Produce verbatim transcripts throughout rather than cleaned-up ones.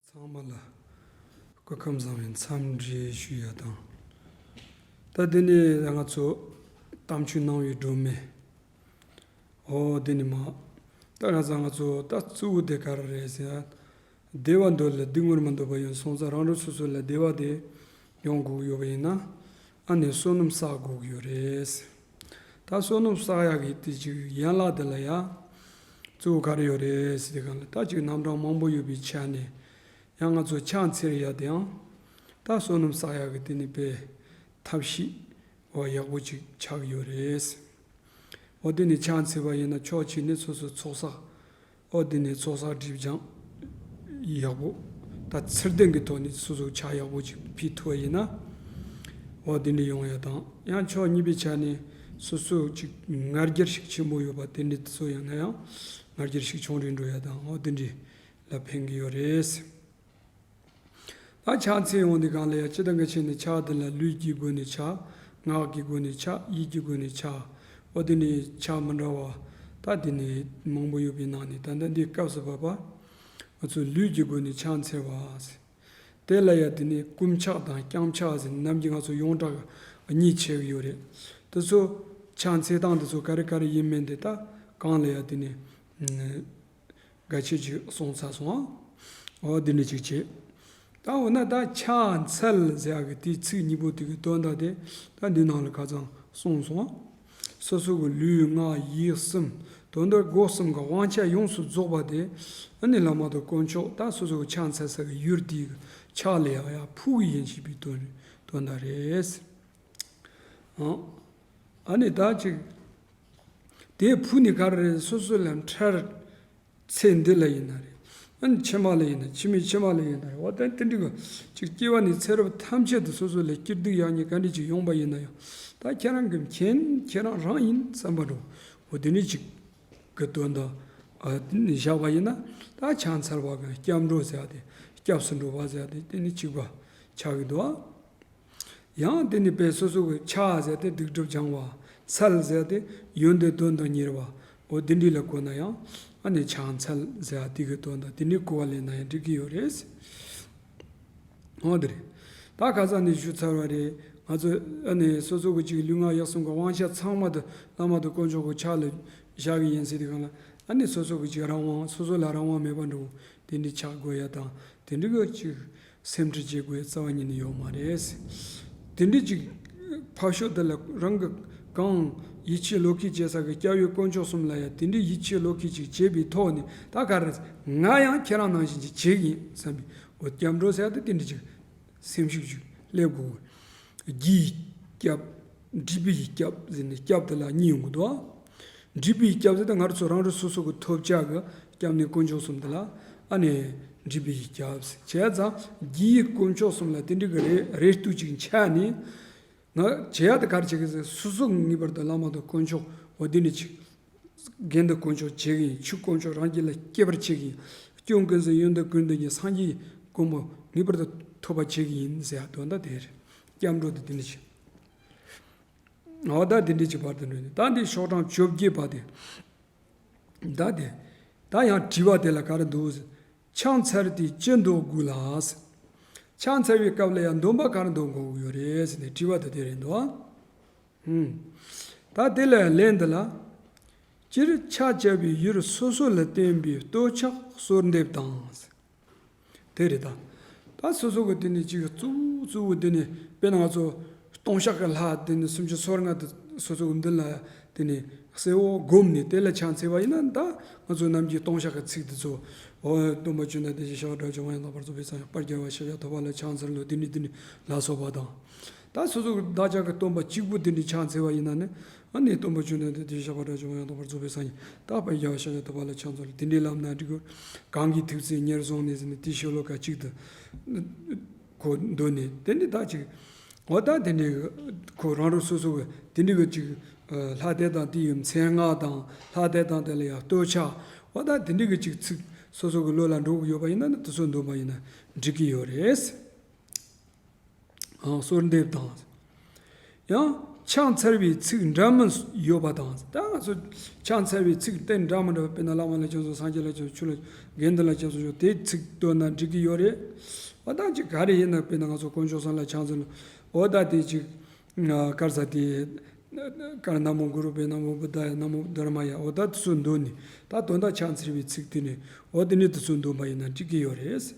ཚང་མ་ལ་སྐུ་ཁམས་བཟང་བའི་འཚམས་འདྲི་ཞུ་ཡ་དང་། ད་འདི་ནས་ང་ཚོ་གཏམ་རྒྱུད་གནང་བའི་སྒྲོན་མེ། ཨོ་འདི་ནི་མ། ད་ང་ཚོ་ང་ཚོ་ད་གཙོ་བོ་དེ་ག་རེ་རེད་ཟེར་ན། བདེ་བ་འདོད་ལ་སྡུག་བསྔལ་མི་འདོད་པ་ཡིན་སོང་ཙང་རང་རང་སོ་སོ་ལ་བདེ་བ་དེ་ཡོང་དགོས་ཡོད་པ་ཡིན་ན། ཨ་ནི་བསོད་ནམས་བསགས་དགོས་ཀྱི་ཡོད་རེད། ད་བསོད་ནམས་བསགས་ཡག་གི་དེ་ཅིག་ཡན་ལག་དེ་ལ་ཡ། གཙོ་བོ་ག་རེ་ཡོད་རེད་ཟེར་དེ་གང་ལ་ད་ཅིག་རྣམ་གྲངས་མང་པོ་ཡོད་པའི་ཆ་ནས། ཡང་ང་ཚོ་ཕྱག་འཚལ་ཡ་དེའང་། ད་བསོད་ནམས་བསགས་ཡག་གི་དེ་ནི་དཔེ་ཐབས་ཤེས་འོ་ཡག་པོ་ཅིག་ཆགས་ཡོད་རེད། འོ་དེ་ནི་ཕྱག་འཚལ་བ་ཡིན་ན་ཕྱོགས་གཅིག་ནས་སོ་སོའི་ཚོགས་བསགས། འོ་དེ་ནི་ཚོགས་བསགས་སྒྲིབ་སྦྱང་ཡག་པོ། ད་ཚུལ་ལྡན་གྱི་ཐོག་ནས་སོ་སོ་ཕྱག་ཡག་པོ་ཅིག་ཕུལ་ཐུབ་པ་ཡིན་ན། འོ་དེ་འདྲ་ཡོང་ཡ་དང་ཡང་ཕྱོགས་གཉིས་པའི་ཆ་ནས་སོ་སོ་ཅིག་ང་རྒྱལ་ཤུགས་ཆེན་པོ་ཡོད་པ་དེ་འདྲ་དེ་ཚོ་ཡང་ན་ཡང་ང་རྒྱལ་ཤུགས་ཆུང་རུ་འགྲོ་ཡ་དང་འོ་དེ་འདྲ་ལ་ཕན་གྱི་ཡོད་རེད། ད་ཕྱག་འཚལ་ཡོང་དུས་སྒང་ལ་ཡང་སྤྱིར་བཏང་གི་ཆ་ནས་ཕྱག་འདི་ལ་ལུས་ཀྱི་སྒོ་ནས་ཕྱག་ངག་གི་སྒོ་ནས་ཕྱག་ཡིད་ཀྱི་སྒོ་ནས་ཕྱག་འོ་དེ་ནས་ཕྱག་མི་འདྲ་བ། ད་དེ་ནས་མང་པོ་ཡོད་པའི་ནང་ནས་ད་ལྟ་འདིའི་སྐབས་སུ་བབ་པ། ང་ཚོས་ལུས་ཀྱི་སྒོ་ནས་ཕྱག་འཚལ་བ། དེ་ལ་ཡང་དེ་ནས་བསྐུམ་ཕྱག་དང་བརྐྱང་ཕྱག་ཟེར་ནམ་རྒྱུན་ང་ཚོ་ཡོངས་གྲགས་གཉིས་ཕྱེ་གི་ཡོད་རེད། དེ་ཚོ་ཕྱག་འཚལ་སྟངས་དེ་ཚོ་ག་རེ་ག་རེ་ཡིན་མིན་དེ་ད་གང་ལ་ཡང་དེ་ནས། འགའ་ཤས་ཅིག་གསུངས་ཚར་སོང་ཨ། འོ་འདི་འདྲ་ཅིག་བྱེད། ད་འོ་ན་ད་ཕྱག་འཚལ་ཟེར་ཡག་གི་དེའི་ཚིག་གཉིས་པོ་དེ་གི་དོན་དག་དེ་ད་འདི་ནང་ལ་ཁ་ཚང་གསུངས་སོང་ཨ། སོ་སོ་གི་ལུས་ངག་ཡིད་གསུམ་དོན་དག་སྒོ་གསུམ་གི་དབང་ཆ་ཡོངས་སུ་རྫོགས་པ་དེ་ཨ་ནི་བླ་མ་དང་དཀོན་མཆོག་ད་སོ་སོ་གི་ཕྱག་འཚལ་ས་གི་ཡུལ་དེའི་གི་ཕྱག་ལ་ཡག་ཡག་ཕུལ་གི་ཡིན་ཞེས་པའི་དོན་དོན་དག་རེད། ཨ་ནི་ད་ཅིག་དེ་ཕུལ་ནི་ག་རེ་རེད། སོ་སོ་ལ་འཕྲལ་ཚེ་འདི་ལ་ཡིན་ན་རེད། ཨ་ནི་ཕྱི་མ་ལ་ཡིན་ན་ཕྱི་མའི་ཕྱི་མ་ལ་ཡིན་ན་རེད། འོ་ད་དེ་འདྲ་གི་ཅིག་སྐྱེ་བ་ནས་ཚེ་རབས་ཐམས་ཅད་དུ་སོ་སོ་ལ་སྐྱིད་སྡུག་ཡག་ཉེས་ག་འདྲ་ཅིག་ཡོང་པ་ཡིན་ན་ཡང་ད་ཁྱེད་རང་གི་མཁྱེན་ཁྱེད་རང་རང་ཡིན་བསམ་པ་འགྲོ། འོ་དེ་འདྲ་ཅིག་གི་དོན་དུ་ཨ་བཞག་པ་ཡིན་ན་ད་ཕྱག་འཚལ་བ་གི་སྐྱབས་འགྲོ་ཟེར་ཡ་དེ་སྐྱབས་སུ་འགྲོ་བ་ཟེར་ཡ་དེ་དེ་ནི་གཅིག་པ་ཆགས་ཀྱི་འདུག་ཨ། ཡང་དེ་ནི་དཔེ་སོ་སོ་གི་ཕྱག་ཟེར་ཏེ་སྡིག་སྒྲིབ་སྦྱང་བ། འཚལ་ཟེར་ཏེ་ཡོན་ཏན་དོན་དང་གཉེར་བ། འོ་དེ་འདྲ་ལ་གོ་ན་ཡང་ཨ་ནི་ཕྱག་འཚལ་ཟེར་དེ་གི་དོན་དང་དེ་འདྲ་གོ་བ་ལེན་ན་ཡང་འགྲིག་གི་ཡོད་རེད། འོ་དེ་རེད། ད་ཁ་སང་ནས་ཞུ་ཚར་བ་རེད། ང་ཚོ་ཨ་ནི་སོ་སོ་གི་ཅིག་ལུས་ངག་ཡིད་གསུམ་གི་དབང་ཆ་ཚང་མ་དུ་བླ་མ་དང་དཀོན་མཆོག་གི་ཕྱག་ལ་བཞག་གི་ཡིན་ཟེར་དེ་གང་ལ་ཨ་ནི་སོ་སོ་གི་ཅིག་རང་དབང་སོ་སོ་ལ་རང་དབང་མེད་པ་འགྲོ་དེ་འདྲ་ཆགས་དགོས་ཡ་དང་དེ་འདྲ་གི་ཅིག་སེམས་ཁྲལ་བྱེད་དགོས་རྩ་བ་ཉིད་ནས་ཡོད་མ་རེད། དེ་འདྲ་ཅིག་ཕར་ཕྱོགས་དེ་ལ་རང་གི་གང་ཡིད་ཆེས་བློ་འཁེལ་བྱེད་ས་གི་སྐྱབས་ཡུལ་དཀོན་མཆོག་གསུམ་ལ་ཡང་དེ་འདྲའི་ཡིད་ཆེས་བློ་འཁེལ་ཅིག་བྱེད་པའི་ཐོག་ནས་ད་ག་རེ་ང་ཡང་ཁྱེད་རང་ནང་བཞིན་ཅིག་བྱེད་ཀྱི་ཡིན་བསམ་པའི་འོ་སྐྱབས་འགྲོ་ཟེར་ཡ་དེ་དེ་འདྲ་ཅིག་སེམས་ཤུགས་ཅིག་སླེབས་དགོས། རྒྱུའི་སྐྱབས། སྒྲིབ་པའི་སྐྱབས་ཟེར་ནས་སྐྱབས་དེ་ལ་གཉིས་ཡོང་གི་འདུག་ཨ། སྒྲིབ་པའི་སྐྱབས་ཟེར་ཏེ་ང་རང་ཚོ་སོ་སོ་གི་ཐོབ་བྱ་གི་སྐྱབས་གནས་དཀོན་མཆོག་གསུམ་དེ་ལ་ཨ་ནི་སྒྲིབ་པའི་སྐྱབས་ཟེར་བྱས་ཙང་རྒྱུའི་དཀོན་མཆོག་གསུམ་ལ་དེ་འདྲ་གི་རེ་རེ་ལྟོས་ཅིག་འཆའ་ནས་ང་བྱེད་ཡ་དེ་ག་རེ་བྱེད་ཀྱི་ཟེར་སོ་སོ་ངེས་པར་དུ་བླ་མ་དང་དཀོན་མཆོག་འོ་དེ་འདྲ་ཅིག་དགེ་འདུན་དཀོན་མཆོག་བྱེད་ཀྱི་ཡིན། ཆོས་དཀོན་མཆོག་རང་རྒྱུད་ལ་སྐྱེ་བར་བྱེད་ཀྱི་ཡིན། སྐྱོན་ཀུན་ཟད་ཡོན་ཏན་ཀུན་ལྡན་གྱི་སངས་རྒྱས་གོ་འཕང་ངེས་པར་དུ་ཐོབ་པར་བྱེད་ཀྱི་ཡིན་ཟེར་ཡ་དོན་དག་དེ་རེད། སྐྱབས་འགྲོ་དེ་དེ་འདྲ་བྱེད། འོ་ད་དེ་འདྲ་ཅིག་བར་དུ་འགྲོ་ནས་ད་འདི་ཤོག་གྲངས་བཅོ་བརྒྱད་པ་དེ། ད་དེ། ད་ཡང་དྲི་བ་དེ་ལ་ག་རེ་འདུག་ཕྱག་འཚལ་ཏེ་ཅི་འདོད་དགོས་ལ། ཕྱག་འཚལ་བའི་སྐབས་ལ་ཡང་འདོན་པ་ག་རེ་འདོན་དགོས་ཀྱི་ཡོད་རེད་ཟེར་ནས་དྲི་བ་དེ་དེ་རེད་འདུག་ཨ། ཧུམ། ད་དེ་ལ་ལན་འདི་ལ། སྤྱིར་ཕྱག་བྱ་བའི་ཡུལ་སོ་སོ་ལ་བརྟེན་པའི་བསྟོད་ཕྱག་གསོལ་འདེབས་དང་། དེ་རེད་ད། ད་སོ་སོ་གི་དེ་ནི་ཅིག་གཙོ་བོ་གཙོ་བོ་དེ་ནི་དཔེར་ན་ང་ཚོ་ལྟུང་བཤགས་ཀྱི་ལྷ་དེ་ནི་སུམ་ཅུ་སོ་ལྔ་དེ་སོ་སོ་གི་མདུན་ལ་དེ་ནི་གསལ་བོ་བསྒོམས་ནས་དེ་ལ་ཕྱག་འཚལ་བ་ཡིན་ན་ད་ང་ཚོ་ནམ་རྒྱུན་ལྟུང་བཤགས་ཀྱི་ཚིག་དེ་ཚོ་འོ་སྟོན་པ་བཅོམ་ལྡན་འདས་ཀྱི་ཞབས་པད་དགྲ་བཅོམ་པ་ཡང་དག་པར་རྫོགས་པའི་སངས་རྒྱས་དཔལ་རྒྱལ་བ་ཤཱཀྱ་ཐུབ་པ་ལ་ཕྱག་འཚལ་ལོ་དེ་ནི་དེ་ནི་ལ་སོགས་པ་དང་། ད་སོ་སོ་གི་བདག་ཅག་གི་སྟོན་པ་གཅིག་པུ་དེ་འདྲའི་ཕྱག་འཚལ་བ་ཡིན་ན་ནི་ཨ་ནི་སྟོན་པ་བཅོམ་ལྡན་འདས་དེའི་ཞབས་པད་དགྲ་བཅོམ་པ་ཡང་དག་པར་རྫོགས་པའི་སངས་རྒྱས་ད་དཔལ་རྒྱལ་བ་ཤཱཀྱ་ཐུབ་པ་ལ་ཕྱག་འཚལ་ལོ་དེ་འདྲའི་ལམ་སྣ་འགྲིག་གི། གང་གི་ཐུགས་བརྩེ་ཉེར་བཟུང་ནས་ཟེར་ནས་དེའི་ཤོ་ལོ་ཀ་གཅིག་ཏུ་ཁོ་འདོན་ནས་དེ་འདྲའི་ད་ཅིག་འོ་ད་དེ་འདྲའི་ཁོ་རང་རང་སོ་སོ་གི་དེ་འདྲའི་གི་ཅིག་ལྷ་དེ་དང་དེ་ཡི་མཚན་སྔགས་དང་ལྷ་དེ་དང་དེ་ལ་ཡང་བསྟོད་ཕྱག་འོ་ད་དེ་འདྲའི་གི་ཅིག་ཚིག་སོ་སོ་གི་བློ་ལ་འགྲོ་གི་ཡོད་པ་ཡིན་ན་ནི་དེ་ཚོ་འདོན་པ་ཡིན་ན་འགྲིག་གི་ཡོད་རེད། གསོལ་འདེབས་དང་། ཡང་ ཕྱག་འཚལ་བའི་ཚིག་འདྲ་མིན་ཡོད་པ་དང་། ད་ང་ཚོ་ཕྱག་འཚལ་བའི་ཚིག་དེ་འདྲ་མི་འདྲ་བ། དཔེར་ན་བླ་མ་ལ་སྐྱབས་སུ་མཆིའོ། སངས་རྒྱས་ལ་སྐྱབས་སུ་མཆིའོ། ཆོས་ལ། དགེ་འདུན་ལ་སྐྱབས་སུ་མཆིའོ། དེ་ཚིག་འདོན་ན་འགྲིག་གི་ཡོད་རེད། འོ་ད་ཅིག་ག་རེ་ཡིན་ན། དཔེར་ན་ང་ཚོ་དཀོན་མཆོག་གསུམ་ལ་ཕྱག་འཚལ་ལོ། འོ་ད་དེ་ཅིག་གར་ས་དེ་གར། ན་མོ་གུ་རུ་བྷྱོ། ན་མོ་བུདྡྷཱ་ཡ། ན་མོ་དྷརྨཱ་ཡ། འོ་ད་དེ་ཚོ་འདོན་ནི། ད་དོན་དག་ཕྱག་འཚལ་བའི་ཚིག་དེ་ནི། འོ་དེ་ནི་དེ་ཚོ་འདོན་པ་ཡིན་ན་འགྲིག་གི་ཡོད་རེད།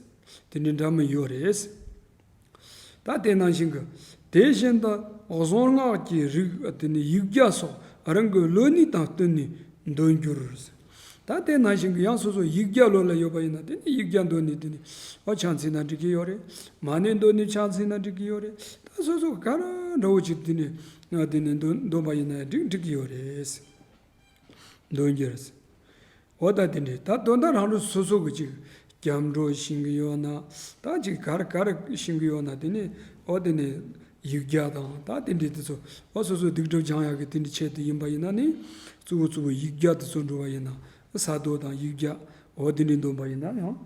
དེ་ནི་འདྲ་མིན་ཡོད་རེད། ད་དེ་ནང་བཞིན་གྱི། དེ་བཞིན་དུ་གཟུངས་སྔགས་ཀྱི་རིགས་དེ་ནི་ཡིག་བརྒྱ་སོགས་རང་གི་ལོ་ནི་དང་བསྟུན་ནས་འདོན་རྒྱུར། ད་དེ་ནང་བཞིན་གྱི་ཡང་སོ་སོ་ཡིག་བརྒྱ་ལོ་ལ་ཡོད་པ་ཡིན་ན། དེ་ནི་ཡིག་བརྒྱ་འདོན་ནས་དེ་ནི། འོ་ཕྱག་འཚལ་ན་འགྲིག་གི་ཡོད་རེད། མ་ཎི་འདོན་ནས་ཕྱག་འཚལ་ན་འགྲིག་གི་ཡོད་རེད། ད་སོ་སོ་ག་རེ་འདྲ་བོ་ཅིག་དེ་ནི། དེ་ནི་འདོན་འདོན་པ་ཡིན་ན་འགྲིག་འགྲིག་གི་ཡོད་རེད། འདོན་རྒྱུར། འོ་ད་དེ་འདྲའི། ད་དོན་དག་རང་རང་སོ་སོ་གི་ཅིག་སྐྱབས་འགྲོ་ཤེས་ཀྱི་ཡོད་ན། ད་ཅིག་ག་རེ་ག་རེ་ཤེས་ཀྱི་ཡོད་ན། དེ་ནི། འོ་དེ་ནི་ཡིག་བརྒྱ་དང་། ད་དེ་འདྲའི་དེ་ཚོ། འོ་སོ་སོ་སྡིག་སྒྲིབ་སྦྱང་ཡག་གི་དེ་འདྲའི་ཆེད་དུ་ཡིན་པ་ཡིན་ན་ནི། གཙོ་བོ་གཙོ་བོ་ཡིག་བརྒྱ་དེ་ཚོ་འགྲོ་བ་ཡིན་ན། ས་རྡོ་དང་ཡིག་བརྒྱ། འོ་དེ་འདྲའི་འདོན་པ་ཡིན་ན་ཡང་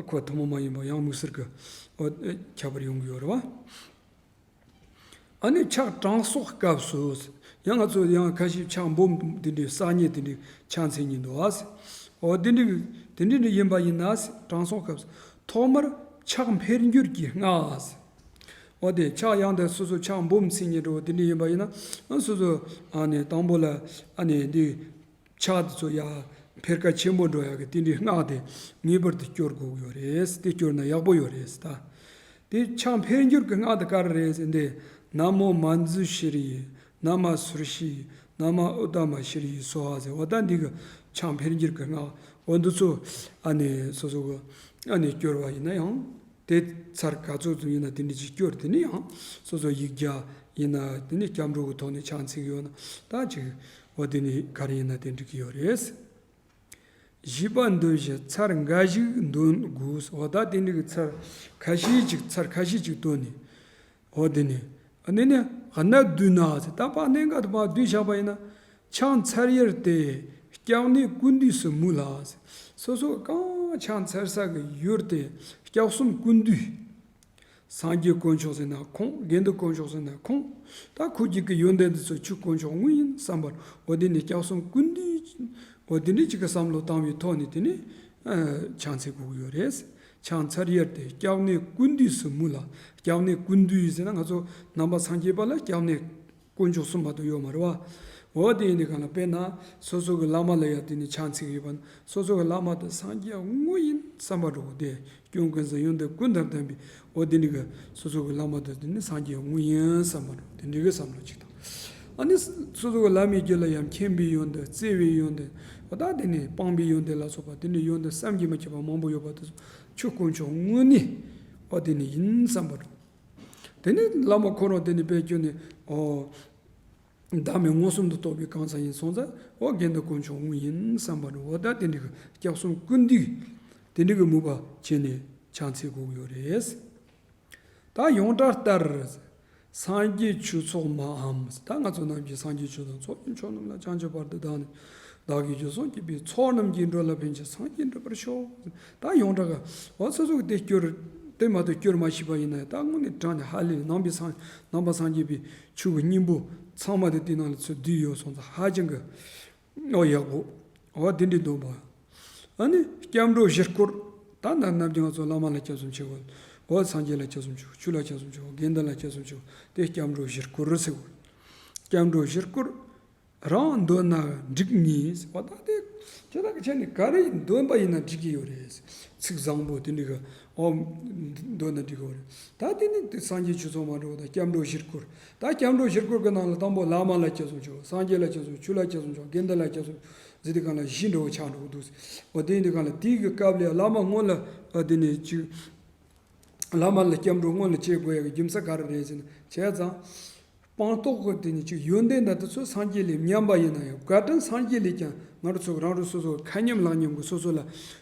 ཁོ་ཐུན་མོང་མ་ཡིན་པ་ཡང་དམིགས་བསལ་གྱི། འོ་ཁྱད་པར་ཡོང་གི་ཡོད་རེད་བ། ཨ་ནི་ཕྱག་དྲང་སྲོག་སྐབས་སུ། ཡང་ང་ཚོ་ཡང་ཁ་ཤས་ཕྱག་འབུམ་དེ་འདྲའི་བསགས་མཁན་དེ་འདྲའི་ཕྱག་འཚལ་མཁན་འདུག་ཨ། འོ་དེ་འདྲའི་དེ་འདྲའི་ཡིན་པ་ཡིན་ན། དྲང་སྲོག་སྐབས་སུ་ཐོག་མར་ཕྱག་འཕེལ་འགྱུར་གྱིས་བསྔགས། འོ་དེ་ཕྱག་ཡང་དེ་སོ་སོ་ཕྱག་འབུམ་འཚལ་མཁན་འདྲ་བོ་དེ་འདྲའི་ཡིན་པ་ཡིན་ན། སོ་སོ་ཨ་ནི་དང་པོ་ལ་ཨ་ནི་འདི། ཕྱག་དེ་ཚོ་ཡར་འཕེལ་ཁ་ཆེན་པོ་འགྲོ་ཡག་གི་དེ་འདྲའི་སྔགས་དེ་ངེས་པར་དུ་སྐྱོར་དགོས་ཀྱི་ཡོད་རེད། དེ་སྐྱོར་ན་ཡག་པོ་ཡོད་རེད་ད། དེ་ཕྱག་འཕེལ་འགྱུར་གྱི་སྔགས་དེ་ག་རེ་རེད་ཟེར་ན། དེ་ན་མོ་མཉྫུ་ཤྲཱི་ཡེ། ན་མ་སུར་ཤྲཱི་ཡེ། ན་མ་ཨུཏྟ་མ་ཤྲཱི་ཡེ་སྭཱ་ཧཱ་ཟེར། འོ་ད་འདི་གི་ཕྱག་འཕེལ་འགྱུར་གྱི་སྔགས། འོ་འདི་ཚོ་ཨ་ནི་སོ་སོ་གི་ཨ་ནི་སྐྱོར་བ་ཡིན་ན་ཡང་། དེ་ཚར་ག་ཚོད་ཙམ་ཡིན་ན་དེ་འདྲ་ཅིག་སྐྱོར། དེ་ནས་ཡང་སོ་སོ་ཡིག་བརྒྱ་ཡིན་ན། དེ་ནས་སྐྱབས་འགྲོ་གི་ཐོག་ནས་ཕྱག་འཚལ་གྱི་ཡོད་ན། ད་ཅིག་འོ་དེ་ནས་ག་རེ་ཡིན་ན་དེ་འགྲིག་གི་ཡོད་རེད། བཞེས་པ་འདོན་བཞིན་ཚར་འགའ་ཞིག་འདོན་དགོས། འོ་ད་དེ་འདྲ་གི་ཚར་ཁ་ཤས་ཅིག་ཚར་ཁ་ཤས་ཅིག་བཏོན་ནས། འོ་དེ་ནས་ཨ་ནི་ནི་གནད་བསྡུས་ན་ཟེར། ད་ཕར་གནད་འགག་དེ་ཕར་བསྡུས་བཞག་པ་ཡིན་ན། ཕྱག་འཚལ་ཡུལ་དེ་སྐྱབས་གནས་ཀུན་འདུས་སུ་མོས་ལ་ཟེར། སོ་སོ་གང་ཕྱག་འཚལ་ས་གི་ཡུལ་དེ་སྐྱབས་གསུམ་ཀུན་འདུས། སངས་རྒྱས་དཀོན་མཆོག་ཟེར་ན་ཁོང་། དགེ་འདུན་དཀོན་མཆོག་ཟེར་ན་ཁོང་། ད་ཁོ་གཅིག་གི་ཡོན་ཏན་དེ་ཚོ་ཆོས་དཀོན་མཆོག་དངོས་ཡིན་བསམ་པར། འོ་དེ་ནི་སྐྱབས་གསུམ་ཀུན་འདུས། འོ་དེ་འདྲའི་གཅིག་གི་བསམ་བློ་བཏང་བའི་ཐོག་ནས་དེ་ནི་ཨ་ཕྱག་འཚལ་དགོས་ཀྱི་ཡོད་རེད། ཕྱག་འཚལ་ཡུལ་དེ་སྐྱབས་གནས་ཀུན་འདུས་སུ་མོས་ལ། སྐྱབས་གནས་ཀུན་འདུས་ཟེར་ན་ང་ཚོ་ནང་པ་སངས་རྒྱས་པ་ལ་སྐྱབས་གནས་དཀོན་མཆོག་གསུམ་མ་གཏོགས་ཡོད་མ་རེད་བ། འོ་དེ་ཡིན་དུས་གང་ལ། དཔེར་ན་སོ་སོ་གི་བླ་མ་ལ་ཡང་དེ་ནི་ཕྱག་འཚལ་གྱི་ཡོད་པ་ན། སོ་སོ་གི་བླ་མ་དེ་སངས་རྒྱས་དངོས་ཡིན་བསམ་པ་འགྲོ་དགོས་ཏེ། སྐྱོན་ཀུན་ཟད་ཡོན་ཏན་ཀུན་དང་ལྡན་པའི། འོ་དེ་འདྲ་གི་སོ་སོ་གི་བླ་མ་དེ་དེ་ནི་སངས་རྒྱས་དངོས་ཡིན་བསམ་པ་འགྲོ། དེ་འདྲ་གི་བསམ་བློ་ཅིག་དང་། ཨ་ནི་སོ་སོ་གི་བླ་མའི་རྒྱུད་ལ་ཡང་མཁྱེན་པའི་ཡོན་ཏན། བརྩེ་བའི་ཡོན་ཏན། འོ་ད་དེ་ནི་སྤངས་པའི་ཡོན་ཏན་ལ་སོགས་པ་དེ་འདྲའི་ཡོན་ཏན་བསམ་གྱིས་མི་ཁྱབ་པ་མང་པོ་ཡོད་པ་དེ་ཚོ་ཆོས་དཀོན་མཆོག་དངོས་ནི། འོ་དེ་ནི་ཡིན་བསམ་པ་འགྲོ། དེ་ནི་བླ་མ་ཁོ་རང་དེ་ནི་དཔེ་ཁྱོད་ནི། འོ། བདག་མེད་མངོན་སུམ་དུ་རྟོགས་པའི་གང་ཟག་ཡིན་སོང་ཙང་། འོ་དགེ་འདུན་དཀོན་མཆོག་དངོས་ཡིན་བསམ་པ་འགྲོ། འོ་ད་དེ་འདྲ་གི་སྐྱབས་གསུམ་ཀུན་འདུས་དེ་འདྲ་གི་མོས་པ་བྱས་ནས་ཕྱག་འཚལ་དགོས་ཀྱི་ཡོད་རེད། ད་ཡོངས་གྲགས་ལྟར། སངས་རྒྱས་ཆོས་ཚོགས་མའམ། ད་ང་ཚོ་རྣམས་ཀྱི་སངས་རྒྱས་ཆོས་དང་ཚོགས་ཀྱི་མཆོག་རྣམས་ལ། བྱང་ཆུབ་བར་དུ་བདག་ནི་བདག་གིས་རྒྱུད་སོང་། སྐྱིད་པའི་ཚོགས་རྣམས་ཀྱིས་འགྲོ་ལ་ཕན་ཕྱིར། སངས་རྒྱས་འགྲུབ་པར་ཤོག། ད་ཡོངས་གྲགས་ག་འོ་སོ་སོ་གི་དེ་སྐྱོར། དེ་མ་གཏོགས་སྐྱོར་མ་ཤེས་པ་ཡིན་ན། ད་དངོས་གནས་དྲང་ནས་ཧ་ལས། ནང་པའི་སངས། ནང་པ་སངས་རྒྱས་པའི་ཆོས་ཀྱི་སྙིང་པོ་ཚང་མ་དེ་དེ་ནང་ལ་ཚུར་བསྡུས་ཡོད་སོང་ཙང་ཧ་ཅང་གི་འོ་ཡག་པོ། འོ་དེ་འདྲའི་འདོན་པ། ཨ་ནི་སྐྱབས་འགྲོ་བཞི་སྐོར། ད་ནམ་ནམ་རྒྱུན་ང་ཚོ་བླ་མ་ལ་སྐྱབས་སུ་མཆིའོ། འོ་སངས་རྒྱས་ལ་སྐྱབས་སུ་མཆིའོ། ཆོས་ལ་སྐྱབས་སུ་མཆིའོ། དགེ་འདུན་ལ་སྐྱབས་སུ་མཆིའོ། དེ་སྐྱབས་འགྲོ་བཞི་སྐོར་ཟེར་གོ། སྐྱབས་འགྲོ་བཞི་སྐོར་རང་འདོན་ན་འགྲིག་ངེས། འོ་ད་དེ་ཁྱེད་རང་གི་ཆ་ནས་ག་རེ་འདོན་པ་ཡིན་ན་འགྲིག་གི་ཡོད་རེད། ཚིག་བཟང་པོ་དེ་འདྲ་གི་འོ་འདོན་ན་འགྲིག་གི་ཡོད་རེད། ད་དེ་ནི་དེ་སངས་རྒྱས་ཆོས་ཚོགས་མ་འགྲོ་དང་སྐྱབས་འགྲོ་བཞི་སྐོར། ད་སྐྱབས་འགྲོ་བཞི་སྐོར་གི་ནང་ལ་དང་པོ་བླ་མ་ལ་སྐྱབས་སུ་མཆིའོ། སངས་རྒྱས་ལ་སྐྱབས་སུ། ཆོས་ལ་སྐྱབས་སུ་མཆིའོ། དགེ་འདུན་ལ་སྐྱབས་སུ་ཟེར་དུས་གང་ལ་བཞི་འདྲ་བོ་ཆགས་འགྲོ་གི་འདུག། འོ་དེ་ཡིན་དུས་གང་ལ་དེའི་གི་སྐབས་ལ་བླ་མ་སྔོན་ལ་ཨ་དེ་ནས་ཅིག་བླ་མ་ལ་སྐྱབས་འགྲོ་སྔོན་ལ་བྱེད་དགོས་ཡ་གི་རྒྱུ་མཚན་ག་རེ་རེད་ཟེར་ན། བྱས་ཙང་སྤངས་རྟོགས་ཀྱི་དེ་ནས་ཅིག་ཡོན་ཏན་དང་དེ་ཚོ་སངས་རྒྱས་ལས་ཉམས་པ་ཡིན་ན་ཡང་། བཀའ་དྲིན་སངས་རྒྱས་ལས་ཀྱང་ང་རང་ཚོ་རང་རང་སོ་སོ་མཁའ་མཉམ་ལག་མཉམ་གི་སོ་སོ་ལ་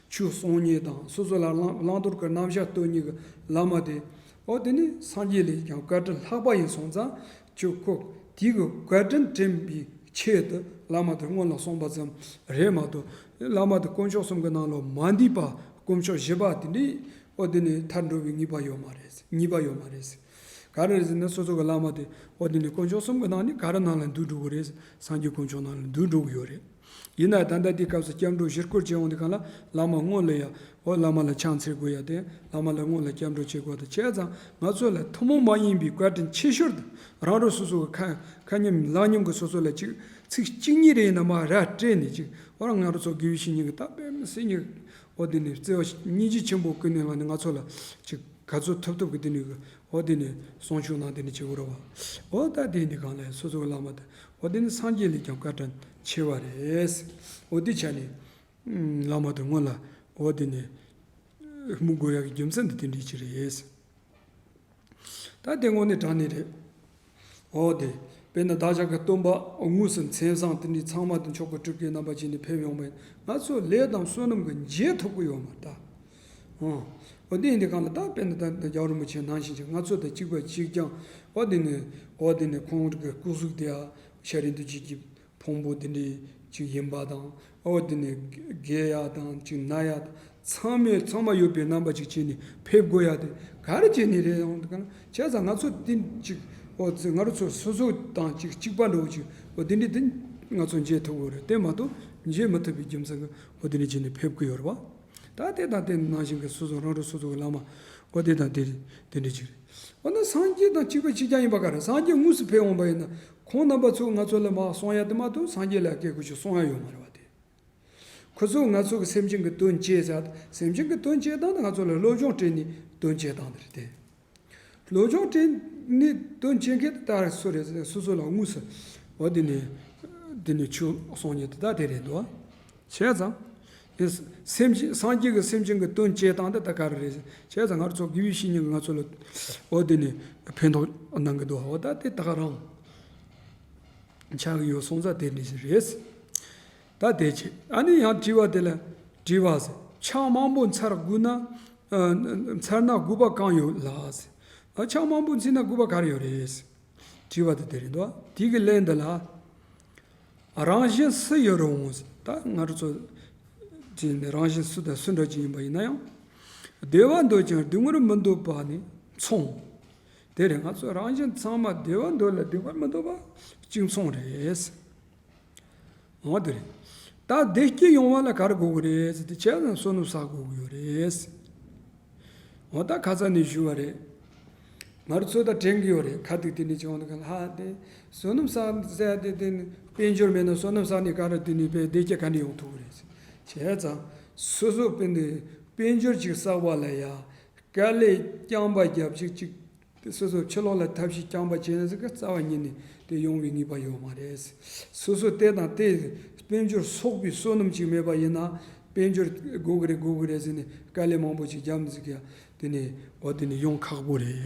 ཆོས་གསུང་མཁན་དང་། སོ་སོ་ལ་བླང་བླང་དོར་གྱི་རྣམ་གཞག་སྟོན་མཁན་གྱི་བླ་མ་དེ། འོ་དེ་ནི་སངས་རྒྱས་ལས་ཀྱང་བཀའ་དྲིན་ལྷག་པ་ཡིན་སོང་ཙང་། ཁྱོད་ཁོ་དེའི་གི་བཀའ་དྲིན་དྲན་པའི་ཆེད་དུ་བླ་མ་དེ་སྔོན་ལ་གསུངས་པ་ཙམ་རེད་མ་གཏོགས། བླ་མ་དེ་དཀོན་མཆོག་གསུམ་གྱི་ནང་ལོགས་མ་འདུས་པ། དཀོན་མཆོག་བཞི་པ་དེ་འདྲའི། འོ་དེ་ནི་མཐར་འགྲོ་བའི་ངེས་པ་ཡོད་མ་རེད། ངེས་པ་ཡོད་མ་རེད། ག་རེ་རེད་ཟེར་ན་སོ་སོ་གི་བླ་མ་དེ་འོ་དེ་ནི་དཀོན་མཆོག་གསུམ་གི་ནང་ནས་ག་རེ་ནང་ལ་འདུས་འགྲོ་གི་རེད། སངས་རྒྱས་དཀོན་མཆོག་ནང་ལ་འདུས་འགྲོ་གི་ཡོད་རེད། ཡིན་ན་ད་ལྟ་དེའི་སྐབས་སུ་སྐྱབས་འགྲོ་གཞིས་སྐོར་བྱེད་འོང་དུས་སྒང་ལ་བླ་མ་སྔོན་ལ་ཡ་འོ་བླ་མ་ལ་ཕྱག་འཚལ་དགོས་ཡ་དེ་བླ་མ་ལ་སྔོན་ལ་སྐྱབས་འགྲོ་བྱེད་དགོས་དང་བྱས་ཙང་ང་ཚོ་ལ་ཐུན་མོང་མ་ཡིན་པའི་བཀའ་དྲིན་ཆེ་ཤོས་དང་རང་རང་སོ་སོ་གི་ཁ་ཁ་ཉམས་ལག་ཉམས་ཀྱི་སོ་སོ་ལ་ཅིག་ཚིག་གཅིག་གཉིས་རེ་ཡིན་ན་མ་ར་སྤྲད་ནས་ཅིག་འོ་རང་ང་རང་ཚོ་དགེ་བའི་བཤེས་གཉེན་གྱི་ད་དཔེ་མི་སྲིད་ཉིག་འོ་དེ་ནས་བརྩེ་བ་སྙིང་རྗེ་ཆེན་པོ་ཀུན་ནས་ལངས་ནས་ང་ཚོ་ལ་ཅིག་ག་ཚོད་ཐུབ་ཐུབ་ཀྱི་དེ་ནས་འོ་དེ་ནས་གསུང་ཆོས་གནང་དེ་ནས་བྱེད་དགོས་རེད་བ། འོ་ད་དེ་ཡིན་དུས་སྒང་ལ་སོ་སོ་གི་བླ་མ་དང་འོ་དེ་ནས་སངས་རྒྱས་ལས་ཀྱང་བཀའ་དྲིན་ཆེ་བ་རེད། འོ་དེ་ཆ་ནས་བླ་མ་དང་སྔོན་ལ་འོ་དེ་ནས་སྨོན་དགོས་ཡག་གི་རྒྱུ་མཚན་དེ་དེ་འདྲ་ཅིག་རེད། ད་དེ་དངོས་གནས་དྲང་གནས་རེད། འོ་དེ། དཔེར་ན་བདག་ཅག་གི་སྟོན་པ་དངོས་སུ་མཚན་བཟང་དེ་འདྲའི་ཚང་མ་དེ་མཆོག་གི་སྤྲུལ་སྐུའི་རྣམ་པ་ཅན་དེ་ཕེབས་ཡོང་བས་ང་ཚོ་ལས་དང་བསོད་ནམས་ཀྱི་འབྱེད་ཐུབ་ཀྱི་ཡོད་མ་རེད་ད། འོ། འོ་དེ་ཡིན་དུས་སྒང་ལ་ད་དཔེར་ན་ད་རྒྱལ་བ་རིན་པོ་ཆེ་ནང་བཞིན་གྱི་ང་ཚོ་དང་གཅིག་པ་གཅིག་རྐྱང་། འོ་དེ་ནི། འོ་དེ་ནི་ཁོང་གི་སྐུ་གཟུགས་དེ་ཡང་ཤཱ་ར་དྭ་ཏིའི་གི་ཕུང་པོ་དེ་འདྲའི་ཅིག་ཡིན་པ་དང་། འོ་དེ་ནི་རྒས་ཡ་དང་ཅིག་ན་ཡ་དང་ཚང་མས་ཚང་མ་ཡོད་པའི་རྣམ་པ་ཅིག་བྱས་ནས་ཕེབས་དགོས་ཡ་དེ་ག་རེ་བྱས་ནས་རེད་ཡོང་དུས་གང་བྱས་ཙང་ང་ཚོ་དེ་ཅིག་འོ་ང་རང་ཚོ་སོ་སོ་དང་ཅིག་གཅིག་པ་འདྲ་བོ་ཅིག་འོ་དེ་འདྲའི་དེ་ང་ཚོ་འབྱེད་ཐུབ་དགོས་རེད། དེ་མ་གཏོགས་འབྱེད་མི་ཐུབ་པའི་རྒྱུ་མཚན་གྱིས་འོ་དེ་འདྲ་བྱས་ནས་ཕེབས་དགོས་ཡོད་རེད་བ། ད་དེ་དང་དེ་ནང་བཞིན་གྱི་སོ་སོ་རང་རང་སོ་སོ་གི་བླ་མ་འོ་དེ་དང་དེ་རེད་དེ་འདྲ་ཅིག་རེད། འོ་ན་སངས་རྒྱས་དང་གཅིག་པ་གཅིག་རྐྱང་ཡིན་པ་ག་རེ། སངས་རྒྱས་དངོས་སུ་ཕེབས་འོང་པ་ཡིན་ན་ཁོང་རྣམ་པ་ཚོས་ང་ཚོ་ལ་མར་གསུང་ཡ་དེ་མ་གཏོགས་སངས་རྒྱས་ལ་སྐད་ཁུ་ཆུ་གསུང་ཡ་ཡོད་མ་རེད་བ་དེ། ཁོ་ཚོས་ང་ཚོ་གི་སེམས་ཅན་གྱི་དོན་བྱེད་ཟེར། སེམས་ཅན་གྱི་དོན་བྱེད་སྟངས་དེ་ང་ཚོ་ལ་སློབ་སྦྱོང་སྤྲད་ནས་དོན་བྱེད་སྟངས་དེ་རེད་དེ། སློབ་སྦྱོང་སྤྲད་ནས་དོན་བྱེད་མཁན་དེ་ད་སུ་རེད་ཟེར་ན་སོ་སོ་ལ་དངོས་སུ་འོ་དེ་ནས་དེ་ནས་ཆོས་གསུང་མཁན་དེ་ད་དེ་རེད་འདུག་བ། བྱས་ཙང་། སེམས་ཅན་སངས་རྒྱས་ཀྱི་སེམས་ཅན་གྱི་དོན་བྱེད་སྟངས་དེ་ད་ག་རེ་རེད། བྱས་ཙང་ང་ཚོ་དགེ་བའི་བཤེས་གཉེན་གྱིས་ང་ཚོ་ལ་འོ་དེ་ནས་ཕན་ཐོགས་གནང་གི་འདུག་འོ་ད་དེ་ད་ག་རང་ཆགས་ཀྱི་ཡོད་སོང་ཙང་དེ་འདྲ་ཞིག་རེད། ད་དེ་བྱས་ཨ་ནི་ཡང་དྲི་བ་དེ་ལ་དྲི་བ་ཟེར། ཕྱག་མང་པོ་འཚལ་དགོས་ན་འཚལ་ན་དགོས་པ་གང་ཡོད་ལགས་ཟེར། ཕྱག་མང་པོ་འཚལ་ན་དགོས་པ་ག་རེ་ཡོད་རེད་ཟེར། དྲི་བ་དེ་དེ་རེད་འདུག་དེ་གི་ལན་འདི་ལ། རང་བཞིན་སུ་ཡོད་རུང་། ད་ང་རང་ཚོ་ཅིག་ནི་རང་བཞིན་སུ་དང་སུ་འདྲ་ཅིག་ཡིན་པ་ཡིན་ན་ཡང་། བདེ་བ་འདོད་ཅིང་སྡུག་བསྔལ་མི་འདོད་པ་ནི་མཚུངས། དེ་རེད། ང་ཚོ་རང་བཞིན་ཚང་མ་བདེ་བ་འདོད་ལ་སྡུག་བསྔལ་མི་འདོད་པ་གཅིག་མཚུངས་རེད། འོ་དེ་རེད། ད་བདེ་སྐྱིད་ཡོང་བ་ལ་ག་རེ་དགོས་ཀྱི་རེད་ཟེར་དུས་བྱས་ན་བསོད་ནམས་བསགས་དགོས་ཀྱི་ཡོད་རེད། འོ་ད་ཁ་སང་ནས་ཞུས་པ་རེད། ང་རང་ཚོ་ད་དྲན་གྱི་ཡོད་རེད། ཁ་ཐུག་དེ་ནས་བྱུང་ནས་ཧ་དེ་བསོད་ནམས་བསགས་ཟེར་ཡ་དེ་དེ་དཔལ་འབྱོར་མེད་ན་བསོད་ནམས་བསགས་ནས་ག་རེ་དེ་ནས་དཔེ་བདེ་སྐྱིད་ག་འདྲ་ཡོང་ཐུབ་ཀྱི་རེད། བྱས་ཙང་སོ་སོ་དཔེ་འདི་དཔལ་འབྱོར་ཅིག་བསགས་པ་ལ་ཡ་དཀའ་ལས་རྐྱང་པ་རྒྱབ་ཅིག་ཅིག་དེ་སོ་སོ་ཕྱི་ལོགས་ལ་ཐབས་ཤེས་རྐྱང་པ་བྱས་ན་ཟིག་གི་རྩ་བ་ཉིད་ནས་དེ་ཡོང་བའི་ངེས་པ་ཡོད་མ་རེད། སོ་སོ་དེ་དང་དེ་དཔལ་འབྱོར་གསོག་པའི་བསོད་ནམས་ཅིག་མེད་པ་ཡིན་ན་དཔལ་འབྱོར་དགོས་ཀྱི་རེད་དགོས་ཀྱི་རེད་ཟེར་ནས་དཀའ་ལས་མང་པོ་ཅིག་རྒྱབ་ནས་ཟིག་གི་དེ་ནས་འོ་དེ་ནས་ཡོང་ཁག་པོ་རེད།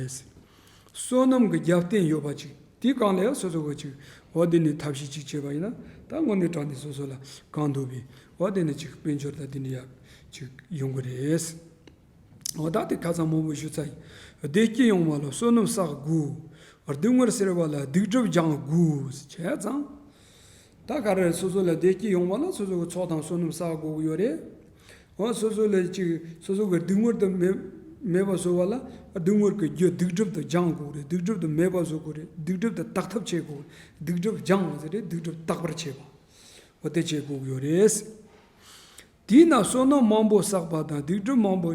བསོད་ནམས་ཀྱི་རྒྱབ་རྟེན་ཡོད་པ་ཅིག་དེའི་སྒང་ལ་ཡང་སོ་སོ་གི་ཅིག་འོ་དེ་ནས་ཐབས་ཤེས་ཅིག་བྱས་པ་ཡིན་ན་ད་དངོས་གནས་དྲང་གནས་སོ་སོ་ལ་གང་འདོད་པའི་འོ་དེ་ནས་ཅིག་དཔལ་འབྱོར་དང་དེ་འདྲ་ཡག་ཅིག་ཡོང་གི་རེད། འོ་ད་དེ་ཁ་སང་མང་པོ་ཞུ་ཚར་ཡིན། བདེ་སྐྱིད་ཡོང་བ་ལ་བསོད་ནམས་བསགས་དགོས། སྡུག་བསྔལ་སེལ་བ་ལ་སྡིག་སྒྲིབ་སྦྱང་དགོས་བྱས་ཙང་། ད་ག་རེ་སོ་སོ་ལ་བདེ་སྐྱིད་ཡོང་བ་ལ་སོ་སོ་གི་ཚོགས་དང་བསོད་ནམས་བསགས་དགོས་ཀྱི་ཡོད་རེད། འོ་སོ་སོ་ལ་ཅིག་སོ་སོ་གི་སྡུག་བསྔལ་དུ་མེད་མེད་པ་བཟོ་བ་ལ་སྡུག་བསྔལ་གྱི་རྒྱུ་སྡིག་སྒྲིབ་དུ་སྦྱང་དགོས་རེད། སྡིག་སྒྲིབ་དུ་མེད་པ་བཟོ་དགོས་རེད། སྡིག་སྒྲིབ་དུ་དག་ཐབས་བྱེད་དགོས་རེད། སྡིག་སྒྲིབ་སྦྱང་ཟེར་རེད། སྡིག་སྒྲིབ་དག་པར་བྱེད་པ། འོ་དེ་བྱེད་དགོས་ཀྱི་ཡོད་རེད། དེས་ན་བསོད་ནམས་མང་པོ་བསགས་པ་དང་སྡིག་སྒྲིབ་མང་པོ་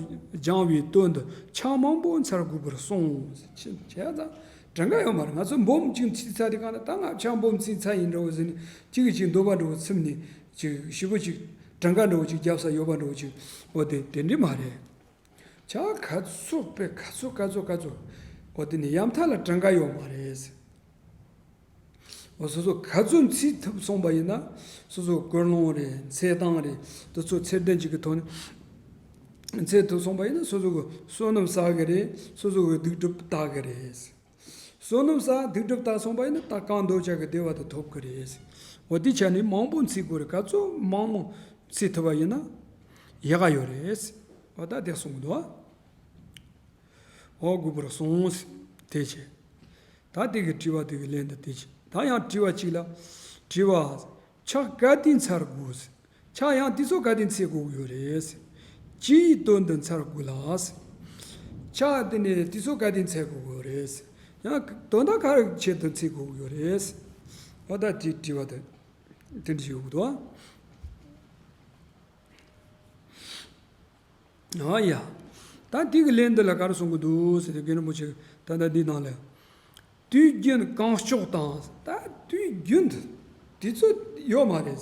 སྦྱང་བའི་དོན་དུ་ཕྱག་མང་པོ་འཚལ་དགོས་པར་གསུངས། བྱས་ཙང་གྲངས་ཀ་ཡོད་མ་རེད། ང་ཚོ་འབུམ་གཅིག་འཚོལ་ཚར་དུས་སྒང་ལ་ད་ང་ཕྱག་འབུམ་འཚོལ་ཚར་ཡིན་འདྲ་བོ་ཟེར་ནས་གཅིག་གིས་གཅིག་འདོད་པ་འདྲ་བོ་ཚིམ་ནས་ཅིག་ཞེ་པོ་ཅིག་གྲངས་ཀ་འདྲ་བོ་ཅིག་རྒྱབ་ས་ཡོད་པ་འདྲ་བོ་ཅིག་འོ་དེ་དེ་འདྲ་མ་རེད། ཕྱག་ག་ཚོད་དཔེ་ག་ཚོད་ག་ཚོད་ག་ཚོད། འོ་དེ་ནི་ཡ་མཐའ་ལ་གྲངས་ཀ་ཡོད་མ་རེད། འོ་སོ་སོ་ག་ཚོད་འཚོལ་ཐུབ་སོང་པ་ཡིན་ན་སོ་སོ་ཀུན་སློང་རེད། འཚོལ་སྟངས་རེད། དེ་ཚོ་ཚད་ལྡན་ཅིག་གི་ཐོག་ནས་འཚོལ་ཐུབ་སོང་པ་ཡིན་ན་སོ་སོ་གི་བསོད་ནམས་བསགས་གི་རེད། སོ་སོ་གི་སྡིག་སྒྲིབ་དག་གི་རེད། བསོད་ནམས་བསགས་སྡིག་སྒྲིབ་དག་སོང་པ་ཡིན་ན་ད་གང་འདོད་ཆགས་ཀྱི་བདེ་བ་དེ་ཐོབ་གི་རེད། འོ་དེ་ཆ་ནས་མང་པོ་འཚོལ་དགོས་རེད། ག་ཚོད་མང་མང་འཚོལ་ཐུབ་པ་ཡིན་ན་ཡག་ག་ཡོད་རེད། འོ་ད་དེ་གསུངས་འདུག་འོ་དགོས་པར་གསུངས། དེ་བྱས། ད་དེ་གི་དྲི་བ་དེ་གི་ལན་དུ་དེ་བྱས། ད་ཡང་དྲི་བ་གཅིག་ལ། དྲི་བ། ཕྱག་ག་དུས་འཚལ་དགོས། ཕྱག་ཡང་དུས་ཚོད་ག་དུས་འཚལ་དགོས་ཀྱི་ཡོད་རེད། ཅི་ཡི་དོན་དུ་འཚལ་དགོས་ལགས། ཕྱག་དེ་ནས་དུས་ཚོད་ག་དུས་འཚལ་དགོས་ཀྱི་ཡོད་རེད། ཡང་དོན་དག་ག་རེ་ཆེད་དུ་འཚོལ་དགོས་ཀྱི་ཡོད་རེད། འོ་ད་དེ་དྲི་བ་དེ་དེ་འདྲ་ཞིག་ཡོད་འདུག་ཨ། ཨ་ཡ། ད་དེ་གི་ལན་འདི་ལ་ག་རེ་གསུང་གི་འདུག་ཟེར་ཏེ་རྒན་རིན་པོ་ཆེ་ད་ལྟ་འདི་ནང་ལ། དུས་རྒྱུན་གང་ལྕོགས་དང་། ད་དུས་རྒྱུན་དུ་དུས་ཚོད་ཡོད་མ་རེད།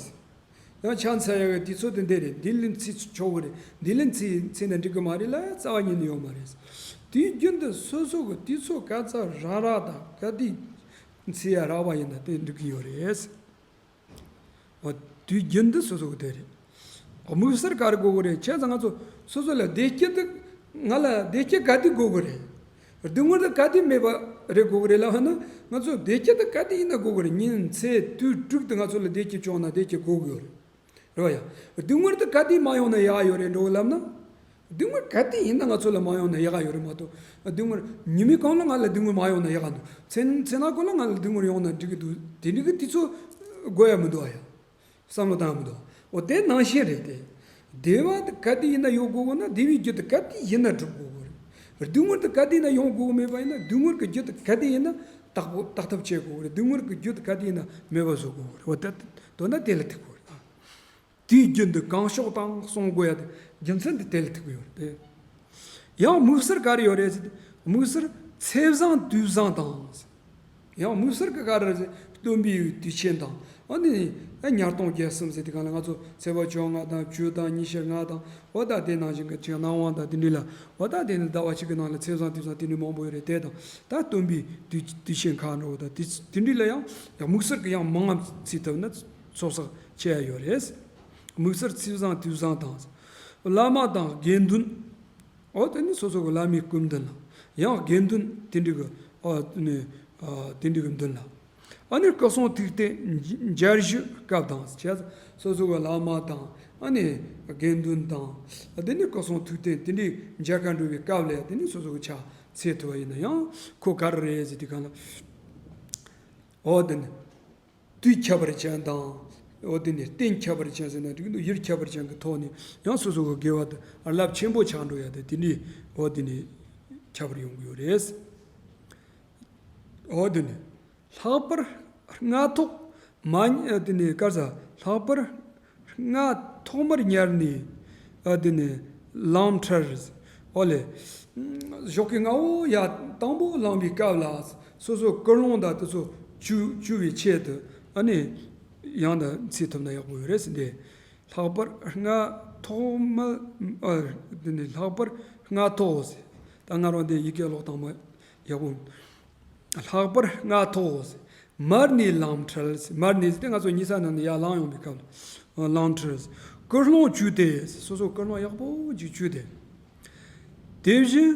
ཡང་ཆ་མཚོན་ཡག་གི་དུས་ཚོད་དེ་འདི་རེད། འདི་ལ་འཚོལ་ཆོག་གི་རེད། འདི་ལ་འཚོལ་འཚོལ་ན་འགྲིག་གི་མ་རེད་ལབ་རྩ་བ་ཉིད་ནས་ཡོད་མ་རེད། དུས་རྒྱུན་དུ་སོ་སོ་གི་དུས་ཚོད་ག་ཚོད་རག་རག་དང་ག་དུས་འཚོལ་ཡ་རག་པ་ཡིན་ན་དེ་འགྲིག་གི་ཡོད་རེད། འོ། དུས་རྒྱུན་དུ་སོ་སོ་གི་དེ་རེད། དམིགས་བསལ་ག་རེ་དགོས་ཀྱི་རེད། བྱས་ཙང་ང་ཚོ་སོ་སོ་ལ་བདེ་སྐྱིད་དེ། ང་ལ་བདེ་སྐྱིད་ག་དུས་དགོས་ཀྱི་རེད། སྡུག་བསྔལ་དེ་ག་དུས་མེད་པ་རེད་དགོས་ཀྱི་རེད་ལབ་ན། ང་ཚོ་བདེ་སྐྱིད་དེ་ག་དུས་ཡིན་ན་དགོས་ཀྱི་རེད། ཉིན་མཚན་དུས་དྲུག་ཏུ་ང་ཚོ་ལ་བདེ་སྐྱིད་བྱུང་ན་བདེ་སྐྱིད་དགོས་ཀྱི་ཡོད་རེད། རེད་བ་ཡ། སྡུག་བསྔལ་དེ་ག་དུས་མ་ཡོང་ན་ཡག་ཡོད་རེད་འགྲོ་ལབ་ན། སྡུག་བསྔལ་ག་དུས་ཡིན་ན་ང་ཚོ་ལ་མ་ཡོང་ན་ཡག་ཡོད་རེད་མ་གཏོགས། སྡུག་བསྔལ་ཉི་མའི་གང་ལ་ང་ལ་སྡུག་བསྔལ་མ་ཡོང་ན་ཡག་འདུག་མཚན་མཚན་ན་གང་ལ་ང་ལ་སྡུག་བསྔལ་ཡོང་ན་འགྲིག་གི་འདུག་དེ་འགྲིག་གི་དུས་ཚོད་དགོས་ཡ་མི་འདུག་ཨ་ཡ། བསམ་བློ་བཏང་ཡ་མི་འདུག་འོ་དེ་ནང་བཞིན་རེད་དེ། བདེ་བ་དེ་ག་དུས་ཡིན་ན་ཡོང་དགོས་ཀྱི་ན་བདེ་བའི་རྒྱུ་དེ་ག་དུས་ཡིན་ན་སྒྲུབ་དགོས་ཀྱི་རེད། སྡུག་བསྔལ་དེ་ག་དུས་ཡིན་ན་ཡོང་དགོས་ཀྱི་མེད་པ་ཡིན་ན་སྡུག་བསྔལ་གྱི་རྒྱུ་དེ་ག་དུས་ཡིན་ན་དག་པོ་དག་ཐབས་བྱེད་དགོས་ཀྱི་རེད། སྡུག་བསྔལ་གྱི་རྒྱུ་དེ་ག་དུས་ཡིན་ན་མེད་པ་བཟོ་དགོས་ཀྱི་རེད། འོ་དེ་དོན་དག་དེ་ལ་ཐུག་དགོས་རེད། དུས་རྒྱུན་དུ་གང་ལྕོགས་དང་གསུང་དགོས་ཡ་དེ་རྒྱུ་མཚན་དེ་དེ་ལ་ཐུག་གི་ཡོད་རེད་དེ། ཡང་དམིགས་བསལ་ག་རེ་ཡོད་རེད་ཟེར་ཏེ། དམིགས་བསལ་ཚེས་བཟང་དུས་བཟང་དང་། ཡང་དམིགས་བསལ་ག་ག་རེ་རེད་ཟེར། སྟོན་པའི་དུས་ཆེན་དང་། ཨ་ནི་ཨ་ཉ་སྟོང་བརྒྱད་གསུམ་ཟེར་དེ་གང་ལ་ང་ཚོ་ཚེས་པ་བཅོ་ལྔ་དང་བཅུ་དང་ཉི་ཤུ་ལྔ་དང་། འོ་ད་དེ་ནང་བཞིན་གྱི་ཅིག་སྣང་བ་དང་དེ་འདྲ་ལ། འོ་ད་དེ་ནི་ཟླ་བ་གཅིག་གི་ནང་ལ་ཚེས་བཟང་དུས་བཟང་དེ་འདྲ་མང་པོ་ཡོད་རེད་དེ་དང་། ད་སྟོན་པའི་དུས་དུས་ཆེན་ཁག་འགྲོ་དང་དེ་དེ་འདྲ་ལ་ཡང་ཡང་དམིགས་བསལ་གྱི་ཡང་མང་ཙམ་བརྩི་ཐུབ་ན་ཚོགས་བསགས་ཆེ་ཡ་ཡོད་རེད། དམིགས་བསལ་ཚེས་བཟང་དུས་བཟང་དང་། བླ་མ་དང་དགེ་འདུན། འོ་དེ་ནི་སོ་སོ་གི་བླ་མའི་སྐུ་མདུན་ལ། ཡང་དགེ་འདུན་དེ་འདྲ་གི་ཨ་དེ་ནི་ཨ་དེ་འདྲ་གི་མདུན་ལ། ཨ་ནི་སྐུ་གསུང་ཐུགས་རྟེན་མཇལ་ཞུ་སྐབས་དང་བྱས། སོ་སོ་གི་བླ་མ་དང་ཨ་ནི་དགེ་འདུན་དང་། དེ་ནི་སྐུ་གསུང་ཐུགས་རྟེན་དེ་འདྲའི་མཇལ་ཁ་འགྲོ་བའི་སྐབས་ལ་དེ་ནི་སོ་སོ་གི་ཕྱག་འཚལ་ཐུབ་པ་ཡིན་ན་ཡང་ཁོ་ག་རེ་རེད་ཟེར་དུས་གང་ལ། འོ་དེ་ནི། དུས་ཁྱད་པར་ཅན་དང་། འོ་དེ་ནི་རྟེན་ཁྱད་པར་ཅན་ཟེར་ན་འགྲིག་འདུག་ཡུལ་ཁྱད་པར་ཅན་གྱི་ཐོག་ནས་ཡང་སོ་སོ་གི་དགེ་བ་དེ་རླབས་ཆེན་པོ་ཆགས་འགྲོ་ཡ་དེ་དེ་འདྲའི་འོ་དེ་ནི་ཁྱད་པར་ཡོང་གི་ཡོད་རེད། འོ་དེ་ནི་ལྷག་པར་སྔ་ཐོག་མ་དེ་ནི་ག་རེ་ཟ། ལྷག་པར་སྔ་ཐོག་མར་ཉར་ནས་ཨ་དེ་ནི་ལམ་ཁྲལ། ཨོ་ལེ། ཞོགས་ཀྱི་སྔ་བོ་ཡ་དང་པོ་ལངས་པའི་སྐབས་ལ་སོ་སོ་ཀུན་སློང་དང་དེ་ཚོ་བཅུ་བཅུ་བའི་ཆེད་དུ་ཨ་ནི་ཡང་དུ་འཚོལ་ཐུབ་ན་ཡག་པོ་ཡོད་རེད་ཟེར་ཏེ། ལྷག་པར་སྔ་ཐོག་མ། ཨ་དེ་ནི་ལྷག་པར་སྔ་ཐོག་ཟེར། ད་ང་རང་དེ་ཡི་གེ་ཀློག་སྟངས་མ་ཡག་པོ། ལྷག་པར་སྔ་ཐོག་ཟེར། མར་ནས་ལམ་ཁྲལ་ཟེར། མར་ནས་ཟེར་ཏེ་ང་ཚོ་ཉི་ཚ་ནང་ནས་ཡར་ལངས་ཡོང་བའི་སྐབས་ལ། ལམ་ཁྲལ་ཟེར། ཀུན་སློང་བཅུ་སྟེ་ཟེར། སོ་སོ་ཀུན་སློང་ཡག་པོ་ཅིག་བཅུ་སྟེ། དེ་བཞིན་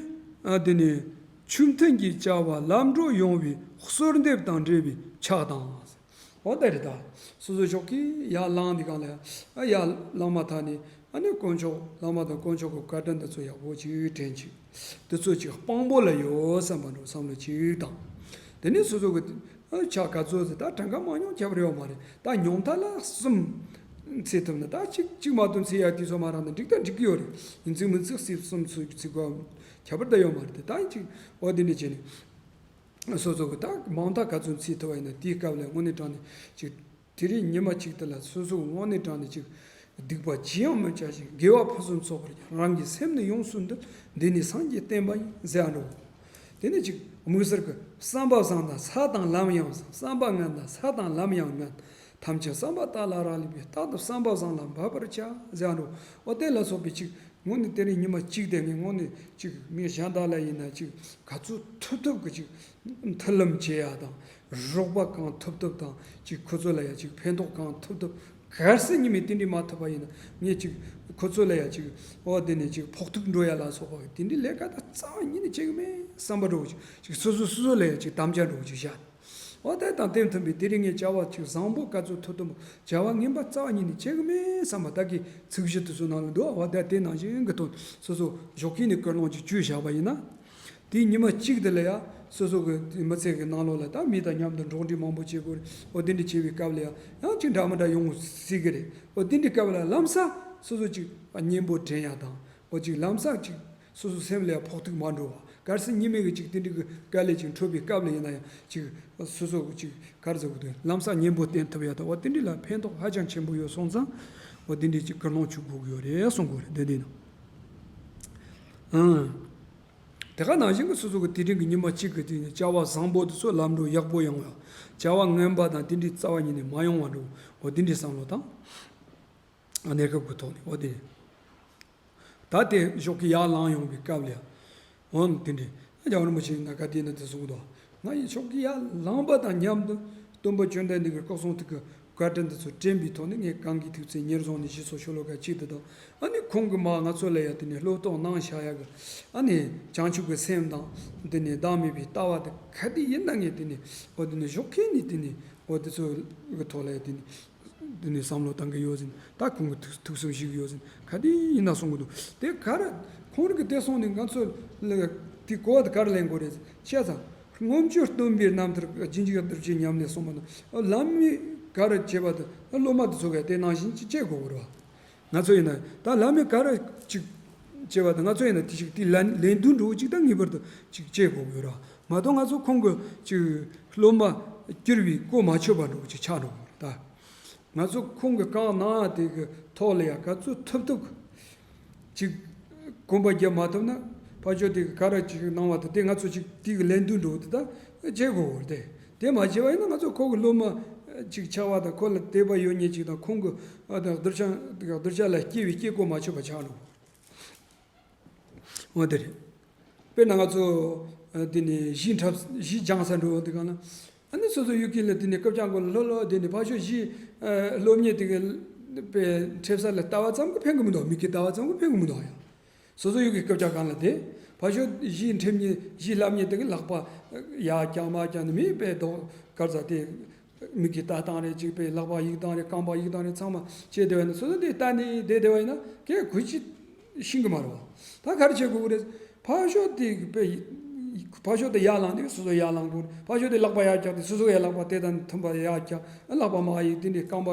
ཨ་དེ་ནས་ཆོས་མཐུན་གྱི་བྱ་བ་ལམ་འགྲོ་ཡོང་བའི་གསོལ་འདེབས་དང་འབྲེལ་བའི་ཕྱག་དང་ཟེར། འོ་དེ་རེད་ད། སོ་སོ་ཞོགས་ཀྱི་ཡར་ལངས་དེ་གང་ལ་ཡ། ཡར་ལངས་མ་ཐག་ནས་ཨ་ནི་དཀོན་མཆོག་བླ་མ་དང་དཀོན་མཆོག་གི་བཀའ་དྲིན་དེ་ཚོ་ཡག་པོ་ཅིག་དྲན་ཅིག་དེ་ཚོ་ཅིག་དཔང་པོ་ལ་ཡོད་བསམ་པ་འགྲོ་བསམ་བློ་ཅིག་དང་། དེ་ནས་སོ་སོ་གི་ཨ་ཕྱག་ག་ཚོད་ཟེར། ད་གྲངས་ཀ་མང་ཉུང་ཁྱད་པར་ཡོད་མ་རེད། ད་ཉུང་མཐའ་ལ་གསུམ་འཚོལ་ཐུབ་ན། ད་གཅིག་གཅིག་མ་གཏོགས་འཚོལ་ཡ་དུས་ཚོད་མ་རག་ན་འགྲིག་ད་འགྲིག་གི་ཡོད་རེད། ཡིན་ཚིག་མིན་ཚིག་གསུམ་ཚོད་འཚོལ་དགོས་ཁྱད་པར་ད་ཡོད་མ་རེད་དེ། ད་གཅིག་འོ་དེ་འདྲ་བྱས་ནས། སོ་སོ་གི་ད་མང་མཐའ་ག་ཚོད་འཚོལ་ཐུབ་པ་ཡིན་ན་དེའི་སྐབས་ལ་དངོས་གནས་དྲང་གནས་ཅིག་དེ་རིང་ཉི་མ་གཅིག་དེ་ལ་སོ་སོ་དངོས་གནས་དྲང་གནས་ཅིག་སྡིག་པ་ཅི་ཡང་མི་བྱ་ཞིང་། དགེ་བ་ཕུན་སུམ་ཚོགས་པར་སྦྱང་། རང་གི་སེམས་ནི་ཡོངས་སུ་འདུལ། འདི་ནི་སངས་རྒྱས་བསྟན་པ་ཡིན། ཟེར་ཡ་འགྲོ། དེ་ནས་ཅིག་དམིགས་བསལ་གྱི་བསམ་པ་བཟང་དང་ས་དང་ལམ་ཡང་བཟང་། བསམ་པ་ངན་དང་ས་དང་ལམ་ཡང་ངན། ཐམས་ཅད་བསམ་པ་དག་ལ་རག་ལས་པས། རྟག་ཏུ་བསམ་པ་བཟང་ལ་འབད་པར་བྱ། ཟེར་ཡ་འགྲོ། འོ་དེ་ལ་སོགས་པའི་ཅིག་དངོས་གནས་དེ་རིང་ཉི་མ་གཅིག་དེ་ངས་དངོས་གནས་ཅིག་མི་གཞན་དག་ལ་ཡིན་ན་ཅིག་ག་ཚོད་ཐུབ་ཐུབ་ཀྱི་ཅིག་མཐུན་ལམ་བྱེད་ཡ་དང་། རོགས་པ་གང་ཐུབ་ཐུབ་དང་ཅིག་ཁོ་ཚོ་ལ་ཡ་ཅིག་ཕན་ཐོགས་གང་ཐུབ་ཐུབ། གལ་སྲིད་ཉི་མས་དེ་འདྲ་མ་ཐུབ་པ་ཡིན་ན་ངས་ཅིག་ཁོ་ཚོ་ལ་ཡ་ཅིག་འོ་དེ་ནས་ཅིག་ཕོག་ཐུག་འགྲོ་ཡ་ལ་སོགས་པ་དེ་འདྲའི་ལས་ཀ་ད་རྩ་བ་ཉིད་ནས་བྱེད་གི་མེད་བསམ་པ་འགྲོ་གི། ཅིག་སོ་སོ་སོ་སོ་ལ་ཡ་ཅིག་དམ་བཅའ་འགྲོ་གི་ཅིག་བཞག་འོ་དེ་དང་དེ་མཐུན་པའི་དེ་རིང་ངས་བྱ་བ་ཅིག་བཟང་པོ་ག་ཚོད་ཐུབ་ཐུབ་བྱ་བ་ངན་པ་རྩ་བ་ཉིད་ནས་བྱེད་གི་མེད་བསམ་པ་ད་གི་ཚིག་གཞི་དེ་ཚོ་ནང་ལ་འདུག་འོ་དེ་དེ་ནང་བཞིན་གི་དོན་སོ་སོ་ཞོགས་ཀྱི་ནས་ཀུན་སློང་ཅིག་བཅོས་བཞག་པ་ཡིན་ན། དེའི་ཉི་མ་གཅིག་དེ་ལ་ཡ་སོ་སོ་གི་མི་ཚེ་གི་ནང་ལོགས་ལ་ད་མི་དང་མཉམ་དུ་འགྲོགས་འདྲིས་མང་པོ་བྱེད་དགོས་རེད། འོ་དེ་འདྲ་བྱེད་པའི་སྐབས་ལ་ཡ་ཡང་ཅིག་འདྲ་མི་འདྲ་ཡོང་སྲིད་གི་རེད། འོ་དེ་འདྲའི་སྐབས་ལ་ལམ་སང་སོ་སོ་ཅིག་གཉེན་པོ་འདྲེན་ཡ་དང་། འོ་ཅིག་ལམ་སང་ཅིག་སོ་སོ་སེམས་ལ་ཡ་ཕོག་ཐུག་མ་འགྲོ་བ། གལ་སྲིད་ཉི་མའི་གི་ཅིག་དེ་འདྲའི་གི་དཀའ་ལས་ཅིག་འཕྲད་པའི་སྐབས་ལ་ཡིན་ན་ཡང་ཅིག་སོ་སོ་གི་ཅིག་ག་རེ་ཟེར་དགོས་འདུག་ལམ་སང་གཉེན་པོ་བསྟེན་ཐུབ་ཡ་དང་འོ་དེ་འདྲའི་ལ་ཕན་ཐོགས་ཧ་ཅང་ཆེན་པོ་ཡོད་སོང་ཙང་འོ་དེ་འདྲའི་ཅིག་ཀུན་སློང་བཅུག་དགོས་ཀྱི་ཡོད་རེད་གསུང་གི་ཡོད་རེད་འདི་འདི་ནང་། ཨང་། དེ་ག་ནང་བཞིན་གྱི་སོ་སོ་གི་དེ་རིང་གི་ཉི་མ་གཅིག་གི་དུས་ནས་བྱ་བ་བཟང་པོ་དེ་ཚོ་ལམ་འགྲོ་ཡག་པོ་ཡོང་བ། བྱ་བ་ངན་པ་དང་དེ་འདྲའི་རྩ་བ་ཉིད་ནས་མ་ཡོང་བ་འགྲོ་འོ་དེ་འདྲའི་བསམ་བློ་དང་། གནས་སྐབས་ཀྱི་ཐོག་ནས་འོ་དེ། ད་དེ་ཞོགས་ཀྱི་ཡར་ལངས་ཡོང་བའི་སྐབས་ལ་ཡང་། འོ་དེ་འདྲའི་རྒྱལ་བ་རིན་པོ་ཆེ་ཡིན་ན་ག་དེ་ན་དེ་གསུངས་འདུག་ང་ཡིན་ཞོགས་ཀྱི་ཡར་ལངས་པ་དང་མཉམ་དུ་སྟོན་པ་བཅོམ་ལྡན་འདས་ཀྱི་སྐུ་གསུང་ཐུགས་ཀྱི་བཀའ་དྲིན་དེ་ཚོ་དྲན་པའི་ཐོག་ནས་ངས་གང་གི་ཐུགས་བརྩེ་ཉེར་བཟུང་ནས་ཞེས་སོགས་ཤོ་ལོ་ཀ་གཅིག་དེ་དང་ཨ་ནི་ཁོང་གིས་མ་ང་ཚོ་ལ་ཡང་དེ་ནས་བློ་གཏོང་གནང་བཞག་ཡ་གི་ཨ་ནི་བྱང་ཆུབ་ཀྱི་སེམས་དང་དེ་ནས་བདག་མེད་པའི་ལྟ་བ་དེ་ག་དེ་ཡིན་ན་ངས་དེ་ནས་འོ་དེ་ནས་ཞོགས་ཀས་ནས་དེ་ནས་འོ་དེ་ཚོ་གི་ཐོག་ལ་ཡང་དེ་ནས། འདི་ནས་བསམ་བློ་བཏང་གི་ཡོད་ཟིན། ད་ཁོང་གི་ཐུགས་ཐུགས་སེམས་ཞིག་ཡོད་ཟིན། ག་དེ་ཡིན་ན་གསུང་གི་འདུག་དེ་ག་རེ་ཁོང་རང་གི་དེ་སོང་ནས་ང་ཚོ་ལ་དེ་གོ་བ་དེ་ག་རེ་ལེན་དགོས་རེད་བཤད་ཙང་། མངོན་སྤྱོད་སྟོན་པའི་རྣམ་ཐར་རྗེ་འཇིགས་བྱེད་ཉམས་ལེན་གསུངས་པ་ན་བླ་མས་ག་རེ་བྱས་པ་དེ་སློབ་མ་དེ་ཚོ་གས་དེ་ནང་བཞིན་ཅིག་བྱེད་དགོས་གི་རེད་བ། ང་ཚོ་ཡིན་ན་ད་བླ་མས་ག་རེ་ཅིག་བྱས་པ་དེ་ང་ཚོ་ཡིན་ན་དེ་ཞིག་དེ་ལན་ལན་དུ་འགྲོ་ཅིག་ད་ངེས་པར་དུ་ཅིག་བྱེད་དགོས་གི་རེད་བ། མ་གཏོགས་ང་ཚོ་ཁོང་གི་ཅིག་སློབ་མ་བསྐྱུར་བའི་གོ་མ་ཆོད་པ་འགྲོ་ཅིག་ཆགས་འགྲོ་གི་རེད་ད། ང་ཚོ་ཁོང་གི་གང་གནང་ཡ་དེ་གི་ཐོག་ལ་ཡ་ག་ཚོད་ཐུབ་ཐུབ་ཅིག་གོམ་པ་རྒྱབ་མ་ཐུབ་ན་ཕར་ཕྱོགས་དེ་གི་ག་རེ་ཅིག་གནང་བ་དེ་དེ་ང་ཚོ་ཅིག་དེ་གི་ལན་དུ་འགྲོ་དེ་ད་བྱེད་དགོས་གི་རེད་དེ། དེ་མ་བྱས་པ་ཡིན་ན་ང་ཚོ་ཁོ་གི་སློབ་མ་ཅིག་ཆགས་པ་དང་ཁོ་ལ་དད་པ་ཡོད་མཁན་ཅིག་དང་ཁོང་གི་ཨ་དང་གདུལ་བྱ་གདུལ་བྱ་ལ་སྐྱེ་བའི་སྐྱེ་སྒོ་མ་ཆོད་པ་ཆགས་འགྲོ་གི་རེད། འོ་དེ་རེད། དཔེར་ན་ང་ཚོ་ཨ་དེ་ནས་གཞས་འཁྲབ་གཞས་སྦྱང་ས་འགྲོ་འོ་དེ་གང་ལ་ཨ་ནི་སོ་སོ་ཡུལ་གྱི་ལ་དེ་ནས་སྐབས་ཀྱང་གོ་ལ་ལྷོད་ལྷོད་དེ་ནས་ཕར་ཕྱོགས་གཞས་ཨ་སློབ་གཉེར་དེ་གི་དཔེ་འཁྲབ་ས་ལ་ལྟ་བ་ཙམ་གྱིས་ཕན་གི་མི་འདུག་མིག་གིས་ལྟ་བ་ཙམ་གྱིས་ཕན་གི་མི་འདུག་ཡ། སོ་སོ་ཡུལ་གྱི་སྐབས་ཀྱང་གང་ལ་དེ་ཕར་ཕྱོགས་གཞས་འཁྲབ་མཁན་གཞས་བསླབ་མཁན་དེ་གི་ལག་པ་ཡར་བརྐྱངས་མར་བརྐྱངས་ནས་མི་དཔེ་རྡོག་དཀར་ཟ་དེ། མིག་གིས་ལྟ་སྟངས་རེད་ཅིག་པའི་ལག་པ་གཡུག་སྟངས་རེད་རྐང་པ་གཡུག་སྟངས་རེད་ཚང་མ་བྱས་བསྡད་པ་ཡིན་ན་སོ་སོ་དེ་ལྟ་ནས་བསྡད་བསྡད་པ་ཡིན་ན་སྐད་གུས་ཅི་ཤེས་གི་མ་རེད་བ། ད་ག་རེ་བྱེད་དགོས་ཀྱི་རེད། ཕར་ཕྱོགས་དེ་པའི་ཕར་ཕྱོགས་དེ་ཡར་ལངས་དུས་སོ་སོ་ཡར་ལངས་དགོས་རེད། ཕར་ཕྱོགས་དེ་ལག་པ་ཡར་བཀྱགས་དུས་སོ་སོ་ཡར་ལག་པ་དེ་དང་མཐུན་པ་ཡར་བཀྱགས་ལག་པ་མར་གཡུག་དེ་འདྲའི་རྐང་པ་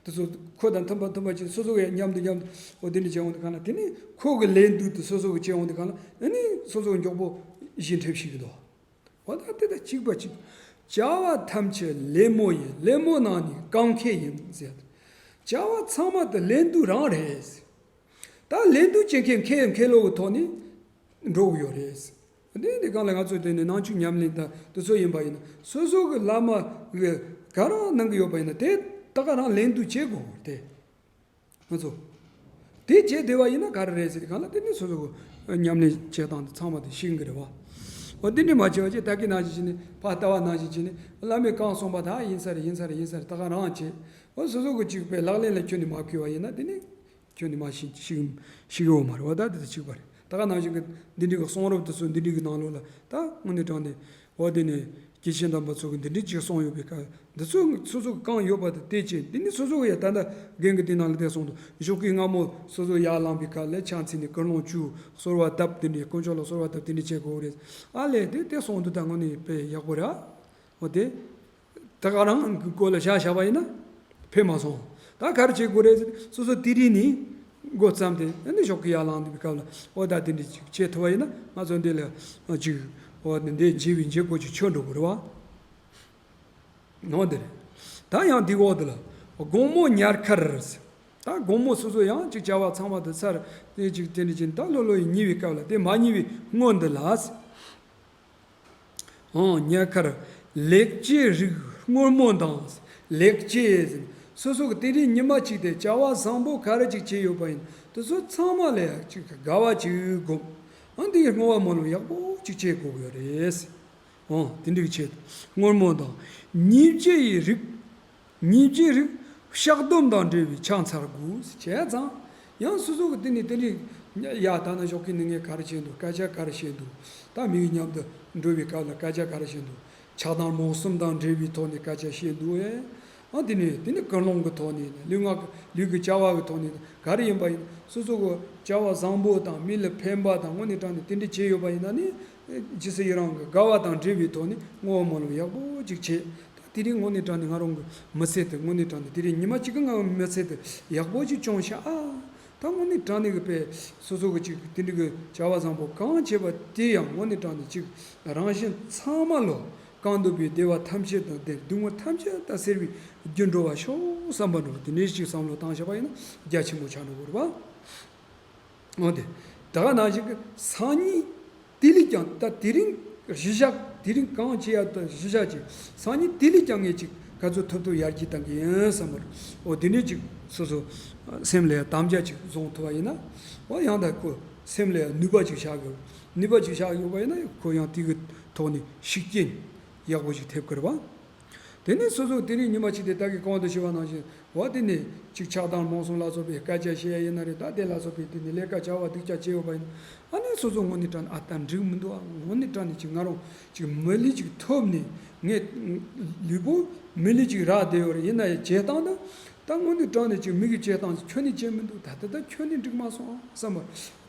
དེ་ཚོ་ཁོ་དང་མཐུན་པ་མཐུན་པ་བྱས་སོ་སོ་ཡར་མཉམ་དུ་མཉམ་དུ་འོ་དེ་འདྲ་བྱས་འོང་དུས་གང་ལ་དེ་ནི་ཁོ་གི་ལན་དུ་དུ་སོ་སོ་གི་བྱས་འོང་དུས་གང་ལ་ཨ་ནི་སོ་སོ་མགྱོགས་པོ་གཞས་འཁྲབ་ཤེས་ཀྱི་འདུག་འོ་ད་དེ་དང་གཅིག་པ་གཅིག་བྱ་བ་ཐམས་ཅད་ལད་མོ་ཡིན། ལད་མོ་རྣམས་ནི་གང་ཁེལ་ཡིན་ཟེར། བྱ་བ་ཚང་མ་དེ་ལན་དུ་རང་རེད་ཟེར། ད་ལན་དུ་བྱེད་མཁན་ཁེལ་ཁེལ་ལོ་གི་ཐོག་ནས་འགྲོ་གི་ཡོད་རེད་ཟེར། དེ་འདི་གང་ལ་ང་ཚོས་དེ་ནས་ནང་ཆོས་ཉམས་ལེན་དང་དེ་ཚོ་ཡིན་པ་ཡིན་ན་སོ་སོ་གི་བླ་མ་གི་ག་རང་གནང་གི་ཡོད་པ་ཡིན་ན་དེ་ད་ག་རང་ལན་དུ་བྱེད་དགོས་དེ། ང་ཚོ། དེ་བྱས་བསྡད་པ་ཡིན་ན་ག་རེ་རེད་ཟེར་གང་ལ་དེ་ནི་སོ་སོ་གི་ཉམས་ལེན་བྱེད་སྟངས་དེ་ཚང་མ་དེ་ཤེས་ཀྱི་རེད་བ། འོ་དེ་འདྲ་མ་བྱས་པ་ཅིག་ད་གིན་ནང་བཞིན་བྱས་ནས་ཕར་ལྟ་བ་ནང་བཞིན་བྱས་ནས་བླ་མས་གང་གསུངས་པ་ད་ཡིན་ས་རེད་ཡིན་ས་རེད་ཡིན་ས་རེད་ད་ག་རང་བྱས། འོ་སོ་སོ་གི་ཅིག་པའི་ལག་ལེན་ལ་ཁྱོན་ནས་མ་འཁྱོལ་བ་ཡིན་ན་དེ་ནི་ཁྱོན་ནས་མ་ཤེས་ཤེས་ཤེས་ཀྱི་ཡོད་མ་རེད་བ། ད་དེ་ཚོ་གཅིག་པ་རེད། ད་ག་ནང་བཞིན་གྱི་འདི་འདྲའི་གི་གསུང་རབ་དེ་ཚོ་འདི་འདྲའི་གི་ནང་ལོགས་ལ་ད་དངོས་གནས་དྲང་གནས་འོ་དེ་ནས་སྐྱེས་ཆེན་དམ་པ་ཚོ་གི་འདི་འདྲའི་ཅིག་གསུངས་ཡོད་པའི་སྐབས་འདི་ཚོ་སོ་སོ་གི་གང་ཡོད་པ་དེ་བལྟས་བྱས་འདི་ནི་སོ་སོ་གི་ཡ་ད་ལྟ་རྒན་གི་དེ་ནང་ལ་བལྟས་སོང་དུ་ཞོགས་ཀའི་སྔ་མོ་སོ་སོ་ཡར་ལངས་པའི་སྐབས་ལ་ཕྱག་འཚལ་ནས་ཀུན་སློང་བཅུ་གསོལ་བ་བཏབ་དེ་འདྲའི་དཀོན་མཆོག་ལ་གསོལ་བ་བཏབ་དེ་འདྲའི་བྱེད་དགོས་རེད། ཨ་ལས་དེ་བལྟས་སོང་དུ་ད་དངོས་གནས་དཔེ་ཡག་པོ་རེད་ཨ། འོ་དེ། ད་ག་རང་གི་སྐོར་ལ་བཞག་བཞག་པ་ཡིན་ན་ཕན་མ་སོང་། ད་ག་རེ་བྱེད་དགོས་རེད་ཟེར་སོ་སོ་དེ་རིང་ནས་འགོ་བརྩམས་ཏེ་ཨ་ནི་ཞོགས་ཀྱི་ཡར་ལངས་འདི་བའི་སྐབས་ལ་འོ་ད་དེ་འདྲ་ཅིག་བྱེད་ཐུབ་པ་ཡིན་ན་ང་ཚོ་འདི་ལ་ཅིག་འོ་འདི་འདི་བྱེད་པའི་བྱེད་སྒོ་ཅིག་ཆོད་འགྲོ་དགོས་རེད་བ། འོ་འདི་རེད། ད་ཡང་འདི་འོག་འདི་ལ་དགོང་མོ་ཉལ་ཁར་ཟེར། ད་དགོང་མོ་སོ་སོ་ཡང་ཅིག་བྱ་བ་ཚང་མ་དུ་ཚར་དེ་ཅིག་དེ་འདྲ་ཅིག་ད་ལྷོད་ལྷོད་ཡིན་ཉལ་བའི་སྐབས་ལ་དེ་མ་ཉལ་བའི་སྔོན་འདི་ལ་ཟེར། ཨང་། ཉལ་ཁར་ལེགས་སྐྱེས་རིགས་སྔོན་མོ་དང་། ལེགས་སྐྱེས་ཟེར། སོ་སོ་གི་དེ་རིང་ཉི་མ་གཅིག་དེ་བྱ་བ་བཟང་པོ་ག་རེ་ཅིག་བྱས་ཡོད་པ་ཡིན་དེ་ཚོ་ཚང་མ་ལ་ཡང་ཅིག་དགའ་བ་ཅིག་སྒོམ། ཨང་། དེ་ཡི་བསྔོ་བ་སྨོན་ལམ་ཡག་པོ་ཅིག་བྱེད་དགོས་ཀྱི་ཡོད་རེད། ཨང་། དེ་འདྲ་གི་ཆེད་དུ་སྔོན་མོ་དང་། ཉིན་བྱེད་ཡི་རིགས། ཉིན་བྱེད་རིགས་བཤགས་སྡོམ་དང་འབྲེལ་བའི་ཕྱག་འཚལ་དགོས་བྱས་ཙང་། ཡང་སོ་སོ་གི་དེ་ནས་དེ་འདྲའི་ཡ་ད་ནི་ཞོགས་ཀས་ནི་ངས་ག་རེ་བྱས་འདུག་སྐད་ཆ་ག་རེ་བཤད་འདུག་ད་མི་གི་མཉམ་དུ་འགྲོ་བའི་སྐབས་ལ་སྐད་ཆ་ག་རེ་བཤད་འདུག་ཆགས་སྡང་རྨོངས་གསུམ་དང་འབྲེལ་བའི་ཐོག་ནས་སྐད་ཆ་བཤད་འདུག་ཨེ། ཨ་དེ་ནས་དེ་ནི་ཀུན་སློང་གི་ཐོག་ནས་ལུས་ངག་ལུས་ཀྱི་བྱ་བ་གི་ཐོག་ནས་ག་རེ་ཡིན་པ་ཡིན་སོ་སོ་གི་བྱ་བ་བཟང་པོ་དང་མི་ལ་ཕན་པ་དང་དངོས་གནས་དྲང་ནས་དེ་འདྲ་བྱས་ཡོད་པ་ཡིན་ན་ནི། ཇི་སྲིད་ཡི་རང་གི་དགའ་བ་དང་འབྲེལ་བའི་ཐོག་ནས་བསྔོ་བ་སྨོན་ལམ་ཡག་པོ་ཅིག་བྱས། ད་དེ་རིང་དངོས་གནས་དྲང་ནས་ང་རང་གི་མི་ཚེ་དེ་དངོས་གནས་དྲང་ནས་དེ་རིང་ཉི་མ་གཅིག་གི་ང་མི་ཚེ་དེ་ཡག་པོ་ཅིག་སྐྱོང་ཤག་ཨ། ད་དངོས་གནས་དྲང་གནས་ཀྱི་དཔེ་སོ་སོ་གི་ཅིག་དེ་འདྲ་གི་བྱ་བ་བཟང་པོ་གང་བྱས་པ་དེ་ཡང་དངོས་གནས་དྲང་གནས་ཅིག་རང་གཞན་ཚང་མ་ལོ། གང་འདོད་པའི་བདེ་བ་ཐམས་ཅད་དང་ལྡན། སྡུག་བསྔལ་ཐམས་ཅད་དང་སེལ་བའི་རྒྱུར་འགྲོ་བར་ཤོག་བསམ་པ་འགྲོ། དེ་འདྲའི་ཅིག་བསམ་བློ་བཏང་བཞག་པ་ཡིན་ན་རྒྱ་ཆེན་པོ་ཆགས་འགྲོ་གི་རེད་པ། འོ་དེ། ད་ག་ནང་བཞིན་གྱི་སང་ཉིན་དེ་ལས་ཀྱང་ད་དེ་རིང་གཞི་བཞག་དེ་རིང་གང་བྱེད་ཡ་ད་གཞི་བཞག་ཅིག་སང་ཉིན་དེ་ལས་ཀྱང་ངས་ཅིག་ག་ཚོད་ཐུབ་ཐུབ་ཡར་རྒྱས་གཏང་གི་ཡིན་བསམ་པར། འོ་དེ་འདྲས་ཅིག་སོ་སོ་སེམས་ལ་ཡ་དམ་བཅའ་ཅིག་བཟུང་ཐུབ་པ་ཡིན་ན། འོ་ཡང་ད་ཁོ་སེམས་ལ་ཡ་ནུས་པ་ཅིག་བཞག་དགོས། ནུས་པ་ཅིག་བཞག་ཡོད་པ་ཡིན་ན་ཁོ་ཡང་དེ་གི་ཐོག་ནས་ཤུགས་རྐྱེན་ཡག་པོ་ཅིག་ཐེབས་ཀྱི་རེད་པ། དེ་ནས་སོ་སོ་དེ་རིང་ཉི་མ་གཅིག་དེ་ད་གིན་གོང་དུ་ཞུས་པ་ནང་བཞིན། འོ་དེ་ནས་ཅིག་ཆགས་སྡང་རྨོངས་གསུམ་ལ་སོགས་པའི་སྐད་ཆ་བཤད་ཡ་ཡིན་ན་རེད། ད་དེ་ལ་སོགས་པའི་དེ་ནས་ལས་ཀ་བྱ་བ་སྡུག་ཅག་བྱས་ཡོད་པ་ཡིན། ཨ་ནི་སོ་སོ་དངོས་གནས་དྲང་ཨ་ད་འགྲིག་མི་འདུག་ཨ་དངོས་གནས་དྲང་ནས་ཅིག་ང་རང་ཅིག་མི་ལུས་ཅིག་ཐོབ་ནས་ངས་ལུས་པོ་མི་ལུས་ཅིག་རག་བསྡད་ཡོད་རེད། ཡིན་ན་ཡང་བྱེད་སྟངས་ད་ད་དངོས་གནས་དྲང་ནས་ཅིག་མི་གི་བྱེད་སྟངས་ཁྱོན་ནས་བྱེད་མི་འདུག་ད་ད་ད་ཁྱོན་ནས་འགྲིག་མ་སོང་ཨ་བསམ་པ་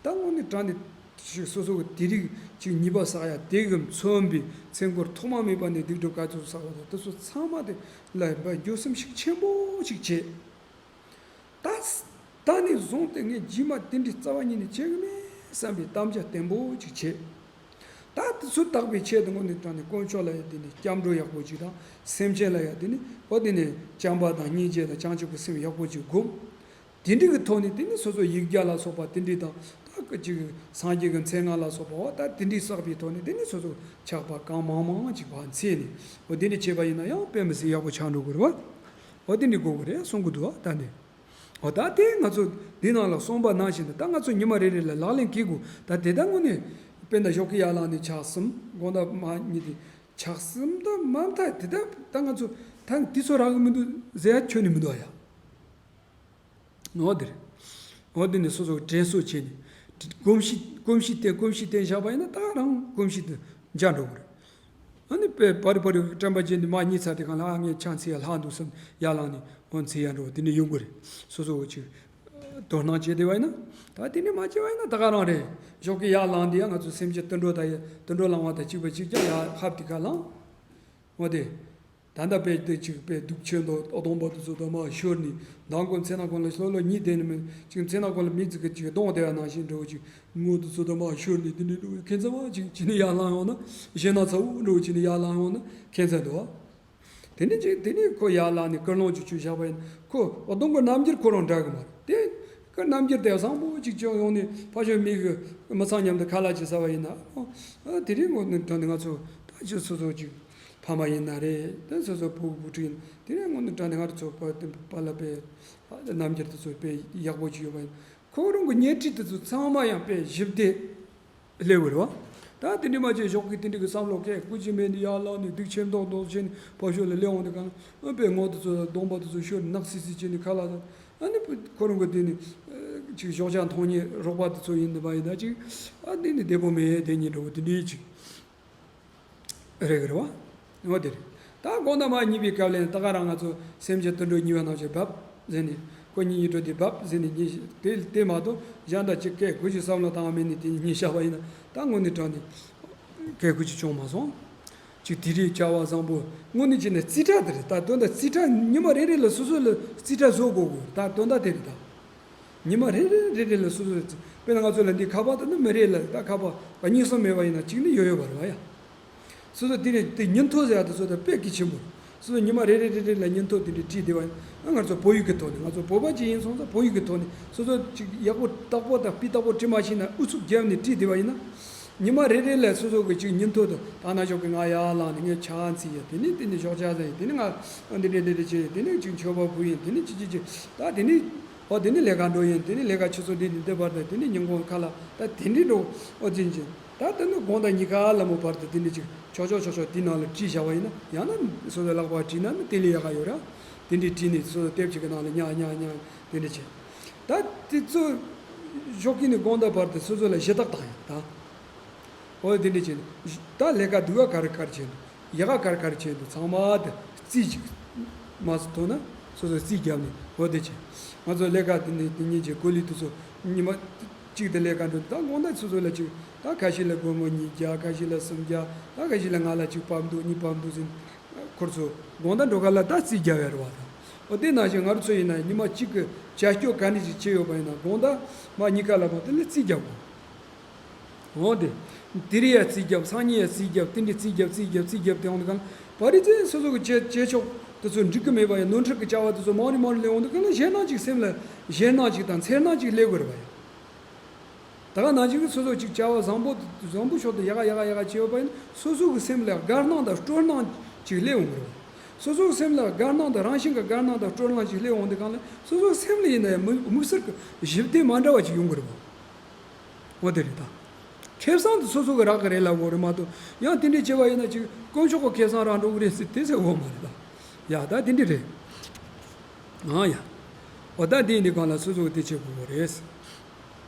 ད་དངོས་གནས་དྲང་ནས། ཞིག་སོ་སོ་གི་དེ་རིགས་ཅིག་ཉེས་པ་བསགས་ཡ་དེ་གི་མཚོན་པའི་ཚེ་འཁོར་ཐོག་མ་མེད་པ་ནས་སྡིག་སྒྲིབ་ག་ཚོད་བསགས་པ་དང་དེ་ཚོ་ཚང་མ་དེ་ལ་འགྱོད་སེམས་ཤུགས་ཆེན་པོ་ཅིག་བྱེད། ད་ད་ནས་བཟུང་སྟེ་ངས་རྗེས་མ་དེ་འདྲའི་རྩ་བ་ཉིད་ནས་བྱེད་གི་མེད་བསམ་པའི་དམ་བཅའ་བརྟན་པོ་ཅིག་བྱེད། ད་དེ་ཚོ་དག་པའི་ཆེད་དུ་དངོས་གནས་དྲང་ནས་དཀོན་མཆོག་ལ་ཡ་དེ་ནས་སྐྱབས་འགྲོ་ཡག་པོ་ཅིག་དང་སེམས་ཅན་ལ་ཡ་དེ་ནས་འོ་དེ་ནས་བྱམས་པ་དང་སྙིང་རྗེ་དང་བྱང་ཆུབ་ཀྱི་སེམས་ཡག་པོ་ཅིག་སྒོམ། དེ་འདྲ་གི་ཐོག་ནས་དེ་ནི་སོ་སོ་ཡིག་བརྒྱ་ལ་སོགས་པ་དེ་འདྲ་དང་ད་ཀ་ཅིག་སངས་རྒྱས་ཀྱི་མཚན་སྔགས་ལ་སོགས་པ་འོ་ད་དེ་འདྲ་བསགས་པའི་ཐོག་ནས་དེ་ནི་སོ་སོ་ཆགས་པ་གང་མང་མང་ཅིག་བ་འཚེ་ནས་འོ་དེ་འདྲ་བྱས་པ་ཡིན་ན་ཡང་དཔེ་མི་སྲིད་ཡག་པོ་ཆགས་འགྲོ་གི་རེད་བ། འོ་དེ་འདྲ་དགོས་གི་རེད་གསུང་གི་འདུག་བ་ད་འདི། འོ་ད་དེ་ང་ཚོ་འདི་ནང་ལ་གསུངས་པ་ནང་བཞིན་དུ་ད་ང་ཚོ་ཉི་མ་རེ་རེ་ལ་ལག་ལེན་འཁེལ་དགོས། ད་དེ་ད་དངོས་གནས་དཔེར་ན་ཞོགས་ཀས་ཡར་ལངས་ནས་ཆགས་གསུམ་དགོང་དག་མ་གཉིད་དེ་ཆགས་གསུམ་ད་མ་མཐའ་དེ་ད་ད་ང་ཚོ་ད་དེ་ཚོ་རག་གི་མི་འདུག་ཟེར་ཡ་ཁྱོན་ནས་མི་འདུག་ཡ། འོ་དེ་རེད། འོ་དེ་ནས་སོ་སོ་དྲན་གསོ་བྱས་ནས་གོམས་གཤིས་གོམས་གཤིས་བསྟེན་གོམས་གཤིས་བསྟེན་བཞག་པ་ཡིན་ན་ད་རང་གོམས་གཤིས་དེ་འཇགས་འགྲོ་གི་རེད། ཨ་ནི་དཔེ་བར་བར་དྲན་པ་བརྗེད་ནས་མ་གཉིད་ཚར་དེ་གང་ལ་ཨ་ངས་ཆང་འཚིག་ཡ་ལྷག་འདུག་བསམ་ཡར་ལངས་ནས་འོ་འཚིག་ཡ་འགྲོ་དེ་ནས་ཡོང་གི་རེད། སོ་སོ་ཅིག་དོ་སྣང་བྱས་བསྡད་པ་ཡིན་ན་ད་དེ་ནས་མ་བྱས་པ་ཡིན་ན་ད་ག་རང་རེད། ཞོགས་ཀས་ཡར་ལངས་དེ་ཡ་ང་ཚོ་སེམས་ཅན་དུད་འགྲོ་ད་ཡ་དུད་འགྲོ་ལངས་པ་དང་གཅིག་པ་གཅིག་ཀྱང་ཡར་ཧབ་དེ་ག་ལངས། འོ་དེ། ད་ལྟ་དཔེ་དེ་གཅིག་དཔེ་སྡུག་ཆེན་དང་སྡོང་པོ་དེ་ཚོ་དང་མར་ཤོར་ནས་མདང་དགོང་མཚན་ནག་གུང་ལ་ལྷོད་ལྷོད་གཉིད་བསྡད་ནས་མིན་གཅིག་མཚན་ནག་གུང་ལ་མི་ཚིག་གི་གཅིག་གདོང་བསྡད་པ་ནང་བཞིན་འདྲ་བོ་གཅིག་ངོ་དེ་ཚོ་དང་མར་ཤོར་ནས་དེ་འདྲའི་འདྲ་བོ་ཁྱད་མཚར་བ་གཅིག་ཅི་ནས་ཡར་ལངས་ཡོང་ན་གཞས་སྣ་ཚ་བོ་འདྲ་བོ་ཅི་ནས་ཡར་ལངས་ཡོང་ན་ཁྱད་མཚར་འདུག་བ། དེ་ནས་ཅིག་དེ་ནས་ཁོ་ཡར་ལངས་ནས་ཀུན་སློང་ཅིག་བཅུག་བཞག་པ་ཡིན་ཁོ་སྡོང་པོ་རྣམ་འགྱུར་ཁོ་རང་འདྲ་གི་མ་རེད་དེ། ཀུན་རྣམ་འགྱུར་དེ་བཟང་པོ་ཅིག་བྱུང་ཡོང་ནས་ཕ་ཤོད་མི་གི་མི་ཚང་མཉམ་དུ་ཁ་ལག་ཅིག་ཟ་བ་ཡིན་ན་ཨ་དེ་རིང་ངོ་ནས་དྲན་ནས་ང་ཚོ་ད་ཅི་སོ་སོ་ཅིག་ཕ་མ་ཡིན་ན་རེད། དེ་སོ་སོ་བུ་བུ་ཕྲུག་ཡིན་དེ་རིང་ངོ་ནས་དྲན་ནས་ང་ཚོ་པ་དེ་པཱ་ལགས་པས་རྣམ་འགྱུར་དེ་ཚོ་དཔེ་ཡག་པོ་ཅིག་ཡོད་པ་ཡིན། ཁོ་རང་གི་བརྙས་བཅོས་དེ་ཚོ་ཚང་མ་ཡང་དཔེ་ཞིབ་བལྟས་སླེབས་ཡོད་རེད་བ། ད་དེ་འདྲ་མ་བྱས་ཞོགས་ཀས་དེ་འདྲ་གི་བསམ་བློ་སྐད་སྐུ་མཁྱེན་མེད་ནས་ཡར་ལངས་ནས་སྡིག་ཆེན་མདོག་མདོག་བྱས་ནས་ཕར་ཕྱོགས་ལ་སླེབས་འོང་དུས་གང་ཨ་དཔེ་ངོ་དེ་ཚོ་གདོང་པ་དེ་ཚོ་ཤོར་ནག་སིལ་སིལ་བྱས་ནས་ཁ་ལག་ཨ་ནི་ཁོ་རང་གི་དེ་ནི་ཅིག་ཞོགས་ཇ་འཐུང་མཁན་རོགས་པ་དེ་ཚོ་ཡིན་པ་ཡིན་ན་ཅིག་ཨ་དེ་ནི་བདེ་པོ་མེད་དེ་ཉིད་འགྲོ་དེ་འདྲའི་ཅིག་རེད་གི་རེད་བ། འོ་དེ་རེད། ད་དགོང་དག་མ་གཉིད་པའི་སྐབས་ལ་ད་ག་རང་ང་ཚོ་སེམས་ཅན་དུད་འགྲོ་གཉིས་པ་ནང་བཞིན་བབས་ཟེར་ནས་ཁོ་གཉིས་གཉིད་འགྲོ་དེ་བབས་ཟེར་ནས་གཉིད་དེ་དེ་མ་གཏོགས་གཞན་དག་ཅིག་སྐད་དགུ་ཅིག་བསམ་བློ་བཏང་བ་མེད་ནས་དེ་གཉིད་བཞག་པ་ཡིན་ན་ད་དངོས་གནས་དྲང་ནས་སྐད་དགུ་ཅིག་བྱུང་མ་སོང་། ཅིག་དེ་རིགས་བྱ་བ་བཟང་པོ་དངོས་གནས་བྱས་ནས་རྩིས་ཁྲ་དེ་རེད། ད་དོན་དག་རྩིས་ཁྲ་ཉི་མ་རེ་རེ་ལ་སོ་སོ་ལ་རྩིས་ཁྲ་བཟོ་དགོས་དགོས་ད་དོན་དག་དེ་རེད་ད། ཉི་མ་རེ་རེ་རེ་རེ་ལ་སོ་སོ་རྩིས། དཔེར་ན་ང་ཚོ་ལ་འདི་ཁ་པར་དང་ནི་མི་རེ་ལ་ད་ཁ་པར་གཉིས་གསུམ་མེད་པ་ཡིན་ན་གཅིག་ནི་ཡོད་ཡོད་པ་རེད་བ་ཡ། སོ་སོ་དེ་རེ་དེ་ཉིན་ཐོ་ཟེར་ཡ་དེ་ཚོ་ད་དཔེ་གལ་ཆེན་པོ་རེད། སོ་སོ་ཉི་མ་རེ་རེ་རེ་རེ་ལ་ཉིན་ཐོ་དེ་འདྲ་བྲིས་བསྡད་པ་ཡིན་ན་ང་ཚོ་བོད་ཡིག་གི་ཐོག་ནས་ང་ཚོ་བོད་པ་ཅིག་ཡིན་སོང་ཙང་བོད་ཡིག་གི་ཐོག་ནས་སོ་སོ་ཅིག་ཡག་པོ་བདག་པོ་དང་སྤུས་དག་པོ་བྲིས་མ་ཤེས་ན་ཨུ་ཚུགས་བརྒྱབ་ནས་བྲིས་བསྡད་པ་ཡིན་ན། ཉི་མ་རེ་རེ་ལ་སོ་སོ་གི་ཅིག་ཉིན་ཐོ་དང་ད་ན་ཞོགས་ཀྱི་ང་ཡར་ལངས་ནས་ངས་ཇ་འཚིག་ཡ་དེ་ནས་དེ་ནས་ཞོགས་ཇ་ཟ་ཡ་དེ་ནས་ང་འདི་འདྲ་འདི་འདྲ་བྱས་དེ་ནས་ཅིག་མཆོད་པ་ཕུལ་ཡིན་དེ་ནས་ཅིག་ཅིག་ཅིག་ད་དེ་ནས་ཨོ་དེ་ནས་ལས་ཀ་འགྲོ་ཡིན་དེ་ནས་ལས་ཀ་ཆུ་ཚོད་འདི་ནས་འདི་བར་དུ་དེ་ནས་ཉིན་གུང་ཁ་ལ་ད་དེ་འདྲ་འགྲོ་ཨོ་ཅིན་ཅིན་ད་དེ་ནས་དགོང་དག་ཉི་ཁ་ལ་མོ་བར་དུ་དེ་འདྲ་ཅིག་ཆོག་ཆོག་ཆོག་ཆོག་དེ་ནང་ལ་བྲིས་བཞག་པ་ཡིན་ན་ཡང་ན་སོ་སོའི་ལག་པ་བྲིས་ན་ནི་དེ་ལས་ཡག་ག་ཡོད་ར། དེ་འདྲ་བྲིས་ནས་སོ་སོ་དེབ་ཅིག་གི་ནང་ལ་ཉག་ཉག་ཉག་དེ་འདྲ་བྱས། ད་དེ་ཚོ་ཞོགས་ཀྱི་ནས་དགོང་དག་བར་དུ་སོ་སོ་ལ་ཞེ་དྲག་བཏང་ཡང་ད། འོ་དེ་འདྲ་བྱས་ནས་ད་ལས་ཀ་སྡུག་ག་ག་རེ་ག་རེ་བྱས་འདུག་ཡག་ག་ག་རེ་ག་རེ་བྱས་འདུག་ཚང་མ་དེ་རྩིས་ཅིག་མ་སུ་ཐོན་ན་སོ་སོ་རྩིས་བརྒྱབ་ནས་འོ་དེ་བྱས། ང་ཚོ་ལས་ཀ་དེ་ནས་དེ་ཉིན་གྱི་གོ་ལི་དེ་ཚོ་ཉི་མ་གཅིག་དེ་ལས་ཀ་འགྲོ་ད་དགོང་དག་སོ་སོ་ལ་ཅིག་ད་ཁ་ཤས་ལ་སྒོར་མོ་ཉིས་བརྒྱ་ཁ་ཤས་ལ་སུམ་བརྒྱ་ད་ཁ་ཤས་ལ་ང་ལ་ཅིག་བབས་འདུག་གཉིས་བབས་འདུག་ཟིན། ཁོར་ཚོ་དགོང་དག་འགྲོ་ཁ་ལ་ད་རྩིས་རྒྱག་ཡ་རེད་བ་དང་ འོ་དེ་ནང་བཞིན་ང་རང་ཚོ་ཡིན་ན་ཉི་མ་གཅིག་གི་བྱ་སྤྱོད་ག་འདྲ་ཞིག་བྱས་ཡོད་པ་ཡིན་ན་དགོང་དག་མ་གཉིས་ཀ་ལ་མ་དེ་ལ་རྩིས་རྒྱག་དགོས། འོ་དེ། དེ་རིང་ཡ་རྩིས་རྒྱབ། སང་ཉིན་ཡ་རྩིས་རྒྱབ། དེ་འདྲའི་རྩིས་རྒྱབ་རྩིས་རྒྱབ་རྩིས་རྒྱབ་དེ་འོང་དུས་གང་ལ་བ་རི་ཚེ་སོ་སོ་གི་བྱེད་བྱེད་ཕྱོགས་དེ་ཚོ་འགྲིག་གི་མེད་པ་ཡ་ནོར་འཁྲུལ་གི་བྱ་བ་དེ་ཚོ་མང་རུ་མང་རུ་སླེབས་འོང་དུས་གང་ལ་ཞེད་སྣང་ཅིག་སེམས་ལ་ཞེད་སྣང་ཅིག་དང་འཚེར་སྣང་ཅིག་སླེབས་དགོས་རེད་པ་ཡ། ད་ག་ནང་བཞིན་གི་སོ་སོ་ཅིག་བྱ་བ་བཟང་པོ་བཟང་པོ་ཕྱོགས་དེ་ཡག་ག་ཡག་ག་ཡག་ག་བྱས་ཡོད་པ་ཡིན་སོ་སོ་གི་སེམས་ལ་དགའ་སྣང་དང་སྤྲོ་སྣང་ཅིག་སླེབས་འོང་གི་རེད་པ། སོ་སོ་གི་སེམས་ལ་དགའ་སྣང་དང་རང་བཞིན་གི་དགའ་སྣང་དང་སྤྲོ་སྣང་ཅིག་སླེབས་འོང་དུས་གང་ལ་སོ་སོ་གི་སེམས་ལ་ཡིན་ན་ཡང་དམིགས་དམིགས་བསལ་གི་ཞི་བདེ་མ་འདྲ་བ་ཅིག་ཡོང་གི་རེད་པ། འོ་དེ་རེད་ད། ཁེ་བཟང་དེ་སོ་སོ་གི་རག་གི་རེད་ལབ་དགོས་རེད་མ་གཏོགས་ཡང་དེ་འདྲས་བྱས་པ་ཡིན་ན་ཅིག་དཀོན་མཆོག་གི་ཁེ་བཟང་རག་འགྲོ་གི་རེད་ཟེར་དེ་ཟེར་དགོས་མ་རེད་ད། ཡ་ད་དེ་འདྲས་རེད། ཨང་ཡ། འོ་ད་དེ་ཡིན་དུས་གང་ལ་སོ་སོ་གི་དེ་བྱེད་དགོས་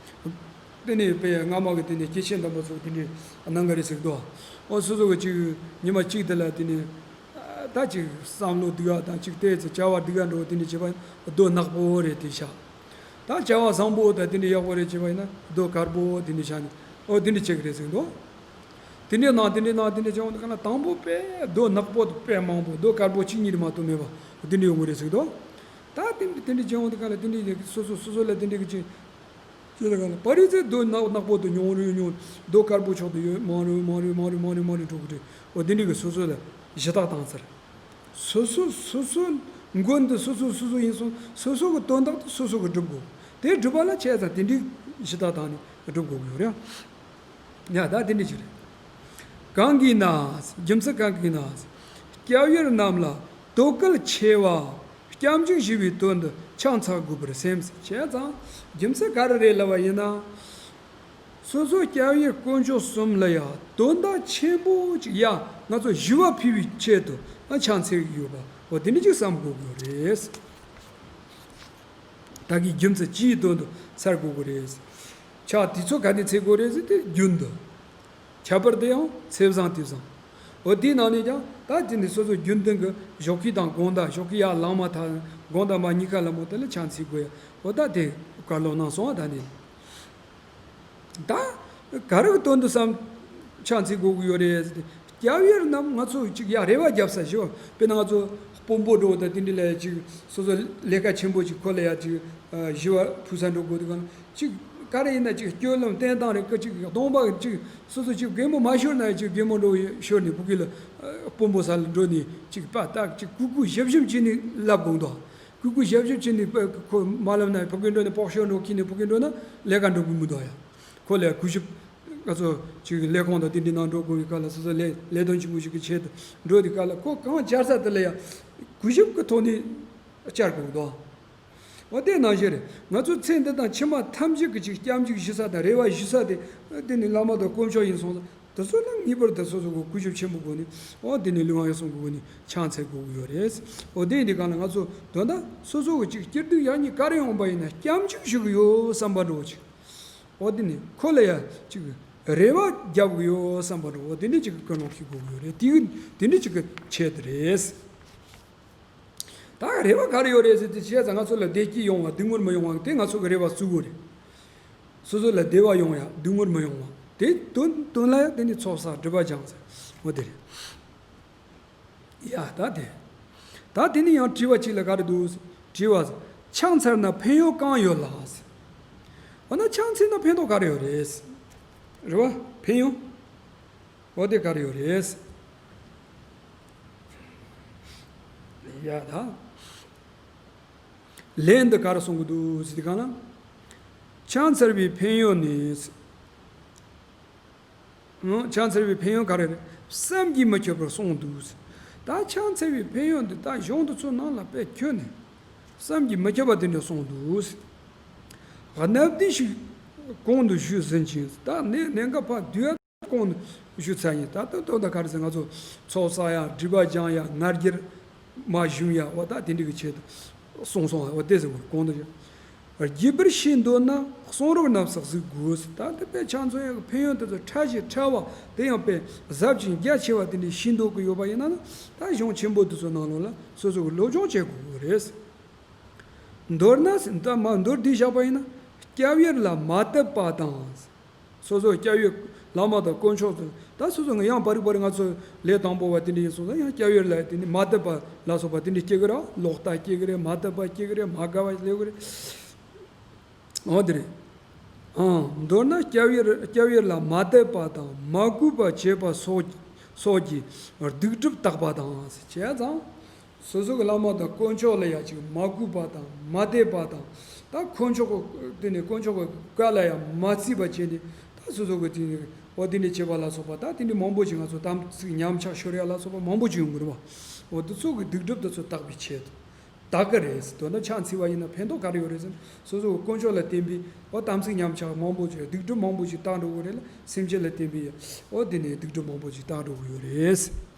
གི་རེད། དེ་ནས་དཔེ་སྔ་མ་གི་དེ་ནས་སྐྱེས་ཆེན་དམ་པ་ཚོ་དེ་འདྲས་གནང་གི་རེད་ཟེར་གི་འདུག་འོ་སོ་སོ་གི་ཅིག་ཉི་མ་གཅིག་དེ་ལ་དེ་ནས་ད་ཅིག་བསམ་བློ་སྡུག་ག་དང་ཅིག་བལྟས་ཚེ་བྱ་བ་སྡུག་ག་འགྲོ་དེ་འདྲས་བྱེད་པ་རྡོ་ནག་པོ་རེད་དེ་ཤག་ད་བྱ་བ་བཟང་པོ་དང་དེ་འདྲ་ཡག་པོ་རེ་བྱེད་པ་ཡིན་ན་རྡོ་དཀར་པོ་དེ་འདྲ་བཞག་ནས་ཨོ་དེ་འདྲ་བྱེད་ཀྱི་རེད་ཟེར་གྱི་འདུག་དེ་འདྲ་གནང་དེ་འདྲ་གནང་དེ་འདྲ་བྱེད་འོང་དུས་ག་ལ་དང་པོ་དཔེ་རྡོ་ནག་པོ་དཔེ་མང་པོ་རྡོ་དཀར་པོ་གཅིག་གཉིས་རེ་མ་གཏོགས་མེད་པ་དེ་འདྲ་ཡོང་གི་རེད་ཟེར་གྱི་འདུག་ད་དེ་འདྲ་དེ་འདྲ་བྱེད་འོང་དུས་ག་ལ་དེ་འདྲ་སོ་སོ་སོ་སོ་ལ་དེ་འདྲ་གི་ཅིག་ཅེས་ལ་ག་ལ་པ་རི་ཚེ་རྡོ་ནག་ནག་པོ་དུ་ཉུང་རུ་ཉུང་རྡོ་དཀར་པོ་ཕྱོགས་དུ་ཡོད་མང་རུ་མང་རུ་མང་རུ་མང་རུ་མང་རུ་འགྲོ་གི་རེད། འོ་དེ་འདྲ་གི་སོ་སོ་ལ་གཞི་བདག་བཏང་ཚར། སོ་སོ་སོ་སོ་མགོན་དུ་སོ་སོ་སོ་སོ་ཡིན་སོང་སོ་སོ་གི་དོན་དག་དེ་སོ་སོ་གི་སྒྲུབ་དགོས། དེ་སྒྲུབ་པ་ལ་བྱས་ཙང་དེ་འདྲའི་གཞི་བདག་དང་ནི་སྒྲུབ་དགོས་ཀྱི་ཡོད་རེད། ཡ་ད་དེ་འདྲ་ཅིག་རེད། གང་གིས་ན། རྒྱུ་མཚན་གང་གིས་ན། སྐྱབས་ཡུལ་རྣམས་ལ་དོ་གལ་ཆེ་བ། སྐྱབས་འཇུག་ཞུ་བའི་དོན་དུ་ཕྱག་འཚལ་དགོས་པར་སེམས། བྱས་ཙང་རྒྱུ་མཚན་ག་རེ་རེད་ལབ་པ་ཡིན་ན། སོ་སོ་སྐྱབས་ཡུལ་དཀོན་མཆོག་གསུམ་ལ་ཡང་དོན་དག་ཆེན་པོ་ཅིག་ཡ་ང་ཚོ་ཞུ་བ་ཕུལ་བའི་ཆེད་དུ་ཨ་ཕྱག་འཚལ་གྱི་ཡོད་པ་འོ་དེ་འདྲ་ཅིག་བསམ་དགོས་ཀྱི་རེད། ད་གིན་རྒྱུ་མཚན་ཅིའི་དོན་དུ་འཚལ་དགོས་ཀྱི་རེད། ཕྱག་དེ་ཚོ་ག་ནས་འཚལ་དགོས་རེད་ཟེར་དེ་རྒྱུན་དུ། ཁྱད་པར་དུ་ཡང་ཚེས་བཟང་དུས་བཟང་། འོ་དེའི་ནང་ནས་ཀྱང་ད་དེ་ནི་སོ་སོ་རྒྱུན་ལྡན་གྱི་ཞོགས་ཀས་དང་དགོང་དག་ཞོགས་ཀས་ཡར་ལངས་མ་ཐག་དགོང་དག་མ་གཉིས་ཀ་ལ་མོ་དེ་ལ་ཕྱག་འཚལ་དགོས་ཡ་འོ་ད་དེ་བཀའ་སློབ་གནང་སོང་བ་ད་ནི། ད་ག་རེ་གི་དོན་དུ་བསམ་ཕྱག་འཚལ་དགོས་ཀྱི་ཡོད་རེད་ཟེར་ཏེ། སྐྱབས་ཡུལ་རྣམས་ང་ཚོ་ཅིག་ཡ་རེ་བ་རྒྱབ་ས་ཞིག་དཔེར་ན་ང་ཚོ་དཔོན་པོ་འགྲོ་བ་དང་དེ་འདྲ་ལ་ཅིག་སོ་སོ་ལས་ཀ་ཆེན་པོ་ཅིག་ཁོ་ལ་ཡ་ཅིག་ཞུ་བ་ཕུལ་ས་འགྲོ་དགོས་དུས་གང་ཅིག་ག་རེ་ཡིན་ན་ཅིག་སྤྱོད་ལམ་བསྟེན་སྟངས་རེད་ཀ་ཅིག་གདོང་པ་ཅིག་སོ་སོ་ཅིག་རྒན་མོ་མ་ཤོར་ན་ཡ་ཅིག་རྒན་མོ་འགྲོ་ཤོར་ནས་ཕ་གི་ལ་དཔོན་པོ་ས་ལ་འགྲོ་ནས་ཅིག་པ་ཏག་ཅིག་གུ་གུ་ཞབས་ཞུམ་བྱས་ནས་ལབ་དགོས་འདུག་གུས་གུས་ཞབས་ཞུ་བྱས་ནས་དཔེ་ཁོ་མ་ལབ་ན་ཕ་གི་འགྲོ་ནས་པོག་ཤོར་འགྲོ་ཁྱི་ནས་ཕ་གི་འགྲོ་ན་ལས་ཀ་འགྲོ་གི་མི་འདུག་ཡ། ཁོ་ལས་གུས་ཞབས་ང་ཚོ་ཅིག་ལས་ཁུངས་དང་དེ་འདྲའི་ནང་འགྲོ་དགོས་པའི་སྐབས་ལ་སོ་སོ་ལས་ལས་དོན་ཆེན་པོ་ཞིག་གི་ཆེད་དུ་འགྲོ་དུས་སྐབས་ལ་ཁོ་གང་བཅར་ས་དེ་ལ་ཡ་གུས་ཞབས་ཀྱི་ཐོག་ནས་བཅར་དགོས་འདུག་འོ་དེ་ནང་བཞིན་རེད། ང་ཚོ་ཚེ་འདི་དང་ཕྱི་མ་ཐམས་ཅད་ཀྱི་ཅིག་སྐྱབས་འཇུག་ཞུ་ས་དང་རེ་བ་ཞུ་ས་དེ་དེ་ནི་བླ་མ་དང་དཀོན་མཆོག་ཡིན་སོང་ཙང་། དེ་ཚོ་ལ་ངེས་པར་དུ་སོ་སོ་གི་གུས་ཞབས་ཆེན་པོ་སྒོ་ནས་འོ་དེ་ནས་ལུས་ངག་ཡིད་གསུམ་གྱི་སྒོ་ནས་ཕྱག་འཚལ་དགོས་ཀྱི་ཡོད་རེད། འོ་དེ་ཡིན་དུས་གང་ལ་ང་ཚོ་དོན་དག་སོ་སོ་གི་ཅིག་སྐྱིད་སྡུག་ཡག་ཉེས་ག་རེ་ཡོང་པ་ཡིན་ན་སྐྱབས་འཇུག་ཞུ་གི་ཡོད་བསམ་པ་འདྲ་བོ་ཅིག་འོ་དེ་ནས་ཁོ་ལ་ཡ་ཅིག་རེ་བ་རྒྱབ་གི་ཡོད་བསམ་པ་འདྲ་བོ་དེ་འདྲ་ཅིག་གི་ཀུན་སློང་ཞིག་དགོས་ཀྱི་ཡོད་རེད། དེ་དེ་འདྲ་ཅིག་གི་ཆེད་དུ་རེད། ད་རེ་བ་ག་རེ་ཡོད་རེད་ཟེར་དུས་བྱས་ཙང་ང་ཚོ་ལ་བདེ་སྐྱིད་ཡོང་བ་སྡུག་བསྔལ་མི་ཡོང་བ་དེ་ང་ཚོ་གི་རེ་བ་གཙོ་བོ་རེད། སོ་སོ་ལ་བདེ་བ་ཡོང་ཡ་སྡུག་བསྔལ་མི་ཡོང་བ་དེ་དོན་དོན་ལ་ཡ་དེ་ནི་ཚོགས་བསགས་སྒྲིབ་པ་སྦྱངས་ཟེར་འོ་དེ་རེད། ཡ་ད་དེ། ད་དེ་ནི་ཡང་དྲི་བ་གཅིག་ལ་ག་རེ་འདུག་དྲི་བ། ཕྱག་འཚལ་ན་ཕན་ཡོན་གང་ཡོད་ལགས། འོ་ན་ཕྱག་འཚལ་ན་ཕན་ཐོགས་ག་རེ་ཡོད་རེད། རེད་བ་ཕན་ཡོན། འོ་དེ་ག་རེ་ཡོད་རེད། ཡ་ད། ལན་འདི་ག་རེ་གསུང་གི་འདུག་ཟེར་དུས་གང་ལ། ཕྱག་འཚལ་བའི་ཕན་ཡོན་ནི། ཨང་། ཕྱག་འཚལ་བའི་ཕན་ཡོན་ག་རེ་རེད། བསམ་གྱིས་མི་ཁྱབ་པར་གསུངས་འདུག་ད་ཕྱག་འཚལ་བའི་ཕན་ཡོན་འདི་ད་གཞུང་འདི་ཚོ་ནང་ལ་དཔེ་ཁྱོན་ནས་བསམ་གྱིས་མི་ཁྱབ་པ་དེ་འདྲ་གསུངས་འདུག་གནད་བསྡུས་ཤིག་གོང་དུ་ཞུས་ཟིན་ཅིང་ད་ནས་གནད་འགག་ཕར་བསྡུས། གོང་དུ་ཞུ་ཚར་ཡིན། ད་ལྟ་དོན་དག་ག་རེ་ཟེར་ང་ཚོ་ཚོགས་བསགས་ཡ་སྒྲིབ་པ་སྦྱང་ཡ་ང་རྒྱལ་མ་ཞུམ་ཡ་འོ་ད་དེ་འདྲ་གི་ཆེད་དུ་གསུངས་སོང་། འོ་དེ་ཟེར་གོང་དུ་ཞུ། རྒྱས་པར་ཤེས་འདོད་ན་གསུང་རབ་རྣམས་བསགས་གཟིགས་དགོས། ད་ལྟ་དཔེ་ཕྱག་འཚལ་ཡ་གི་ཕན་ཡོན་དེ་ཚོ་ཕྲ་ཞིང་ཕྲ་བ་དེ་ཡང་དཔེ་ཟབ་ཅིང་རྒྱ་ཆེ་བ་དེ་འདྲ་ཤེས་འདོད་ཀྱི་ཡོད་པ་ཡིན་ན་ད་གཞུང་ཆེན་པོ་དེ་ཚོ་ནང་ལོགས་ལ་སོ་སོ་གི་སློབ་སྦྱོང་བྱེད་དགོས་ཀྱི་རེད། མདོར་ན་ད་མ་མདོར་བསྡུས་བཞག་པ་ཡིན་ན་སྐྱབས་ཡུལ་ལ་མ་དད་པ་དང་། སོ་སོ་སྐྱབས་ཡུལ་ བླ་མ་དང་དཀོན་མཆོག་ཚོ་ད་སོ་སོ་ང་ཡང་བར་བར་ང་ཚོ་ལས་དང་པོ་བ་དེ་འདྲ་ཡིན་སོང་ཙང་ཡང་སྐྱབས་ཡུལ་ལ་དེ་ནི་མ་དད་པ་ལ་སོགས་པ་དེ་འདྲ་སྐྱེ་གི་ར། ལོག་ལྟ་སྐྱེ་གི་རེད། མ་དད་པ་སྐྱེ་གི་རེད། མ་དགའ་བ་སླེབས་གི་རེད། འོ་དེ་རེད། ཨང་། མདོར་ན་སྐྱབས་ཡུལ་སྐྱབས་ཡུལ་ལ་མ་དད་པ་དང་མ་གུས་པ་བྱེད་པ་སོགས་སོགས་ཀྱི་སྡིག་སྒྲིབ་དག་པ་དང་བྱས་ཙང་། སོ་སོ་གི་བླ་མ་དང་དཀོན་མཆོག་ལ་ཡང་ཅིག་མ་གུས་པ་དང་མ་དད་པ་དང་། ད་དཀོན་མཆོག་གི་དེ་ནས་དཀོན་མཆོག་གི་བཀའ་ལ་ཡང་མ་བརྩིས་པ་བྱས་ནས། ད་སོ་སོ་གི་དེ་ནས་འོ་དེ་འདྲ་བྱེད་པ་ལ་སོགས་པ། ད་དེ་འདྲ་མང་པོ་ཅིག་ང་ཚོ་དམ་ཚིག་ཉམས་ཆག་ཤོར་ཡ་ལ་སོགས་པ་མང་པོ་ཅིག་ཡོང་གི་རེད་བ། འོ་དེ་ཚོ་གི་སྡིག་སྒྲིབ་དེ་ཚོ་དག་པའི་ཆེད་དུ་དག་གི་རེད། དོན་དག་ཕྱག་འཚལ་བ་ཡིན་ན་ཕན་ཐོགས་ག་རེ་ཡོད་རེད་ཟེར་ན། སོ་སོ་གི་དཀོན་མཆོག་ལ་བརྟེན་པའི་འོ་དམ་ཚིག་ཉམས་ཆག་མང་པོ་ཅིག་སྡིག་སྒྲིབ་མང་པོ་ཅིག་དག་འགྲོ་གི་རེད་ལ། སེམས་ཅན་ལ་བརྟེན་པའི་འོ་དེ་ནས་སྡིག་སྒྲིབ་མང་པོ་ཅིག་དག་འགྲོ་གི་ཡོད་རེད།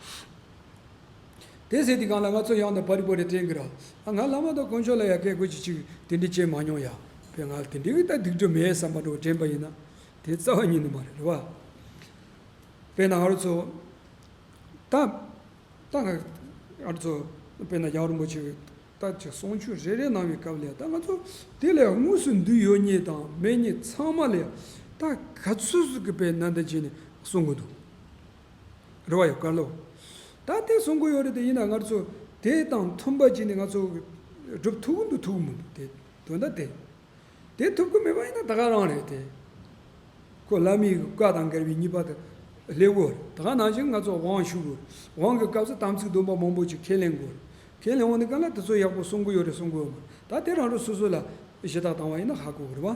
དེ་ཟེར་དུས་སྒང་ལ་ང་ཚོ་ཡང་ན་བར་བར་དྲན་གི་ར། ཨ་ང་བླ་མ་དང་དཀོན་མཆོག་ལ་ཡ་སྐད་དགོས་ཀྱི་ཅིག་དེ་འདྲ་བྱས་མ་མྱོང་ཡ། དཔེར་ང་དེ་འདྲའི་གི་ད་སྡིག་སྒྲིབ་མེད་བསམ་པ་འདྲ་བོ་དྲན་པ་ཡིན་ན། དེ་རྩ་བ་ཉིད་ནས་མ་རེད་རེད་བ། དཔེར་ན་ང་རང་ཚོ་ད་ད་ང་ང་རང་ཚོ་དཔེར་ན་རྒྱལ་བ་རིན་པོ་ཆེ་གི་ད་ཅིག་གསུང་ཆོས་རེ་རེ་གནང་བའི་སྐབས་ལ་ད་ང་ཚོ་དེ་ལ་དངོས་སུ་འདུས་ཡོད་མཁན་དང་མེད་མཁན་ཚང་མ་ལ་ད་ག་ཚོད་ཟིག་གི་དཔེ་ནན་ཏན་བྱས་ནས་གསུང་གི་འདུག་རེ་བ་ཡོད་ག་ལོ། ད་དེ་གསུང་གི་ཡོད་རེད་དེ། ཡིན་ན་ང་ཚོ་དེ་དང་མཐུན་པ་བྱས་ནས་ང་ཚོ་སྒྲུབ་ཐུབ་ཀྱི་འདུག་ཐུབ་ཀྱི་མི་འདུག་དེ་དོན་དག་དེ། དེ་ཐུབ་ཀྱི་མེད་པ་ཡིན་ན་ད་ག་རང་རེད་དེ། ཁོ་བླ་མའི་བཀའ་དང་འགལ་བའི་ཉེས་པ་དེ་སླེབས་ཡོད་རེད། ད་ག་ནང་བཞིན་ང་ཚོ་དབང་ཞུ་དགོས་རེད། དབང་གི་སྐབས་སུ་དམ་ཚིག་སྡོམ་པ་མང་པོ་ཅིག་ཁས་ལེན་དགོས་རེད། ཁས་ལེན་འོང་དུས་སྒང་ལ་དེ་ཚོ་ཡག་པོ་གསུང་གི་ཡོད་རེད་གསུང་གི་ཡོད་མ་རེད། ད་དེ་རང་རང་སོ་སོ་ལ་གཞི་བདག་བཏང་བ་ཡིན་ན་ཧ་གོ་གི་རེད་བ།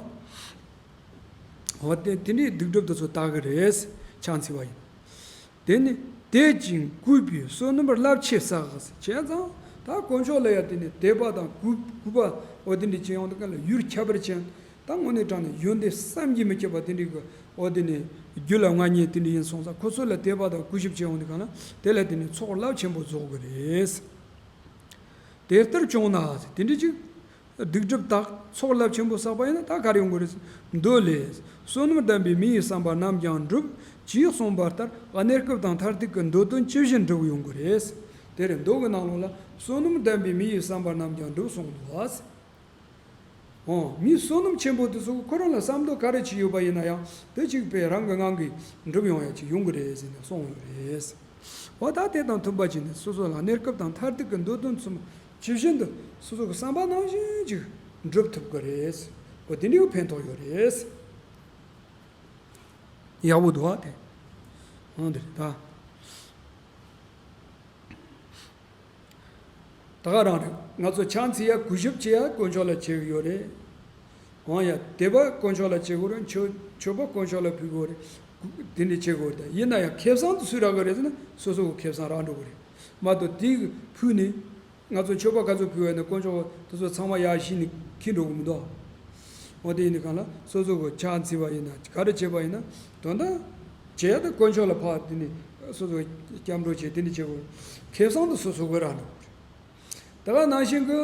འོ་དེ་དེ་འདྲའི་སྡིག་སྒྲིབ་དེ་ཚོ་དག་གི་རེད། ཕྱག་འཚལ་བ་ཡིན། དེ་ནི་དད་ཅིང་གུས་པའི་བསོད་ནམས་རླབས་ཆེ་བསགས། བྱས་ཙང་ད་དཀོན་མཆོག་ལ་ཡང་དེ་ནི་དད་པ་དང་གུས་གུས་པ་འོ་དེ་འདྲ་བྱེད་ཡོང་དུས་སྒང་ལ་ཡུལ་ཁྱད་པར་ཅན། ད་དངོས་གནས་དྲང་གནས་ཡོན་ཏན་བསམ་གྱིས་མི་ཁྱབ་པ་དེ་འདྲའི་གི་འོ་དེ་ནི་རྒྱུད་ལ་མངའ་མཁན་དེ་འདྲ་ཡིན་སོང་ཙང་། ཁོ་ཚོ་ལ་དད་པ་དང་གུས་ཞབས་བྱེད་ཡོང་དུས་སྒང་ལ་དེ་ལ་དེ་ནི་ཚོགས་རླབས་ཆེན་པོ་རྫོགས་གི་རེད། དེ་ལྟར་བྱུང་ན་དེ་འདྲ་ཅིག་སྡིག་སྒྲིབ་དག། ཚོགས་རླབས་ཆེན་པོ་བསགས་པ་ཡིན་ན་ད་ག་རེ་ཡོང་གི་རེད། མདོ་ལས། བསོད་ནམས་ལྡན་པས་མི་ཡི་བསམ་པ་རྣམས་ཀྱང་འགྲུབ། ཅེས་གསུངས་པ་ལྟར་གནས་སྐབས་དང་མཐར་ཐུག་གི་འདོད་དོན་ཇི་བཞིན་འགྲུབ་ཡོང་གི་རེད། དེ་རེད། མདོ་གི་ནང་ལོགས་ལ་བསོད་ནམས་ལྡན་པས་མི་ཡི་བསམ་པ་རྣམས་ཀྱང་འགྲུབ་གསུངས་འདུག་བ། འོ། མི་བསོད་ནམས་ཆེན་པོ་དེ་ཚོ་ཁོ་རང་ལ་བསམ་དོན་ག་རེ་ཅིག་ཡོད་པ་ཡིན་ན་ཡང་དེ་གཅིག་པའི་རང་གི་ངང་གིས་འགྲུབ་ཡོང་ཡ་ཅིག་ཡོང་གི་རེད་ཟེར་ནས་གསུངས་ཡོད་རེད། འོ། ད་དེ་དང་མཐུན་པ་བྱས་ནས་སོ་སོ་ལ་གནས་སྐབས་དང་མཐར་ཐུག་གི་འདོད་དོན་ཚང་མ་ཇི་བཞིན་དུ་སོ་སོ་གི་བསམ་པ་ནང་བཞིན་ཅིག་འགྲུབ་ཐུབ་ཀྱི་རེད། འོ། དེ་འདྲའི་ཕན་ཐོགས་ཡོད་རེད། ཡག་པོ་འདུག་བ་དེ། འོ་འདི་རེད་ད། ད་ག་རང་རེད། ང་ཚོ་ཕྱག་འཚལ་ཡ་གུས་ཞབས་བྱེད་ཡ་དཀོན་མཆོག་ལ་བྱེད་ཀྱི་ཡོད་རེད། འོང་ཡ་དད་པ་དཀོན་མཆོག་ལ་བྱེད་དགོས་རེད། མཆོད་མཆོད་པ་དཀོན་མཆོག་ལ་ཕུལ་དགོས་རེད། དེ་འདྲ་བྱེད་དགོས་རེད། ད་ཡིན་ན་ཡང་ཁེ་བཟང་དུ་སུས་རག་གི་རེད་ཟེར་ན་སོ་སོ་གི་ཁེ་བཟང་རག་འགྲོ་གི་རེད། མ་གཏོགས་དེ་གི་ཕུལ་ནས་ང་ཚོ་མཆོད་པ་ག་ཚོད་ཕུལ་བ་ཡིན་ན་དཀོན་མཆོག་དེ་ཚོ་ཚང་མ་ཡར་བཞེངས་ནས་འཁྱེར་འགྲོ་གི་མི་འདུག་འོ། དེ་ཡིན་དུས་སྒང་ལ་སོ་སོ་གི་ཕྱག་འཚལ་བ་ཡིན་ན་ག་རེ་བྱེད་པ་ཡིན་ན་དོན་དག་བྱེད་ཡ་དེ་དཀོན་མཆོག་ལ་ཕར་དེ་ནས་སོ་སོ་སྐྱབས་འགྲོ་བྱེད། དེ་འདྲ་བྱེད་དགོས། ཁེ་བཟང་དུ་སོ་སོ་གི་རག་འགྲོ་གི་རེད། དེ་ག་ནང་བཞིན་གྱི་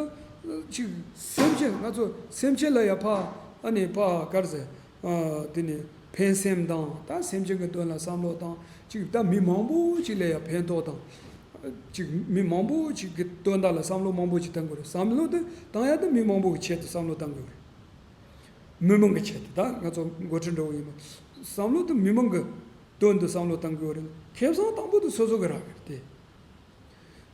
ཅིག་སེམས་ཅན་ང་ཚོ་སེམས་ཅན་ལ་ཡ་ཕར་ཨ་ནི་ཕར་ག་རེ་ཟེར། ཨ། དེ་ནི་ཕན་སེམས་དང་ད་སེམས་ཅན་གྱི་དོན་ལ་བསམ་བློ་བཏང་། ཅིག་ད་མི་མང་པོ་ཅིག་ལ་ཡ་ཕན་ཐོགས་དང་། ཅིག་མི་མང་པོ་ཅིག་གི་དོན་དག་ལ་བསམ་བློ་མང་པོ་ཅིག་བཏང་དགོས་རེད། བསམ་བློ་དེ་བཏང་ཡ་དེ་མི་མང་པོ་གི་ཆེད་དུ་བསམ་བློ་བཏང་དགོས་རེད། མི་མང་གི་ཆེད་དུ། ད་ང་ཚོ་འགོ་ཁྲིད་འདྲ་བོ་ཡིན་པ། བསམ་བློ་དེ་མི་མང་གི་དོན་དུ་བསམ་བློ་བཏང་དགོས་རེད། ཁེ་བཟང་དང་པོ་དེ་སོ་སོ་གི་རག་གི་རེད་དེ།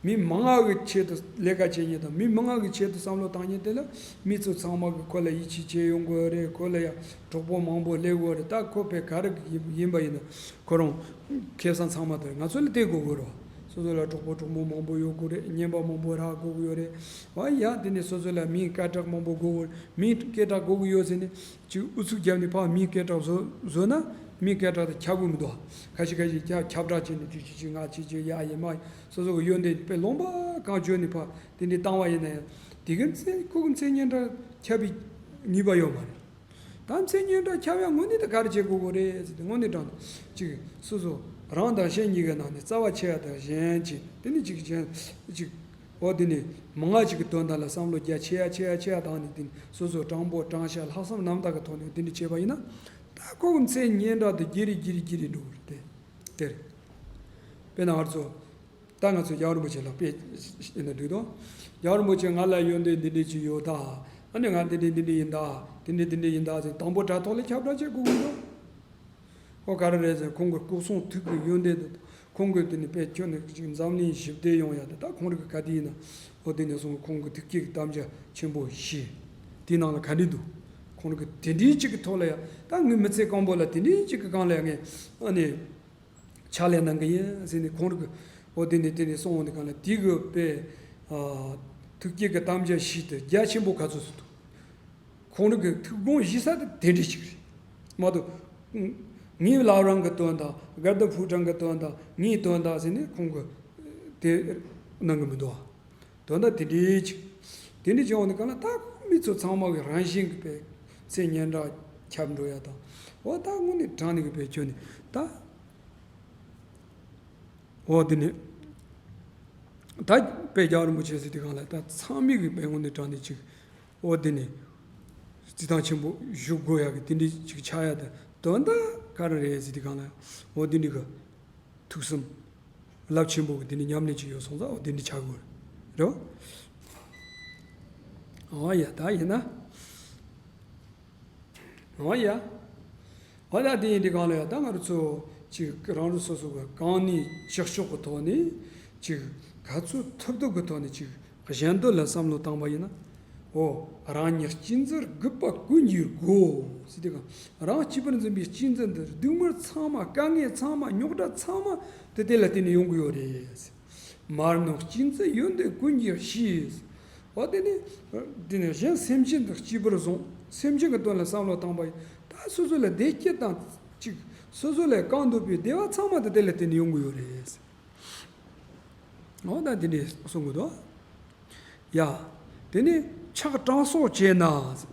མི་མང་ང་གི་ཆེད་དུ་ལས་ཀ་བྱེད་མཁན་དང་མི་མང་ང་གི་ཆེད་དུ་བསམ་བློ་བཏང་མཁན་དེ་ལ་མི་ཚོ་ཚང་མ་གི་ཁོ་ལ་ཡིད་ཆེས་བྱེད་ཡོང་དགོས་རེད། ཁོ་ལ་ཡང་གྲོགས་པོ་མང་པོ་སླེབས་དགོས་རེད། ད་ཁོ་དཔེ་ག་རེ་ཡིན་ཡིན་པ་ཡིན་ན་ཁོ་རང་ཁེ་བཟང་ཚང་མ་དེ་ང་ཚོ་ལ་སྟེར་དགོས་དགོས་རེད་བ། སོ་སོ་ལ་གྲོགས་པོ་གྲོགས་མོ་མང་པོ་ཡོད་དགོས་རེད། རྔན་པ་མང་པོ་རག་དགོས་ཀྱི་ཡོད་རེད་བ། ཡང་དེ་ནས་སོ་སོ་ལ་མིའི་སྐད་གྲགས་མང་པོ་དགོས་དགོས་རེད། མིའི་སྐད་གྲགས་དགོས་ཀྱི་ཡོད་ཟེར་ནས། ཅིག་ཨུ་ཚུགས་བརྒྱབ་ནས་ཕར་མིའི་སྐད་གྲགས་བཟོ་བཟོས་ན་མིའི་སྐད་གྲགས་དེ་ཁྱབ་གི་མི་འདུག་ཁ་ཤས་ཁ་ཤས་ཁྱབ་ཁྱབ་བསྒྲགས་བྱས་ནས་ཅིག་ཅིག་ཅིག་ང་ཅིག་ཅིག་ཡ་ཡིན་མ། སོ་སོ་གི་ཡོན་ཏན་དཔེ་ལོང་པ་གང་བརྗོད་ནས་ཕར་དེ་འདྲའི་བཏང་བ་ཡིན་ན་ཡང་དེ་གི་མཚན་ཁོ་གི་མཚན་སྙན་གྲགས་ཁྱབ་པའི་ངེས་པ་ཡོད་མ་རེད། ད་མཚན་སྙན་གྲགས་ཁྱབ་ཡ་དངོས་གནས་དེ་ག་རེ་བྱེད་དགོས་གི་རེད་ཟེར་ཏེ་དངོས་གནས་དྲང་གནས་ཅིག་སོ་སོ་རང་དང་གཞན་གཉིས་ཀྱི་ནང་ནས་རྩ་བ་ཆེ་ཡ་དང་གཞན་གྱི་དེ་ནི་ཅིག་གཞན་ཅིག་འོ་དེ་ནི་མང་ང་ཅིག་གི་དོན་དག་ལ་བསམ་བློ་རྒྱ་ཆེ་ཡ་ཆེ་ཡ་ཆེ་ཡ་བཏང་ནས་དེ་ནི་སོ་སོ་དྲང་པོ་དྲང་བཞག་ལྷག་བསམ་རྣམ་དག་གི་ཐོག་ནས་དེ་འདྲ་བྱས་པ་ཡིན་ན། ད་ཁོ་གི་མཚན་སྙན་གྲགས་དེ་རྒྱས་རེ་རྒྱས་རེ་རྒྱས་རེ་འགྲོ་གི་རེད་དེ། དེ་རེད། དཔེར་ན་ང་ཚོ་ད་ང་ཚོ་རྒྱལ་བ་རིན་པོ་ཆེ་ལ་དཔེ་བྱས་ན་འགྲིག་དོ། རྒྱལ་བ་རིན་པོ་ཆེ་ང་ལ་ཡོན་ཏན་འདི་འདྲ་ཅིག་ཡོད་ད། ཨ་ནི་ང་འདི་འདྲ་འདི་འདྲ་ཡིན་ད། འདི་འདྲ་འདི་འདྲ་ཡིན་ད་ཟེར་དང་པོ་དྲ་ཐོག་ལ་ཁྱབ་བསྒྲགས་བྱེད་དགོས་ཀྱི་འདུག་ཨོ་ག་རེ་རེད་ཟེར། ཁོང་གི་སྐུ་གསུང་ཐུགས་ཀྱི་ཡོན་ཏན་དེ་ཁོང་གི་དེ་ནི་དཔེ་ཁྱོན་ནས་ཅིག་འཛམ་གླིང་ཞི་བདེ་ཡོང་ཡ་དེ། ད་ཁོང་རིགས་ག་དུས་ཡིན་ན་ཨོ་དེ་ནས་སོང་ཁོང་གི་ཐུགས་བསྐྱེད་ཀྱི་དམ་བཅའ་ཆེན་པོ་བཞེས། དེའི་ནང་ལ་ག་འདྲ་འདུག་ཁོང་རིགས་དེ་འདྲའི་ཅིག་གི་ཐོག་ལ་ཡ། ད་ངའི་མི་ཚེ་གང་པོ་ལ་དེ་འདྲའི་ཅིག་གི་སྒང་ལ་ཡ་ངས་ཨ་ནི་ཕྱག་ལས་གནང་གི་ཡིན་ཟེར་ནས་ཁོང་རིགས་ཨོ་དེ་ནས་དེ་ནས་སོང་འོང་དེ་གང་ལ་དེ་གི་དཔེ་ཐུགས་བསྐྱེད་ཀྱི་དམ་བཅའ་བཞེས་དེ་རྒྱ་ཆེན་པོ་ག་ཚོད་ཟིག་འདུག་ཁོང་རང་གི་ཐུགས་དགོངས་བཞེས་ས་དེ་དེ་འདྲ་ཅིག་རེད་མ་གཏོགས། ངའི་བླ་བྲང་གི་དོན་དང་དགའ་ལྡན་ཕོ་བྲང་གི་དོན་དང་ངའི་དོན་དང་ཟེར་ནས་ཁོང་གིས་དེ་གནང་གི་མི་འདུག་དོན་དག་དེ་འདྲ་ཅིག་དེ་འདྲ་བྱུང་བ་ནི་གང་ལ་ད་མི་ཚོ་ཚང་མ་གི་རང་བཞིན་གྱི་དཔེ་ཚེ་སྙན་གྲགས་ཁྱབ་འགྲོ་ཡ་དང་། འོ་ད་དངོས་གནས་དྲང་གནས་ཀྱི་དཔེ་ཁྱོད་ནི་ད། འོ་དེ་ནི་ད་དཔེ་རྒྱལ་བ་རིན་པོ་ཆེ་ཟེར་དེ་གང་ལ་ད་ཚང་མས་གི་དཔེ་དངོས་གནས་དྲང་གནས་ཅིག་འོ་དེ་ནི་རྩིས་ཐང་ཆེན་པོ་ཞུ་དགོས་ཡག་གི་དེ་འདྲ་ཅིག་ཆགས་ཡ་དེ་དོན་དག་ག་རེ་རེད་ཟེར་དེ་གང་ལ་འོ་དེ་འདྲ་གི་ཐུགས་བསམ་རླབས་ཆེན་པོ་གི་དེ་འདྲ་ཉམས་ལེན་ཅིག་ཡོད་སོང་ཙང་འོ་དེ་འདྲ་ཆགས་དགོས་རེད་བ། འོ་ཡ་ད་ཡིན་ན། འོ་ཡ། འོ་ད་དེ་ཡིན་དུས་གང་ལ་ཡ་ད་ང་རང་ཚོ་ཅིག་རང་རང་སོ་སོ་གི་གང་ནུས་ཅི་ལྕོགས་ཀྱི་ཐོག་ནས་ཅིག་ག་ཚོད་ཐུབ་ཐུབ་ཀྱི་ཐོག་ནས་ཅིག་གཞན་དོན་ལ་བསམ་བློ་བཏང་པ་ཡིན་ན། འོ་རང་ཉིད་གཅེས་འཛིན་རིག་པ་ཀུན་གྱི་སྒོ་ཟེར་དུས་གང་རང་གཅེས་པར་འཛིན་པའི་གཅེས་འཛིན་འདི་སྡུག་བསྔལ་ཚང་མ་དཀའ་ངལ་ཚང་མ་རྙོག་དྲ་ཚང་མ་དེ་དེ་ལ་བརྟེན་ནས་ཡོང་གི་ཡོད་རེད། མར་ནུབ་གཅེས་འཛིན་ཡོན་ཏན་ཀུན་གྱི་གཞི། འོ་དེ་ནི། དེ་ནི་གཞན་སེམས་ཅན་དུ་གཅེས་པར་བཟུང་། སེམས་ཅན་གྱི་དོན་ལ་བསམ་བློ་བཏང་བ་ཡིན་ད་སོ་སོ་ལ་བདེ་སྐྱིད་དང་གཅིག་སོ་སོ་ལ་གང་འདོད་པའི་བདེ་བ་ཚང་མ་དེ་དེ་ལ་བརྟེན་ནས་ཡོང་གི་ཡོད་རེད། འོ་ད་དེ་འདྲས་གསུང་གི་འདུག་ཡ། དེ་ནི་ཕྱག་དྲང་སྲོག་བཅས་ན།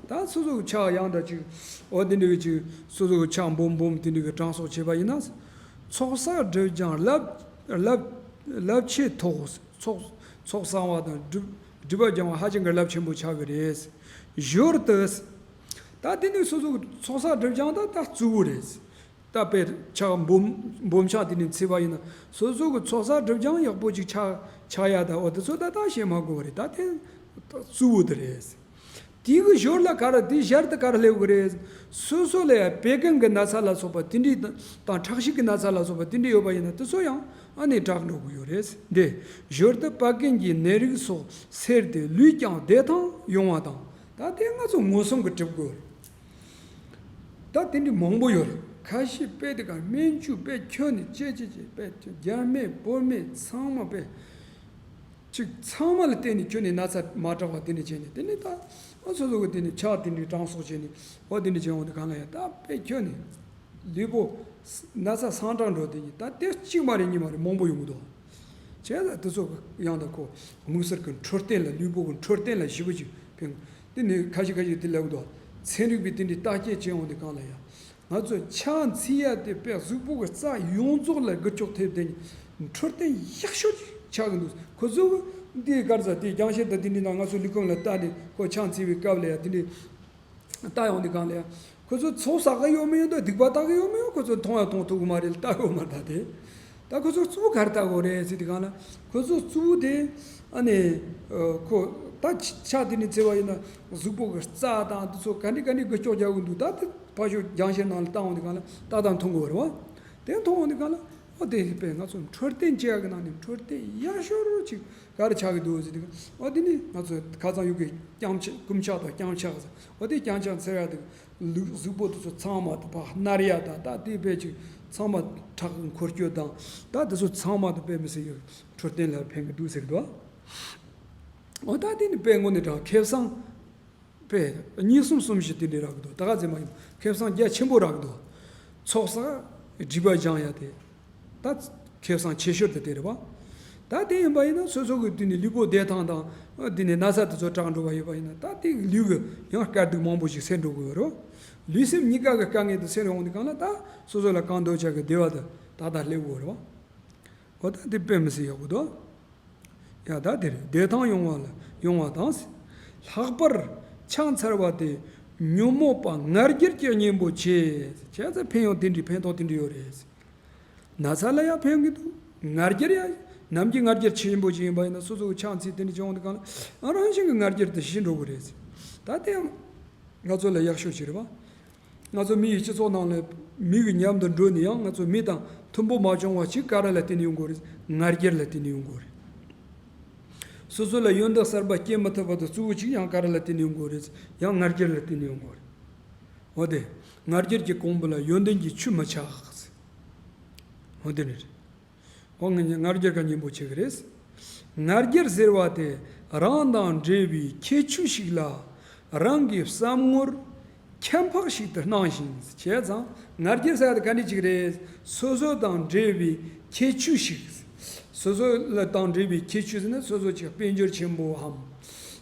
ད་སོ་སོ་གི་ཕྱག་ཡང་ད་ཅིག་འོ་དེ་འདྲ་གི་ཅིག་སོ་སོ་གི་ཕྱག་འབུམ་འབུམ་དེ་འདྲ་གི་དྲང་སྲོག་བྱས་པ་ཡིན་ན། ཚོགས་བསགས་སྒྲིབ་སྦྱང་རླབས་རླབས་རླབས་ཆེ་ཐོག་ཚོགས་ཚོགས་བསགས་པ་དང་སྒྲིབ་སྒྲིབ་པ་སྦྱང་བ་ཧ་ཅང་གི་རླབས་ཆེན་པོ་ཆགས་ཀྱི་རེད། ཞོར་དུ། ད་དེ་ནི་སོ་སོ་གི་ཚོགས་བསགས་སྒྲིབ་སྦྱང་ད་ད་གཙོ་བོ་རེད། ད་དཔེ་ཕྱག་འབུམ་འབུམ་ཕྱག་དེ་ནས་འཚོལ་བ་ཡིན་ན་སོ་སོ་གི་ཚོགས་བསགས་སྒྲིབ་སྦྱང་ཡག་པོ་ཅིག་ཆགས་ཆགས་ཡ་ད་འོ་དེ་ཚོ་ད་ད་བཤད་མ་དགོས་པ་རེད། ད་དེ་གཙོ་བོ་དེ་རེད། དེའི་གི་ཞོར་ལ་ག་རེ་དེའི་ཞར་དུ་ག་རེ་སླེབས་གི་རེད། སོ་སོ་ལ་ཡ་བད་ཀན་གི་ན་ཚ་ལ་སོགས་པ་དེ་འདྲའི་དང་ཁྲག་ཤེད་ཀྱི་ན་ཚ་ལ་སོགས་པ་དེ་འདྲ་ཡོད་པ་ཡིན་ན་དེ་ཚོ་ཡང་ཨ་ནི་དྲག་འགྲོ་གི་ཡོད་རེད། འདི་ཞོར་དུ་བད་ཀན་གྱི་ནད་རིགས་སོགས་སེལ་ཏེ་ལུས་ཀྱང་བདེ་ཐང་ཡོང་བ་དང་། ད་དེ་ང་ཚོ་མངོན་སུམ་གྱིས་འགྲུབ་དགོས་རེད། ད་དེ་འདྲའི་མང་པོ་ཡོད་རེད། ཁ་ཤས་དཔེ་དེ་ག་སྨན་བཅོས་དཔེ་ཁྱོན་ནས་ཅེ་ཅེ་ཅེ་དཔེ་རྒྱ་སྨན་བོད་སྨན་ཚང་མ་དཔེ། ཅིག་ཚང་མ་ལ་བརྟེན་ནས་ཁྱོན་ནས་ན་ཚ་མ་དྲག་པ་དེ་འདྲ་བྱས་ནས་དེ་ནས་ད་ཨ་སོ་སོ་གི་དེ་ནས་ཕྱག་དེ་འདྲའི་དྲང་སྲོག་བྱས་ནས་འོ་དེ་འདྲ་བྱས་འོང་དུས་གང་ལ་ཡང་ད་དཔེ་ཁྱོན་ནས་ལུས་པོ་ན་ཚ་སངས་དྲག་འགྲོ་དེ་ཉིད་ད་དེ་གཅིག་མ་རེད་གཉིས་མ་རེད་མང་པོ་ཡོང་གི་འདུག་བྱས་ཙང་དེ་ཚོ་གི་ཡང་ད་ཁོ་དམིགས་བསལ་གྱི་འཕྲོད་བསྟེན་ལ་ལུས་པོ་གི་འཕྲོད་བསྟེན་ལ་ཞེ་པོ་ཅིག་ཕན་དེ་ནས་ཁ་ཤས་ཁ་ཤས་དེ་ལབ་གི་འདུག་ཚན་རིག་པས་དེ་འདྲའི་བརྟག་དཔྱད་བྱས་འོང་དུས་གང་ལ་ཡང་། ང་ཚོས་ཕྱག་འཚལ་ཡ་དེ་དཔེ་གཟུགས་པོ་གི་རྩ་ཡོངས་རྫོགས་ལ་འགུལ་སྐྱོད་ཐེབས་ཏེ་འཕྲོད་བསྟེན་ཡག་ཤོས་ཆགས་ཀྱི་འདུག་ཁོ་ཚོ་འདི་གར་ས་དེ་རྒྱང་ཤེལ་དང་དེ་འདྲའི་ནང་ང་ཚོ་ལུས་ཁམས་ལ་ལྟ་ནས་ཁོ་ཕྱག་འཚལ་བའི་སྐབས་ལ་ཡ་དེ་འདྲའི་ལྟ་ཡོང་དུས་གང་ལ་ཡ་ཁོ་ཚོ་ཚོགས་བསགས་ཀྱི་ཡོད་མི་ཡོད་དང་སྡིག་པ་བཏགས་ཀྱི་ཡོད་མི་ཡོད་ཁོ་ཚོ་མཐོང་ཡ་མཐོང་ཐུབ་ཀྱི་མ་རེད། ལྟ་གི་ཡོད་མ་རེད། ད་དེ་ད་ཁོ་ཚོ་གཙོ་བོ་ག་རེ་ལྟ་དགོས་རེད་ཟེར་དུས་གང་ལ་ཁོ་ཚོ་གཙོ་བོ་དེ་ཨ་ནི་ཁོ་ད་ཕྱག་དེ་ནས་འཚལ་བ་ཡིན་ན་གཟུགས་པོ་གི་རྩ་དང་དེ་ཚོ་ག་འདྲ་ག་འདྲ་འགུལ་སྐྱོད་རྒྱག་གི་འདུག་ད་དེ། ཕར་ཞོག་རྒྱང་ཤེལ་ནང་ལ་བལྟ་འོང་དུས་གང་ལ་ཏག་ཏག་མཐོང་གི་ཡོད་རེད་བ། དེ་མཐོང་འོང་དུས་གང་ལ་ཨོ་དེ་དཔེ་ང་ཚོ་འཕྲོད་བསྟེན་བྱེད་ཡག་གི་ནང་ནས་འཕྲོད་བསྟེན་ཡག་ཤོས་ཅིག་ག་རེ་ཆགས་ཀྱི་འདུག་ཟེར་དུས་ཨོ་དེ་ནི་ང་ཚོ་ཁ་སང་ཡོད་ཀྱི་རྐྱང་ཕྱག་རྐུ་ཕྱག་དང་རྐྱང་ཕྱག་ཟེར་ཨོ་དེ་རྐྱང་ཕྱག་འཚལ་ཡག་དེ་ལུས་གཟུགས་པོ་དེ་ཚོ་ཚང་མ་དེ་ཕར་མནར་ཡག་དང་ད་དེ་དཔེ་ཅིག་ཚང་མ་ཁྲག་གི་འཁོར་སྐྱོད་དང་ད་དེ་ཚོ་ཚང་མ་དེ་དཔེ་མི་སྲིད་ཡོད་འཕྲོད་བསྟེན་ལ་ཕན་གྱི་འདུག་ཟེར་གྱི་འདུག་ཨོ་ད་དེ་ནི་དཔེ་དངོས་གནས་དྲང་ཁེ་བཟང་། དཔེ་གཉིས་གསུམ་གསུམ་བཞི་དེ་འདྲའི་རག་གི་འདུག་ད་ག་ཚོད་མ་ཡིན་ཁེ་བཟང་རྒྱ་ཆེན་པོ་རག་གི་འདུག་ཚོགས་བསགས་སྒྲིབ་པ་སྦྱང་ཡ་དེ་ད་ཁེ་བཟང་ཆེ་ཤོས་དེ་དེ་རེད་བ། ད་དེ་ཡིན་པ་ཡིན་ན་སོ་སོ་གི་དེ་ནས་ལུས་པོ་བདེ་ཐང་དང་དེ་ནས་ན་ཚ་དེ་ཚོ་དྲག་འགྲོ་བ་ཡོད་པ་ཡིན་ན་ད་དེ་ལུས་གི་ཡང་དཀའ་སྡུག་མང་པོ་ཞིག་སེལ་འགྲོ་གི་ཡོད་རེད་བ། ལུས་སེམས་གཉིས་ཀ་གི་དཀའ་ངལ་དེ་སེལ་འོང་དུས་གང་ལ་ད་སོ་སོ་ལ་གང་འདོད་ཆགས་གི་བདེ་བ་དེ་ད་ད་སླེབས་ཡོད་རེད་བ། འོ་ད་དེ་དཔེ་མི་སྲིད་ཡག་པོ་འདུག་ཡ་ད་དེ་རེད། བདེ་ཐང་ཡོང་བ་ལ་ཡོང་བ་དང་། ལྷག་པར་ཕྱག་འཚལ་བ་དེ་ཉོན་མོངས་པ་ང་རྒྱལ་གྱི་གཉེན་པོ་བྱེད། བྱས་ཙང་ཕན་ཡོན་དེ་འདྲའི་ཕན་ཐོགས་དེ་འདྲ་ཡོད་རེད། ན་ཚ་ལ་ཡང་ཕན་གྱི་འདུག་ང་རྒྱལ་ཡང་ནམ་རྒྱུན་ང་རྒྱལ་ཆེན་པོ་ཅིག་ཡིན་པ་ཡིན་ན་སོ་སོ་གི་ཕྱག་འཚལ་དེ་འདྲ་བྱུང་དུས་གང་ལ་ཨ་རང་བཞིན་གྱི་ང་རྒྱལ་དེ་ཞི་འགྲོ་གི་རེད། ད་དེ་ཡང་ང་ཚོ་ལ་ཡག་ཤོས་ཅིག་རེད་པ། ང་ཚོ་མི་ཡི་སྤྱི་ཚོགས་ནང་ལ་མི་གི་མཉམ་དུ་འགྲོ་ནས་ཡང་ང་ཚོ་མི་དང་མཐུན་པོ་མ་བྱུང་བ་ཞིག་ག་རེ་ལ་བརྟེན་ནས་ཡོང་གི་རེད། ང་རྒྱལ་ལ་བརྟེན་ནས་ཡོང་གི་རེད། སོ་སོ་ལ་ཡོན་ཏན་གསར་པ་སྐྱེ་མི་ཐུབ་པ་དང་གཙོ་བོ་གཅིག་ཡང་ག་རེ་ལ་བརྟེན་ནས་ཡོང་གི་རེད། ཡང་ང་རྒྱལ་ལ་བརྟེན་ནས་ཡོང་གི་རེད། འོ་དེ། ང་རྒྱལ་གྱི་གོང་བུ་ལ་ཡོན་ཏན་གྱི་ཆུ་མི་ཆགས། འོ་དེ་ནི་རེད། འོ་ང་ང་རྒྱལ་ག་སྙིང་པོ་ཆེ་གི་རེད། ང་རྒྱལ་ཟེར་བ་དེ་རང་དང་འབྲེལ་བའི་ཁྱད་ཆོས་ཤིག་ལ་རང་གི་བསམ་ངོར་ཁྱད་འཕགས་ཤིག་ཏུ་སྣང་ཞིང་། བྱས་ཙང་ང་རྒྱལ་ཟེར་བ་དེ་ག་འདྲ་ཅིག་རེད། སོ་སོ་དང་འབྲེལ་བའི་ཁྱད་ཆོས་ཤིག་སོ་སོ་ལ་དང་འབྲེལ་བའི་ཁྱད་ཆོས་ཟེར་ན་སོ་སོ་ཅིག་དཔལ་འབྱོར་ཆེན་པོའམ།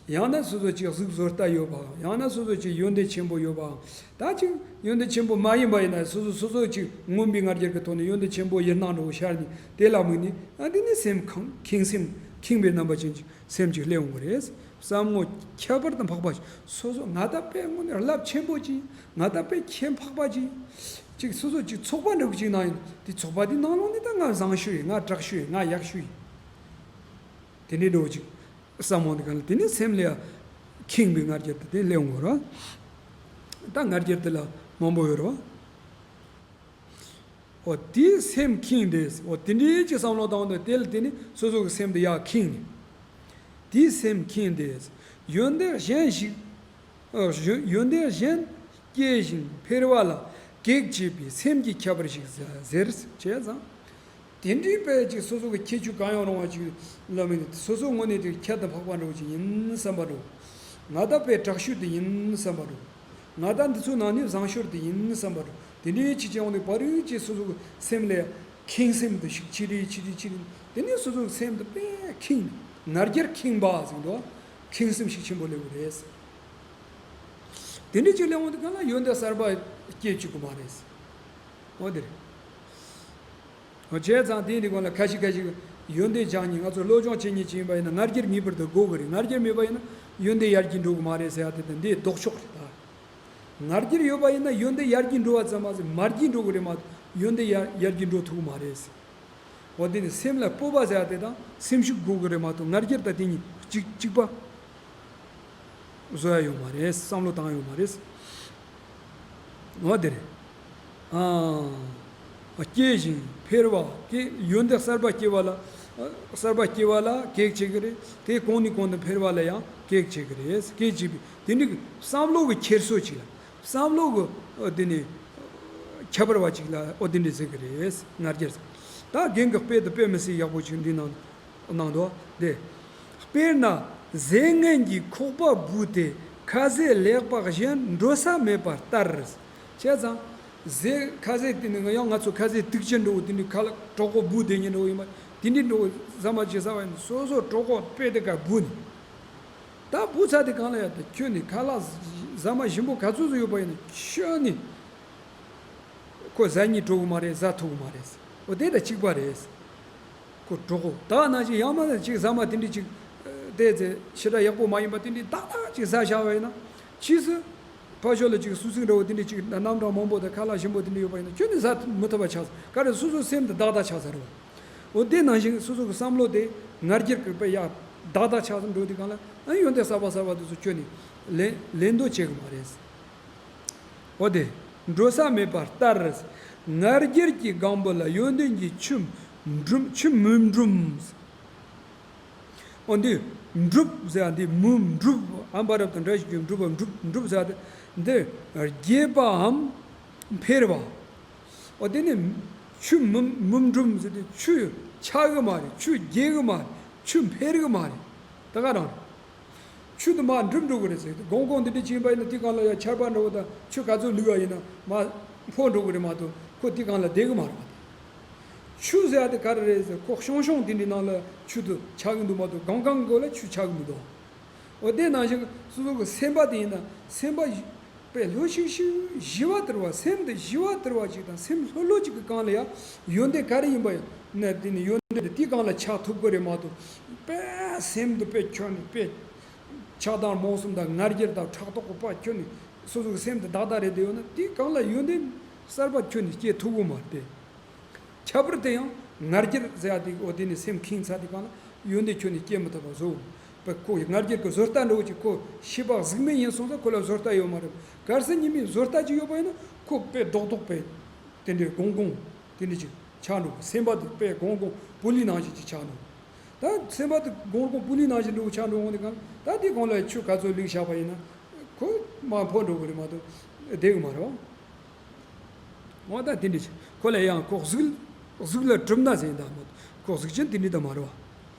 ཡང་ན་སོ་སོ་ཅིག་གཟུགས་བཟོ་ལྟ་ཡོད་པའམ། ཡང་ན་སོ་སོ་ཅིག་ཡོན་ཏན་ཆེན་པོ་ཡོད་པའམ། ད་ཅིག་ཡོན་ཏན་ཆེན་པོ་མ་ཡིན་པ་ཡིན་ན་སོ་སོ་སོ་སོ་ཅིག་མངོན་པའི་ང་རྒྱལ་གྱི་ཐོག་ནས་ཡོན་ཏན་ཆེན་པོ་ཡིན་སྣང་འགྲོ་ཤར་ནས་དེ་ལ་དམིགས་ནས། ཨ་འདི་ནི་སེམས་ཁེངས་ཁེངས་སེམས་ཁེངས་པའི་རྣམ་པ་ཅན་གྱི་སེམས་ཅིག་སླེབས་འོང་གི་རེད། བསམ་ངོ་ཁྱད་པར་དུ་འཕགས་པ་ཞིག་སོ་སོ་ང་ད་དཔེ་དངོས་གནས་རླབས་ཆེན་པོ་ཅིག་ང་ད་དཔེ་ཁྱད་འཕགས་པ་ཅིག་ཅིག་སོ་སོ་ཅིག་ཚོགས་པ་འདྲ་བོ་ཅིག་ནང་ཡིན་དེ་ཚོགས་པ་དེ་ནང་ལོགས་ནས་ད་ང་བཟང་ཤོས་ཡིན། ང་དྲག་ཤོས་ཡིན། ང་ཡག་ཤོས་ཡིན། དེ་འདྲའི་འགྲོ་ཅིག་བསམ་འོང་དུས་གང་ལ་དེ་ནི་སེམས་ལ་ཁེངས་པའི་ང་རྒྱལ་དེ་དེ་སླེབས་འོང་གི་རེད། ད་ང་རྒྱལ་དེ་ལ་མང་པོ་ཡོད་རེད་བ། འོ་དེའི་སེམས་ཁེངས་ཏེ། འོ་དེ་འདྲའི་ཅིག་བསམ་བློ་བཏང་དུས་དེ་ལ་དེ་ནི་སོ་སོ་གི་སེམས་དེ་ཡར་ཁེངས་ནས། དེའི་སེམས་ཁེངས་ཏེ། ཡོན་ཏན་གཞན་ཞིག་ཨ་ཡོན་ཏན་གཞན་སྐྱེ་ཞིང་འཕེལ་བ་ལ་གེགས་བྱེད་པའི་སེམས་ཀྱི་ཁྱད་པར་ཞིག་ཟེར་བྱས་ཙང་། དེ་འདྲའི་དཔེ་ཅིག་སོ་སོ་གི་ཁྱད་ཆོས་གང་ཡང་རུང་བ་ཅིག་ལ་དམིགས་ནས་སོ་སོ་དངོས་གནས་དེ་ཁྱད་དུ་འཕགས་པ་འདྲ་བོ་ཅིག་ཡིན་བསམ་པ་འདྲ་བོ། ང་ད་དཔེ་དྲག་ཤོས་དེ་ཡིན་བསམ་པ་འདྲ་བོ། ང་ད་འདི་ཚོའི་ནང་ནས་བཟང་ཤོས་དེ་ཡིན་བསམ་པ་འདྲ་བོ། དེ་འདྲའི་ཅིག་བྱས་འོང་དུས་བར་རིག་ཅིག་སོ་སོ་གི་སེམས་ལ་ཁེངས་སེམས་དེ་ཞིག་ཆེ་རེ་ཆེ་རེ་ཆེ་རེ། དེ་ནས་སོ་སོ་གི་སེམས་དེ་དཔེ་ཁེངས་ནས་ང་རྒྱལ་ཁེངས་པ་ཟེར་འདུག་ཁེངས་སེམས་ཤུགས་ཆེན་པོ་སླེབས་ཀྱི་རེད། དེ་འདྲའི་ཅིག་སླེབས་འོང་དུས་གང་ལ་ཡོན་ཏན་གསར་པ་སྐྱེ་བཅུག་གི་མ་རེད། འོ་དེ་རེད། འོ་བྱས་ཙང་དེ་འདི་གང་ལ་ཁ་ཤས་ཁ་ཤས་ཡོན་ཏན་སྦྱང་མཁན། ང་ཚོ་སློབ་སྦྱོང་བྱེད་མཁན་ཅིག་ཡིན་པ་ཡིན་ན་ང་རྒྱལ་ངེས་པར་དུ་དགོས་ཀྱི་རེད། ང་རྒྱལ་མེད་པ་ཡིན་ན་ཡོན་ཏན་ཡར་རྒྱས་འགྲོ་གི་མ་རེད་ཟེར་ཡ་དེ་དང་འདི་ལྡོག་ཕྱོགས་རེད་ད། ང་རྒྱལ་ཡོད་པ་ཡིན་ན་ཡོན་ཏན་ཡར་རྒྱས་འགྲོ་བ་ཙམ་མ་ཟད་མར་རྒྱས་འགྲོ་གི་རེད་མ་གཏོགས་ཡོན་ཏན་ཡར་ཡར་རྒྱས་འགྲོ་ཐུབ་ཀྱི་མ་རེད། འོ་དེ་ནི་སེམས་ལ་སྤོབས་པ་ཟེར་ཡ་དེ་དང་སེམས་ཤུགས་དགོས་ཀྱི་རེད་མ་གཏོགས་ང་རྒྱལ་དང་དེ་གཉིས་གཅིག་གཅིག་པ་བཟོ་ཡ་ཡོད་མ་རེད། བསམ་བློ་བཏང་ཡ་ཡོད་མ་རེད། འོ་དེ་རེད། ཨ། སྐྱེ་ཞིང་འཕེལ་བ་སྐྱེ་ཡོན་ཏན་གསར་པ་སྐྱེ་བ་ལ། གསར་པ་སྐྱེ་བ་ལ་གེགས་བྱེད་ཀྱི་རེད། དེ་གོང་ནས་གོང་དུ་འཕེལ་བ་ལ་ཡང་གེགས་བྱེད་ཀྱི་རེད། གེགས་བྱེད་པའི་དེ་འདྲའི་བསམ་བློ་གི་འཁྱེར་སོ་ཅིག་ལ། བསམ་བློ་གི་ཨ་དེ་ནི་ཁྱད་པར་བ་ཅིག་ལ་འོ་དེ་འདྲ་ཟེར་གི་རེད། ང་རྒྱལ་ཟེར། ད་རྒན་གྱི་དཔེ་དེ་དཔེ་མི་སྲིད་ཡག་པོ་ཅིག་འདི་ནང་གནང་འདུག་སྟེ། དཔེར་ན་ཟས་ངན་གྱི་ཁོག་པ་སྦུས་ཏེ་ཁ་ཟས་ལེགས་པ་གཞན་འགྲོ་ས་མེད་པ་ལྟར། བྱས་ཙང་ཟས་ཁ་ཟས་དེ་ནི་ཡང་ང་ཚོ་ཁ་ཟས་དུག་ཅན་འདྲ་བོ་དེ་འདྲའི་ཁ་ལ་གྲོད་ཁོག་སྦུས་དེ་ཉིན་འདྲ་བོ་ཡིན་པ་དེ་འདྲའི་འདྲ་བོ་ཟ་མ་བྱེད་ས་བ་ཡིན་སོ་སོ་གྲོད་ཁོག་དཔེ་དེ་ཀ་སྦུས་ནས། ད་བུ་ཚ་དེ་གང་ལ་ཡ་ད་ཁྱོད་ནི་ཁ་ལག་ཟ་མ་ཞིམ་པོ་ག་ཚོད་ཚོད་ཡོད་པ་ཡིན་ན་ཁྱོད་ནི་ཁོ་ཟ་སྙིང་བྲོ་གི་མ་རེད། ཟ་ཐུབ་གི་མ་རེད། འོ་དེ་ད་གཅིག་པ་རེད། ཁོ་གྲོགས་པོ་ད་ནང་བཞིན་ཡང་མ་ཅིག་ཟ་མ་དེ་འདྲི་ཅིག་དེ་ཚེ་ཞེ་དྲག་ཡག་པོ་མ་ཡིན་པ་དེ་འདྲི་ཏག་ཏག་ཅིག་ཟ་བཞག་པ་ཡིན་ན་ཕྱིས་སུ་ཕ་ཤོ་ལ་ཅིག་སུ་སིང་འདྲ་བོ་དེ་འདྲི་ཅིག་རྣམ་གྲངས་མང་པོ་དང་ཁ་ལག་ཞིམ་པོ་དེ་འདྲི་ཡོད་པ་ཡིན་ན་ཁྱོད་ནི་ཟ་མི་ཐུབ་པ་ཆགས་སོང་། ག་རེ་སོ་སོའི་སེམས་དེ་བདག་བདག་ཆགས་ཚར་བ། འོ་དེ་ནང་བཞིན་སོ་སོ་གི་བསམ་བློ་དེ་ང་རྒྱལ་གྱི་དཔེ་ཡག་བདག་བདག་ཆགས་སོང་འགྲོ་དུས་གང་ལ་ཨ་ཡོན་ཏན་གསར་པ་གསར་པ་དེ་ཚོ་ཁྱོད་ནི་ལེན་ལེན་འདོད་བྱེད་གི་མ་རེད། འོ་དེ་འགྲོ་ས་མེད་པ་ལྟར། ང་རྒྱལ་གྱི་སྒང་པོ་ལ་ཡོན་ཏན་གྱི་ཆུ་འབྲུམ་ཆུ་མུན་འབྲུམ། འོ་འདི་འབྲུབ་ཟེར་ཡ་འདི་མུན་འབྲུབ་ཨམ་པ་རབ་དང་འདྲ་ཞིག་གི་འབྲུབ་པ་འབྲུབ་འབྲུབ་ཟེར་ཡ་འདི་རྒྱས་པའམ་འཕེལ་བ། འོ་དེ་ནི་ཆུ་མུན་མུན་འབྲུམ་ཟེར་དུས་ཆུ་ཆག་གི་མ་རེད། ཆུ་རྒྱས་གི་མ་རེད། ཆུ་འཕེལ་གི་མ་རེད། ད་ག་རང་རེད། ཆུ་དེ་མར་འགྲིབ་འགྲོ་གི་རེད་ཟེར། གོང་གོང་འདི་འདྲ་ཕྱིན་པ་ཡིན་ན་དེ་གང་ལ་ཡང་ཆར་པ་འདྲ་བོ་དང་ཆུ་ག་ཚོད་བླུགས་པ་ཡིན་ན་མར་འཕོ་འགྲོ་གི་རེད་མ་གཏོགས་ཁོ་དེ་གང་ལ་བསྡད་གི་མ་རེད་པ། ཆུ་ཟེར་ཡ་དེ་ག་རེ་རེད་ཟེར། ཁོ་ཤོང་ཤོང་དེ་འདྲའི་ནང་ལ་ཆུ་དེ་ཆགས་གི་འདུག་མ་གཏོགས་གང་གང་གོ་ལ་ཆུ་ཆགས་གི་མི་འདུག་འོ་དེ་ནང་བཞིན་སོ་སོ་གི་སེམས་པ་དེ་ཡིན་ན་སེམས་པ་པས་ལྷོད་ཤིག་ཤིག་ཞི་བ་དུལ་བ། སེམས་དེ་ཞི་བ་དུལ་བ་ཅིག་དང་སེམས་ལྷོད་ལྷོད་ཅིག་གི་སྒང་ལ་ཡང་ཡོན་ཏན་ག་རེ་ཡིན་པ་ཡང་ན་དེ་ནི་ཡོན་ཏན་དེ་དེའི་སྒང་ལ་ཆགས་ཐུབ་ཀྱི་རེད་མ་གཏོགས་པས་སེམས་དེ་པས་ཁྱོན་ནས་པས་ཆགས་སྡང་རྨོངས་གསུམ་དང་ང་རྒྱལ་དང་ཕྲག་དོག་གི་པ་ཁྱོན་ནས་སོ་སོ་གི་སེམས་དེ་བདག་བདག་རེད་དེ་ཡོད་ན་དེའི་སྒང་ལ་ཡོན་ཏན་གསར་པ་ཁྱོན་ནས་སྐྱེ་ཐུབ་ཀྱི་མ་རེད་དེ། ཁྱད་པར་དུ་ཡང་ང་རྒྱལ་ཟེར་ཡ་དེ་འོ་དེ་ནི་སེམས་ཁེངས་ཚར་དེ་སྒང་ལ་ཡོན་ཏན་ཁྱོན་ནས་སྐྱེ་མི་ཐུབ་པ་བཟོ། པའི་ཁོ་ང་རྒྱལ་གྱི་བཟོ་ལྟ་འདྲ་བོ་ཅིག་ཁོ་ཤེས་པ་གཟུགས་མེད་ཡིན་སོང་ཙང་ཁོ་ལ་བཟོ་ལྟ་ཡོད་མ་རེད། གལ་སྲིད་ཉི་མའི་བཟོ་ལྟ་ཅིག་ཡོད་པ་ཡིན་ན་ཁོ་དཔེ་རྡོག་རྡོག་པའི་དེ་འདྲའི་སྒོང་སྒོང་དེ་འདྲ་ཅིག་ཆགས་འགྲོ། སེམས་པ་དེ་དཔེ་སྒོང་སྒོང་པུ་ལི་ནང་བཞིན་ཅིག་ཆགས་འགྲོ། ད་སེམས་པ་དེ་སྒོང་སྒོང་པུ་ལི་ནང་བཞིན་འདྲ་བོ་ཆགས་འགྲོ་འོང་དེ་གང་ད་དེ་གང་ལ་ཆུ་ག་ཚོད་བླུགས་བཞག་པ་ཡིན་ན་ཁོ་མར་ཕོ་འགྲོ་གི་རེད་མ་གཏོགས་བསྡད་གི་མ་རེད་བ། འོ་ད་དེ་འདྲ་ཅིག་ཁོ་ལ་ཡང་ཁོ་གཟུགས་གཟུགས་ལ་གྲུབ་ན་ཟེར་ཡིན་ད་མོད་ཁོ་གཟུགས་ཅན་དེ་འདྲ་ད་མ་རེད་བ།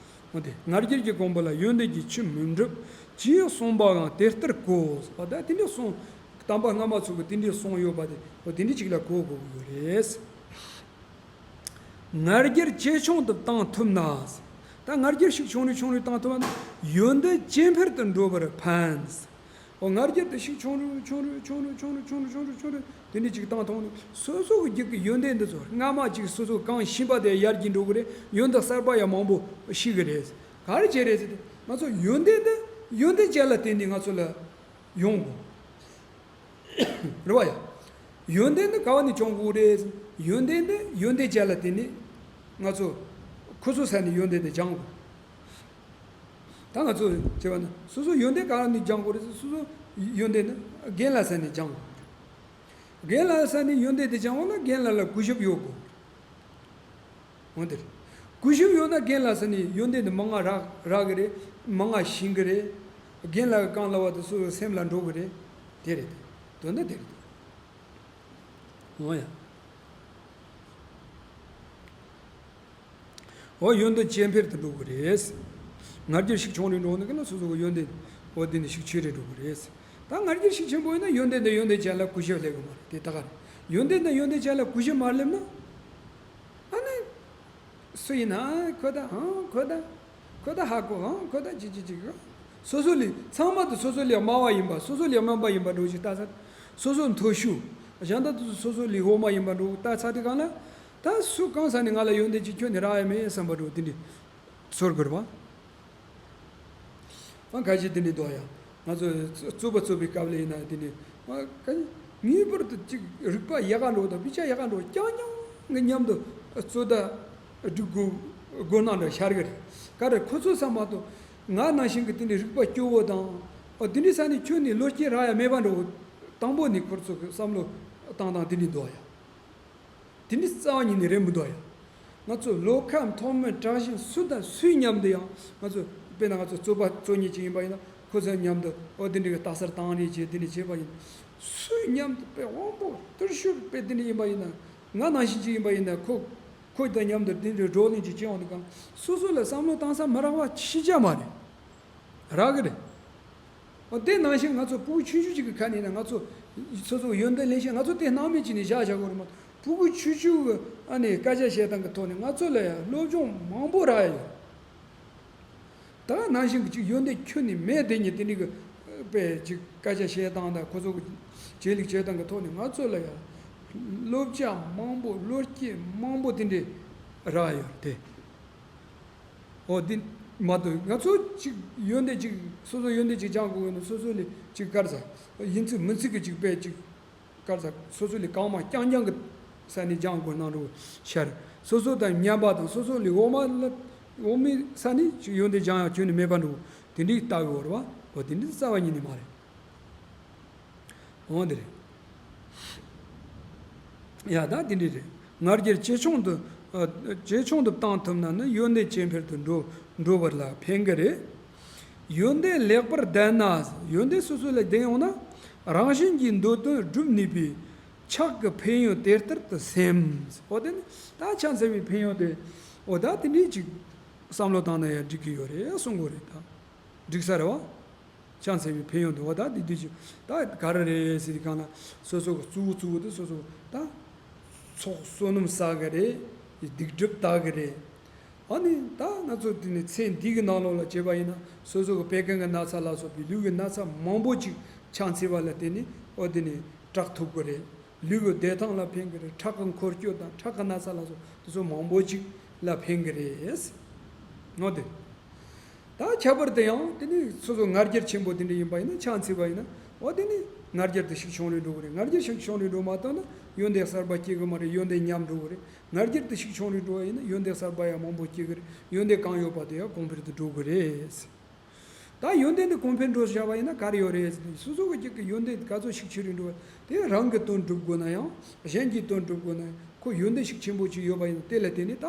འོ་དེ་ང་རྒྱལ་གྱི་གོང་བུ་ལ་ཡོན་ཏན་གྱི་ཆུ་མི་འགྲུབ་ཅེས་གསུངས་པའང་དེ་ལྟར་གོ། འོ་ད་དེ་འདྲ་གསུངས་དམ་པ་སྔ་མ་ཚོ་གི་དེ་འདྲ་གསུངས་ཡོད་པ་དེ་འོ་དེ་འདྲ་ཅིག་ལ་གོ་དགོས་ཀྱི་ཡོད་རེད། ང་རྒྱལ་ཇེ་ཆུང་དུ་བཏང་ཐུབ་ན། ད་ང་རྒྱལ་ཞིག་ཆུང་རུ་ཆུང་རུ་བཏང་ཐུབ་ན་ཡོན་ཏན་ཇེ་འཕེལ་དུ་འགྲོ་བར་ཕན། འོ་ང་རྒྱལ་དེ་ཞིག་ཆུང་རུ་ཆུང་རུ་ཆུང་རུ་ཆུང་རུ་ཆུང་རུ་ཆུང་རུ་ཆུང་རུ་དེ་འདྲ་ཅིག་བཏང་ཐུབ་ན་སོ་སོ་གི་རྒྱུད་ཀྱི་ཡོན་ཏན་འདི་ཚོ་སྔ་མ་ཅིག་སོ་སོ་གང་ཤེས་པ་དེ་ཡར་རྒྱས་འགྲོ་གི་རེད། ཡོན་ཏན་གསར་པ་ཡང་མང་པོ་ཤེས་གི་རེད། ག་རེ་བྱས་རེད་ཟེར་ཏེ་ང་ཚོ་ཡོན་ཏན་འདི་ཡོན་ཏན་ཅན་ལ་བརྟེན་ནས་ང་ཚོ་ལ་ཡོང་དགོས། རེད་བ་ཡ། ཡོན་ཏན་འདི་ག་བ་ནས་སྦྱོང་དགོས་རེད། ཡོན་ཏན་འདི་ཡོན་ཏན་ཅན་ལ་བརྟེན་ནས་ང་ཚོ་ཁོ་ཚོ་ས་ནས་ཡོན་ཏན་འདི་སྦྱང་དགོས། ད་ང་ཚོ་བྱས་པ་ན་སོ་སོ་ཡོན་ཏན་ག་ནས་སྦྱང་དགོས་རེད། སོ་སོ་ཡོན་ཏན་ནི་རྒན་ལགས་ས་ནས་སྦྱང་དགོས། རྒན་ལགས་ས་ནས་ཡོན་ཏན་འདི་སྦྱང་བ་ན་རྒན་ལགས་ལ་གུས་ཞབས་ཡོད་དགོས། འོ་དེ་རེད། གུས་ཞབས་ཡོད་ན་རྒན་ལགས་ས་ནས་ཡོན་ཏན་འདི་མང་ང་རག་རག་གི་རེད། མང་ང་ཤེས་གི་རེད། རྒན་ལགས་གང་ལབ་པ་དེ་སོ་སོའི་སེམས་ལ་འགྲོ་གི་རེད། དེ་རེད། དོན་དག་དེ་རེད། འོ་ཡ། འོ་ཡོན་ཏན་ཇེ་འཕེལ་དུ་འགྲོ་གི་རེད། ང་རྒྱལ་ཞིག་ཆུང་རུ་འགྲོ་ན་གི་ན་སོ་སོ་གི་ཡོན་ཏན་འོ་དེ་ནི་ཞིག་ཆེ་རུ་འགྲོ་གི་རེད། ད་ང་རྒྱལ་ཞིག་ཆེན་པོ་ཡིན་ན་ཡོན་ཏན་དེ་ཡོན་ཏན་ཅན་ལ་གུས་ཞབས་སླེབས་གི་མ་རེད། དེ་ད་ག་རེད། ཡོན་ཏན་དེ་ཡོན་ཏན་ཅན་ལ་གུས་ཞབས་མ་སླེབས་ན། ཨ་ནི། སུ་ཡིན་ན་ཁོ་ད་ཧང་ཁོ་ད། ཁོ་ད་ཧ་གོ་ཧང་ཁོ་ད་ཅི་ཅི་ཅི་གི། སོ་སོ་ལས་ཚང་མ་དུ་སོ་སོ་ལས་དམའ་བ་ཡིན་པ་སོ་སོ་ལས་དམན་པ་ཡིན་པ་འགྲོ་ཞིག་ལྟ་ཚར། སོ་སོ་མཐོ་ཤོས། གཞན་དག་དུ་སོ་སོ་ལས་འོག་མ་ཡིན་པ་འགྲོ་ལྟ་ཚར་དེ་གང་ལ། ད་སུ་གང་ས་ནས་ང་ལ་ཡོན་ཏན་ཅིག་ཁྱོན་ནས་རག་ཡ་མེད་བསམ་པ་འགྲོ་དེ་འདྲི། ཚོར་དགོས་རེད་བ། ཨ་ཁ་ཤས་དེ་འདྲི་འདུག་ཡ། ང་ཚོ་རྩོད་པ་རྩོད་པའི་སྐབས་ལ་ཡིན་ན་དེ་ནི་ཨ་ཁ་ངེས་པར་དུ་ཅིག་རིག་པ་ཡག་ག་འགྲོ་དང་དཔེ་ཆ་ཡག་ག་འགྲོ་རྐྱང་རྐྱང་གི་མཉམ་དུ་རྩོད་ཟླ་སྒྲིག་དགོས་དགོས་སྣང་འདྲ་ཤར་གི་རེད། ག་རེ་ཁོ་ཚོ་བསམ་པ་དུ་ང་ནང་བཞིན་གི་དེ་ནི་རིག་པ་སྐྱོ་བོ་དང་ཨ་དེ་འདྲི་ས་ནི་ཁྱོད་ནི་བློ་སྐྱེད་རག་ཡ་མེད་པ་འགྲོ། དང་པོ་ནི་ཁོ་ཚོ་གི་བསམ་བློ་བཏང་སྟངས་དེ་འདྲི་འདུག་ཡ། དེ་འདྲི་རྩ་བ་ཉིད་ནས་རེད་མི་འདུག་ཡ། ང་ཚོ་བློ་ཁ་མཐོ་དམན་དྲག་ཞན་སུ་དང་སུའི་མཉམ་དུ་ཡང་ང་ཚོ་དཔེར་ན་ང་ཚོ་རྩོད་པ་རྩོད་མཁན་ཅིག་ཡིན་པ་ཡིན་ན་ཁོ་ཚོའི་མཉམ་དུ་ཨོ་དེ་འདྲི་གི་ལྟ་སར་བཏང་རེས་བྱས་དེ་འདྲི་བྱས་པ་ཡིན། སུའི་མཉམ་དུ་དཔེ་དབང་པོ་བརྟུལ་ཞུགས་དཔེ་དེ་འདྲི་ཡིན་པ་ཡིན་ན་ང་ནང་བཞིན་ཅིག་ཡིན་པ་ཡིན་ན་ཁོ་ཁོ་དང་མཉམ་དུ་དེ་འདྲི་བགྲོ་གླེང་ཅིག་བྱེད་འོང་དུས་གང་སོ་སོ་ལ་བསམ་བློ་བཏང་ས་མི་རག་པ་ཤི་ཆ་མ་རེད། རག་གི་རེད། འོ་དེ་ནང་བཞིན་ང་ཚོ་ཕྲུ་གུ་ཆུང་ཆུང་ཅིག་གི་ཁ་ནས་ན་ང་ཚོ་སོ་སོ་ཡོན་ཏན་ལེན་ཤེས་ང་ཚོ་དེ་སྣང་མེད་ཅིག་ནས་བཞག་བཞག་དགོས་རེད་མ་གཏོགས་ཕྲུ་གུ་ཆུང་ཆུང་གི་ཨ་ནི་སྐད་ཆ་བཤད་སྟངས་ཀྱི་ཐོག་ནས་ང་ཚོ་ལ་ཡང་སློབ་སྦྱོང་མང་པོ་རག་ཡ་ཡོད། ད་ནང་བཞིན་གྱི་ཅིག་ཡོན་ཏན་ཁྱོན་ནས་མེད་དེ་ཉིད་དེ་འདྲ་གི་དཔེ་ཅིག་སྐད་ཆ་བཤད་སྟངས་དང་ཁོ་ཚོ་གི་བྱེད་ལུགས་བྱེད་སྟངས་ཀྱི་ཐོག་ནས་ང་ཚོ་ལ་ཡང་བསླབ་བྱ་མང་པོ་བློ་སྐྱེད་མང་པོ་དེ་འདྲ་རག་ཡོད་དེ། འོ་འདི་མ་གཏོགས་ང་ཚོ་ཅིག་ཡོན་ཏན་ཅིག་སོ་སོ་ཡོན་ཏན་ཅིག་སྦྱང་དགོས་ན་སོ་སོ་ལས་ཅིག་དཀར་ས་ཡིན་ཚིག་མིན་ཚིག་གི་ཅིག་དཔེ་ཅིག་དཀར་ས་སོ་སོ་ལས་གང་མང་རྐྱང་རྐྱང་གི་ས་ནས་སྦྱང་དགོས་གནང་རོགས་ཤར། སོ་སོ་དང་མཉམ་པ་དང་སོ་སོ་ལས་འོག་མ་ལ་འོག་མའི་ས་ནས་ཅིག་ཡོན་ཏན་སྦྱང་ཡག་ཁྱོན་ནས་མེད་པ་འགྲོ། དེ་འདྲའི་ལྟ་གི་འོ་རེད་བ། འོ་དེ་འདྲའི་རྩ་བ་ཉིད་ནས་མ་རེད། འོ་དེ་རེད། ཡ་ད་དེ་འདྲ་རེད། ང་རྒྱལ་ཇེ་ཆུང་དུ་ཨ་ཇེ་ཆུང་དུ་བཏང་ཐུབ་ན་ནི་ཡོན་ཏན་ཇེ་འཕེལ་དུ་འགྲོ་འགྲོ་བར་ལ་ཕན་གི་རེད། ཡོན་ཏན་ལེགས་པར་ལྡན་ན། ཡོན་ཏན་སོ་སོ་ལ་ལྡན་ཡོང་ན་རང་བཞིན་གྱིས་འདོད་དོན་སྒྲུབ་ནུས་པས་ཕྱག་གི་ཕན་ཡོན་དེ་ལྟར་དུ་སེམས། འོ་དེ་ནི་ད་ཕྱག་འཚལ་བའི་ཕན་ཡོན་དེ་འོ་ད་དེ་འདྲའི་ཅིག་བསམ་བློ་བཏང་ན་ཡང་འགྲིག་གི་ཡོད་རེད་གསུང་གི་རེད་ད། འགྲིག་ས་རེད་བ། ཕྱག་འཚལ་བའི་ཕན་ཡོན་དུ་འོ་ད་འདི་དུས་ཀྱི་ད་ག་རེ་རེད་ཟེར་དུས་གང་ལ་སོ་སོ་གི་གཙོ་བོ་གཙོ་བོ་དེ་སོ་སོ་ད་ཚོགས་བསོད་ནམས་བསགས་གི་རེད། སྡིག་སྒྲིབ་དག་གི་རེད། ཨ་ནི་ད་ང་ཚོ་དེ་ནི་ཚེ་འདི་གི་ནང་ལོགས་ལ་བྱས་པ་ཡིན་ན་སོ་སོ་གི་བད་ཀན་གི་ན་ཚ་ལ་སོགས་པའི་ལུས་ཀྱི་ན་ཚ་མང་པོ་ཅིག་ཕྱག་འཚལ་བ་ལ་བརྟེན་ནས་འོ་དེ་ནི་དྲག་ཐུབ་གི་རེད། ལུས་ཀྱི་བདེ་ཐང་ལ་ཕན་གི་རེད། ཁྲག་གི་འཁོར་སྐྱོད་དང་ཁྲག་གི་ན་ཚ་ལ་སོགས་དེ་ཚོ་མང་པོ་ཅིག་ལ་ཕན་གི་རེད། འོ་དེ། ད་ཁྱད་པར་དུ་ཡང་དེ་ནི་སོ་སོ་ང་རྒྱལ་ཆེན་པོ་དེ་འདྲ་ཡིན་པ་ཡིན་ན་ཕྱག་འཚལ་བ་ཡིན་ན་འོ་དེ་ནི་ང་རྒྱལ་དེ་ཤུགས་ཆུང་རུ་འགྲོ་གི་རེད། ང་རྒྱལ་ཤུགས་ཆུང་རུ་འགྲོ་མ་ཐུབ་ན་ཡོན་ཏན་གསར་པ་སྐྱེ་གི་མ་རེད། ཡོན་ཏན་ཉམས་འགྲོ་གི་རེད། ང་རྒྱལ་དེ་ཤུགས་ཆུང་རུ་འགྲོ་བ་ཡིན་ན་ཡོན་ཏན་གསར་པ་ཡང་མང་པོ་སྐྱེ་གི་རེད། ཡོན་ཏན་གང་ཡོད་པ་དེ་ཡང་གོང་འཕེལ་དུ་འགྲོ་གི་རེད། ད་ཡོན་ཏན་དེ་གོང་འཕེལ་འགྲོ་བྱ་བ་ཡིན་ན་ག་རེ་ཡོད་རེད་ཟེར་ན། སོ་སོ་གི་གཅིག་གི་ཡོན་ཏན་ག་ཚོད་ཞིག་ཆེ་རུ་འགྲོ་བ་དེ་རང་གི་དོན་སྒྲུབ་དགོས་ན་ཡང་གཞན་གྱི་དོན་སྒྲུབ་དགོས་ན་ཁོ་ཡོན་ཏན་ཞིག་ཆེན་པོ་ཅིག་ཡོད་པ་ཡིན་ན་དེ་ལ་བརྟེན་ནས་ད་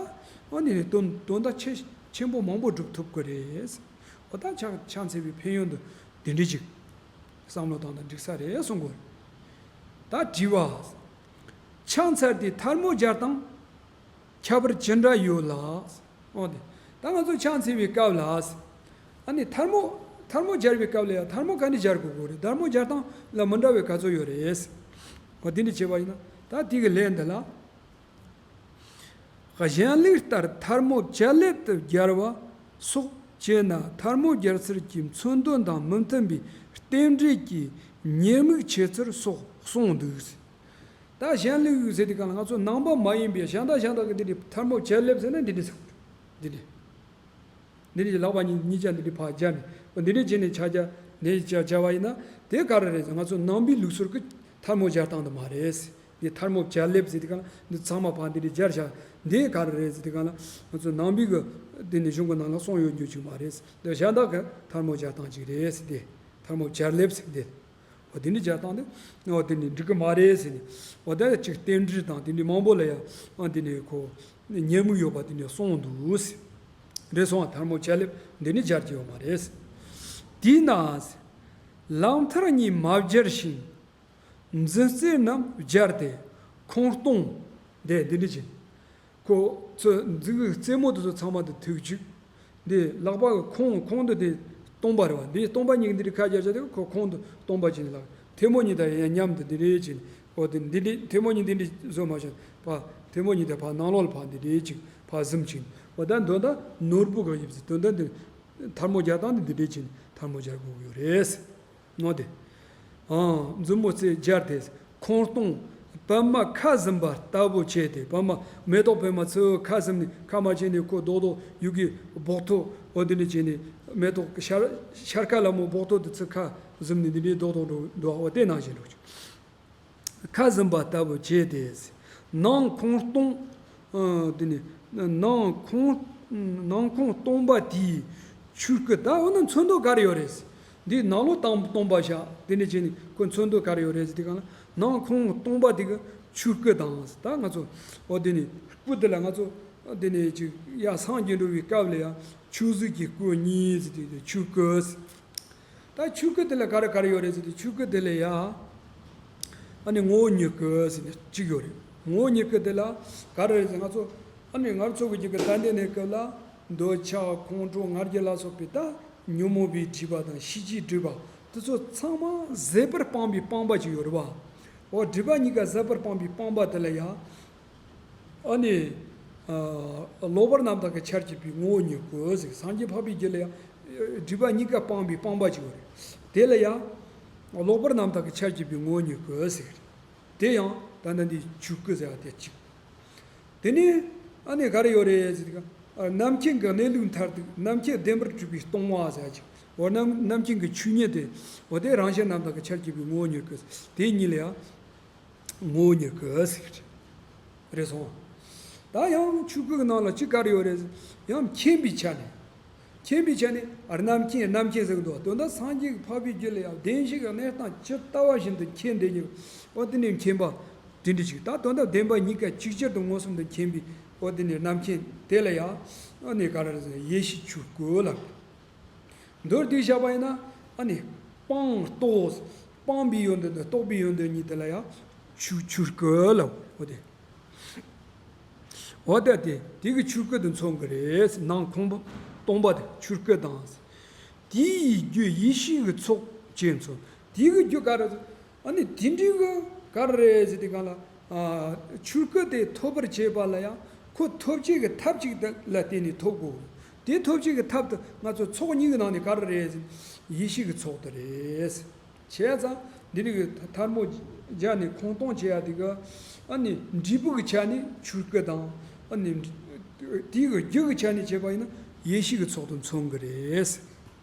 ཨ་ནི་དོན་དོན་དག་ཆེ་ཆེན་པོ་མང་པོ་སྒྲུབ་ཐུབ་ཀྱི་རེད། འོ་ད་ཕྱག་ཕྱག་འཚལ་བའི་ཕན་ཡོན་དུ་དེ་འདྲ་ཅིག་བསམ་བློ་བཏང་ན་འགྲིག་ས་རེད་གསུང་གི་ཡོད་རེད། ད་དྲི་བ། ཕྱག་འཚལ་ཏེ་ཐལ་མོ་སྦྱར་སྟངས་ཁྱད་པར་ཅི་འདྲ་ཡོད་ལ། འོ་དེ། ད་ང་ཚོ་ཕྱག་འཚལ་བའི་སྐབས་ལ། ཨ་ནི་ཐལ་མོ་ཐལ་མོ་སྦྱར་བའི་སྐབས་ལ་ཡང་ཐལ་མོ་ག་འདྲ་སྦྱར་དགོས་ཀྱི་རེད། ཐལ་མོ་སྦྱར་སྟངས་ལ་མི་འདྲ་བའི་ག་ཚོད་ཡོད་རེད། འོ་དེ་འདྲ་བྱས་པ་ཡིན་ན་ད་དེ་གི་ལན་འདི་ལ། གཞན་ལུགས་ལྟར་ཐལ་མོ་ཅད་ལེབ་ཏུ་སྦྱར་བ་སོགས་བྱས་ན་ཐལ་མོ་སྦྱར་ཚུལ་གྱི་མཚོན་དོན་དང་མི་མཐུན་པའི་རྟེན་འབྲེལ་གྱི་ཉེས་དམིགས་ཆེ་ཚུལ་སོགས་གསུངས་འདུག། ད་གཞན་ལུགས་ཟེར་དུས་གང་ལ་ང་ཚོ་ནང་པ་མ་ཡིན་པའི་གཞན་དག་གཞན་དག་གི་འདི་འདྲའི་ཐལ་མོ་ཅད་ལེབ་ཟེར་ན་འདི་འདྲའི་ཟེར་འདི་འདྲའི་འདི་འདྲའི་ལག་པ་གཉིས་གཉིས་ཆ་འདི་འདྲའི་ཕར་སྦྱར་ནས་འདི་འདྲའི་བྱས་ནས་ཆ་རྒྱ་ནས་བྱ་བྱ་བ་ཡིན་ན་དེ་ག་རེ་རེད་ཟེར། ང་ཚོ་ནང་པའི་ལུགས་སྲོལ་གྱི་ཐལ་མོ་སྦྱར་སྟངས་འདི་མ་རེད། འདི་ཐལ་མོ་ཅད་ལེབ་ཟེར་དུས་གང་ལ་འདི་ཚང་མ་ཕར་འདི་འདྲའི་སྦྱར་བྱ་འདི་ག་རེ་རེད་ཟེར་དུས་གང་ལ་ང་ཚོ་ནང་པའི་གི་འདི་ནི་གཞུང་གི་ནང་ལ་གསུངས་ཡོད་རྒྱུ་ཅིག་མ་རེད། འདི་གཞན་དག་གི་ཐལ་མོ་སྦྱར་སྟངས་ཅིག་རེད་ཟེར། འདི་ཐལ་མོ་ཅད་ལེབ་ཟེར་འདི། འོ་དེ་འདྲ་སྦྱར་སྟངས་དེ་འོ་དེ་ནི་འགྲིག་གི་མ་རེད་ཟེར་ནས། འོ་ད་ཅིག་རྟེན་འབྲེལ་དང་དེ་འདྲའི་མང་པོ་ལ་ཡང་འོ་དེ་ནས་ཁོ་ཉེས་དམིགས་ཡོད་པ་དེ་འདྲ་གསུངས་འདུག་ཟེར། རེད་སོང་བ། ཐལ་མོ་ཅད་ལེབ་འདི་ནི་སྦྱར་གྱི་ཡོད་མ་རེད། དེས་ན་ལག་མཐིལ་གཉིས་མ་སྦྱར་ཞིང་། འཛིན་རྩེ་རྣམས་སྦྱར་ཏེ་ཁོང་སྟོང་། དེ་འདི་འདྲ་བྱས། ཁོ་ཚོ་མཛུབ་གུ་རྩེ་མོ་དེ་ཚོ་ཚང་མ་དེ་ཐུག་བཅུག་འདི་ལག་པ་གི་ཁོང་ཁོང་དུ་དེ་སྟོང་པ་རེད་བ། འདི་སྟོང་པ་གཉིས་ཀྱི་འདི་རིགས་ཁ་སྦྱར་བྱ་དེ་ཁོ་ཁོང་དུ་སྟོང་པ་བྱས་ནས་ལག་ཐལ་མོ་གཉིས་དང་ཡང་མཉམ་དུ་འདི་རེད་བྱས་ནས། འོ་དེ་འདི་འདྲའི་ཐལ་མོ་གཉིས་འདི་འདྲའི་བཟོ་མ་བྱུང་ཕ་ཐལ་མོ་གཉིས་དེ་ཕ་ནང་ལོགས་ལ་ཕ་འདི་འདྲའི་ཅིག་ཕ་ཟུམ་ཅིག་འོ་ད་འདོན་ད་ནོར་བུ་གི་དབྱིབས་ཟེར། འདོན་ད་འདི་ཐལ་མོ་རྒྱག་སྟངས་འདི་འདི་འདྲའི་ཅིག་ཐལ་མོ་རྒྱག་དགོས་ཀྱི་ཡོད་རེད། ནོ་དེ། ཨང་། མཛུབ་མོ་རྩེ་སྦྱར་ཏེ་ཁོང་སྟོང་། པདྨ་ཁ་ཟུམ་པ་ལྟ་བུ་བྱས་ཏེ། པདྨ་མེ་ཏོག་པདྨ་ཚུར་ཁ་ཟུམ་ནས་ཁ་མ་བྱས་ནས་ཁོ་རྡོག་རྡོག་ཡུ་གེ་སྦོག་ཐོ་འོ་དེ་འདྲ་བྱས་ནས་མེ་ཏོག་ཤར་ཤར་ཁ་ལ་མོ་སྦོག་ཐོ་དེ་ཚུར་ཁ་ཟུམ་ནས་འདི་འདྲའི་རྡོག་རྡོག་འགྲོ་འགྲོ་འོ་དེ་ནང་བཞིན་འགྲོ། ཁ་ཟུམ་པ་ལྟ་བུ་བྱས་ཏེ། ནང་ཁོང་སྟོང་། ཨ། དེ་ནི་ནང་ཁོང་ནང་ཁོང་སྟོང་པ་དེའི་ཆོས་སྐུ། ད་འོ་ན་མཚོན་དོན་ག་རེ་ཡོད་རེད། འདི་ནང་ལོགས་སྟོང་སྟོང་པ་བཞག་དེ་ནི་བྱས་ནས་ཁོ་མཚོན་དོན་ག་རེ་ཡོད་རེད་ཟེར་དུས་གང་ལ་ནང་ཁོང་སྟོང་པ་དེ་གི་ཆོས་སྐུ་དང་། ད་ང་ཚོ་འོ་དེ་ནི་སྐུ་དེ་ལ་ང་ཚོ་དེ་ནི་ཅིག་ཡ་སངས་རྒྱས་འགྲོ་བའི་སྐབས་ལ་ཡང་ཆོས་གཟུགས་ཀྱི་སྐུ་གཉིས་ཟེར་དུས་ཆོས་སྐུ། ད་ཆོས་སྐུ་དེ་ལ་ག་རེ་ག་རེ་ཡོད་རེད་ཟེར་དུས་ཆོས་སྐུ་དེ་ལ་ཡ། ཨ་ནི་ངོ་བོ་ཉིད་སྐུ་ཟེར་ནས་གཅིག་ཡོད་རེད། ངོ་བོ་ཉིད་སྐུ་དེ་ལ་ག་རེ་རེད་ཟེར་ང་ཚོ་ཨ་ནི་ང་ཚོ་གི་རྒྱུད་ཀྱི་ད་ལྟའི་གནས་སྐབས་ལ་འདོད་ཆགས་ཁོང་ཁྲོ་ང་རྒྱལ་ལ་སོགས་པའི་ད་ཉོན་མོངས་པའི་སྒྲིབ་པ་དང་ཤེས་བྱའི་སྒྲིབ་པ་དེ་ཚོ་ཚང་མ་ཟད་པར་སྤངས་པའི་སྤངས་པ་ཅིག་ཡོད་རེད་བ། འོ་སྒྲིབ་པ་གཉིས་ཀ་ཟད་པར་སྤངས་པའི་སྤངས་པ་དེ་ལ་ཡ། ཨ་ནི། ཨ། ལོག་པར་རྣམ་དག་གི་ཆར་གྱིས་པའི་ངོ་བོ་ཉིད་སྐུ་ཟེར། སངས་རྒྱས་འཕགས་པའི་རྒྱུད་ལ་ཡང་སྒྲིབ་པ་གཉིས་ཀ་སྤངས་པའི་སྤངས་པ་ཅིག་ཡོད་རེད། དེ་ལ་ཡང་ལོག་པར་རྣམ་དག་གི་ཆར་གྱིས་པའི་ངོ་བོ་ཉིད་སྐུ་ཟེར། དེ་ཡང་ད་ལྟ་འདི་ཆོས་སྐུ་ཟེར་བ་དེ་གཅིག་དེ་ནས་ཨ་ནི་ག་རེ་ཡོད་རེད་ཟེར་དུས། རྣམ་མཁྱེན་གྱི་གནས་ལུགས་མཐར་ཐུག་རྣམ་མཁྱེན་བདེན་པར་གྲུབ་པའི་སྟོང་བ་ཟེར་བ་ཅིག་འོ་རྣམ་རྣམ་མཁྱེན་གྱི་ཆོས་ཉིད་དེ། འོ་དེ་རང་བཞིན་རྣམ་དག་གི་ཆར་གྱིས་པའི་ངོ་བོ་ཉིད་སྐུ། དེ་གཉིས་ལ་ཡང་། ངོ་བོ་ཉིད་སྐུ་ཟེར་གྱི་རེད་སོང་། ད་ཡང་ཆོས་སྐུ་གི་ནང་ལ་ཅི་ག་རེ་ཡོད་རེད་ཟེར། ཡང་མཁྱེན་པའི་ཆ་ནས། མཁྱེན་པའི་ཆ་ནས་རྣམ་མཁྱེན་རྣམ་མཁྱེན་ཟེར་གི་འདུག་དོན་དག་སངས་རྒྱས་ཀྱི་འཕགས་པའི་རྒྱུད་ལ་ཡང་བདེན་བཞི་གི་གནས་སྟངས་ཇི་ལྟ་བ་བཞིན་དུ་མཁྱེན་བསྡད་ཀྱི། འོ་དེ་ནས་མཁྱེན་པ་དེ་འདྲ་ཅིག་ད་དོན་དག་བདེན་པ་གཉིས་ཀ་ཅིག་ཅར་དུ་མངོན་སུམ་དུ་མཁྱེན་པའི་འོ་དེ་ནས་རྣམ་མཁྱེན་དེ་ལ་ཡང་ཨ་ནི་ག་རེ་རེད་ཟེར་ན་ཡེ་ཤེས་ཆོས་སྐུ་ལ། མདོར་བསྡུས་བཞག་པ་ཡིན་ན་ཨ་ནི་སྤངས་རྟོགས། སྤངས་པའི་ཡོན་ཏན་དང་རྟོགས་པའི་ཡོན་ཏན་གཉིས་དེ་ལ་ཡང་ཆོས་ཆོས་སྐུ་ལ་འོ་དེ། འོ་ད་དེ་དེ་གི་ཆོས་སྐུ་དེ་མཚོན་གི་རེད། ནང་ཁོང་པ་སྟོང་པ་དེ་ཆོས་སྐུ་དང་། དེ་ཡི་རྒྱུ་ཡེ་ཤེས་ཀྱི་ཚོགས་ཅེས་མཚོན། དེ་གི་རྒྱུ་ག་རེ། ཨ་ནི་དེ་འདྲའི་གི་ག་རེ་རེད་ཟེར་དུས་གང་ལ། ཨ། ཆོས་སྐུ་དེ་ཐོབ་པར་བྱེད་པ་ལ་ཡང་ཁོ་ཐོབ་བྱེད་ཀྱི་ཐབས་ཅིག་དེ་ལ་བརྟེན་ནས་ཐོབ་དགོས། དེ་ཐོབ་བྱེད་ཀྱི་ཐབས་དེ་ང་ཚོ་ཚོགས་གཉིས་ཀྱི་ནང་ནས་ག་རེ་རེད་ཟེར་ན་ཡེ་ཤེས་ཀྱི་ཚོགས་དེ་རེད། བྱས་ཙང་འདི་རིགས་ཀྱི་ཐལ་མོ་སྦྱར་ནས་ཁོང་སྟོང་བྱེད་ཡ་དེ་གི་ཨ་ནི་འབྲས་བུ་གི་ཆ་ནས་ཆོས་སྐུ་དང་། ཨ་ནི་དེའི་གི་རྒྱུ་གི་ཆ་ནས་བྱས་པ་ཡིན་ན་ཡེ་ཤེས་ཀྱི་ཚོགས་དེ་མཚོན་གི་རེད།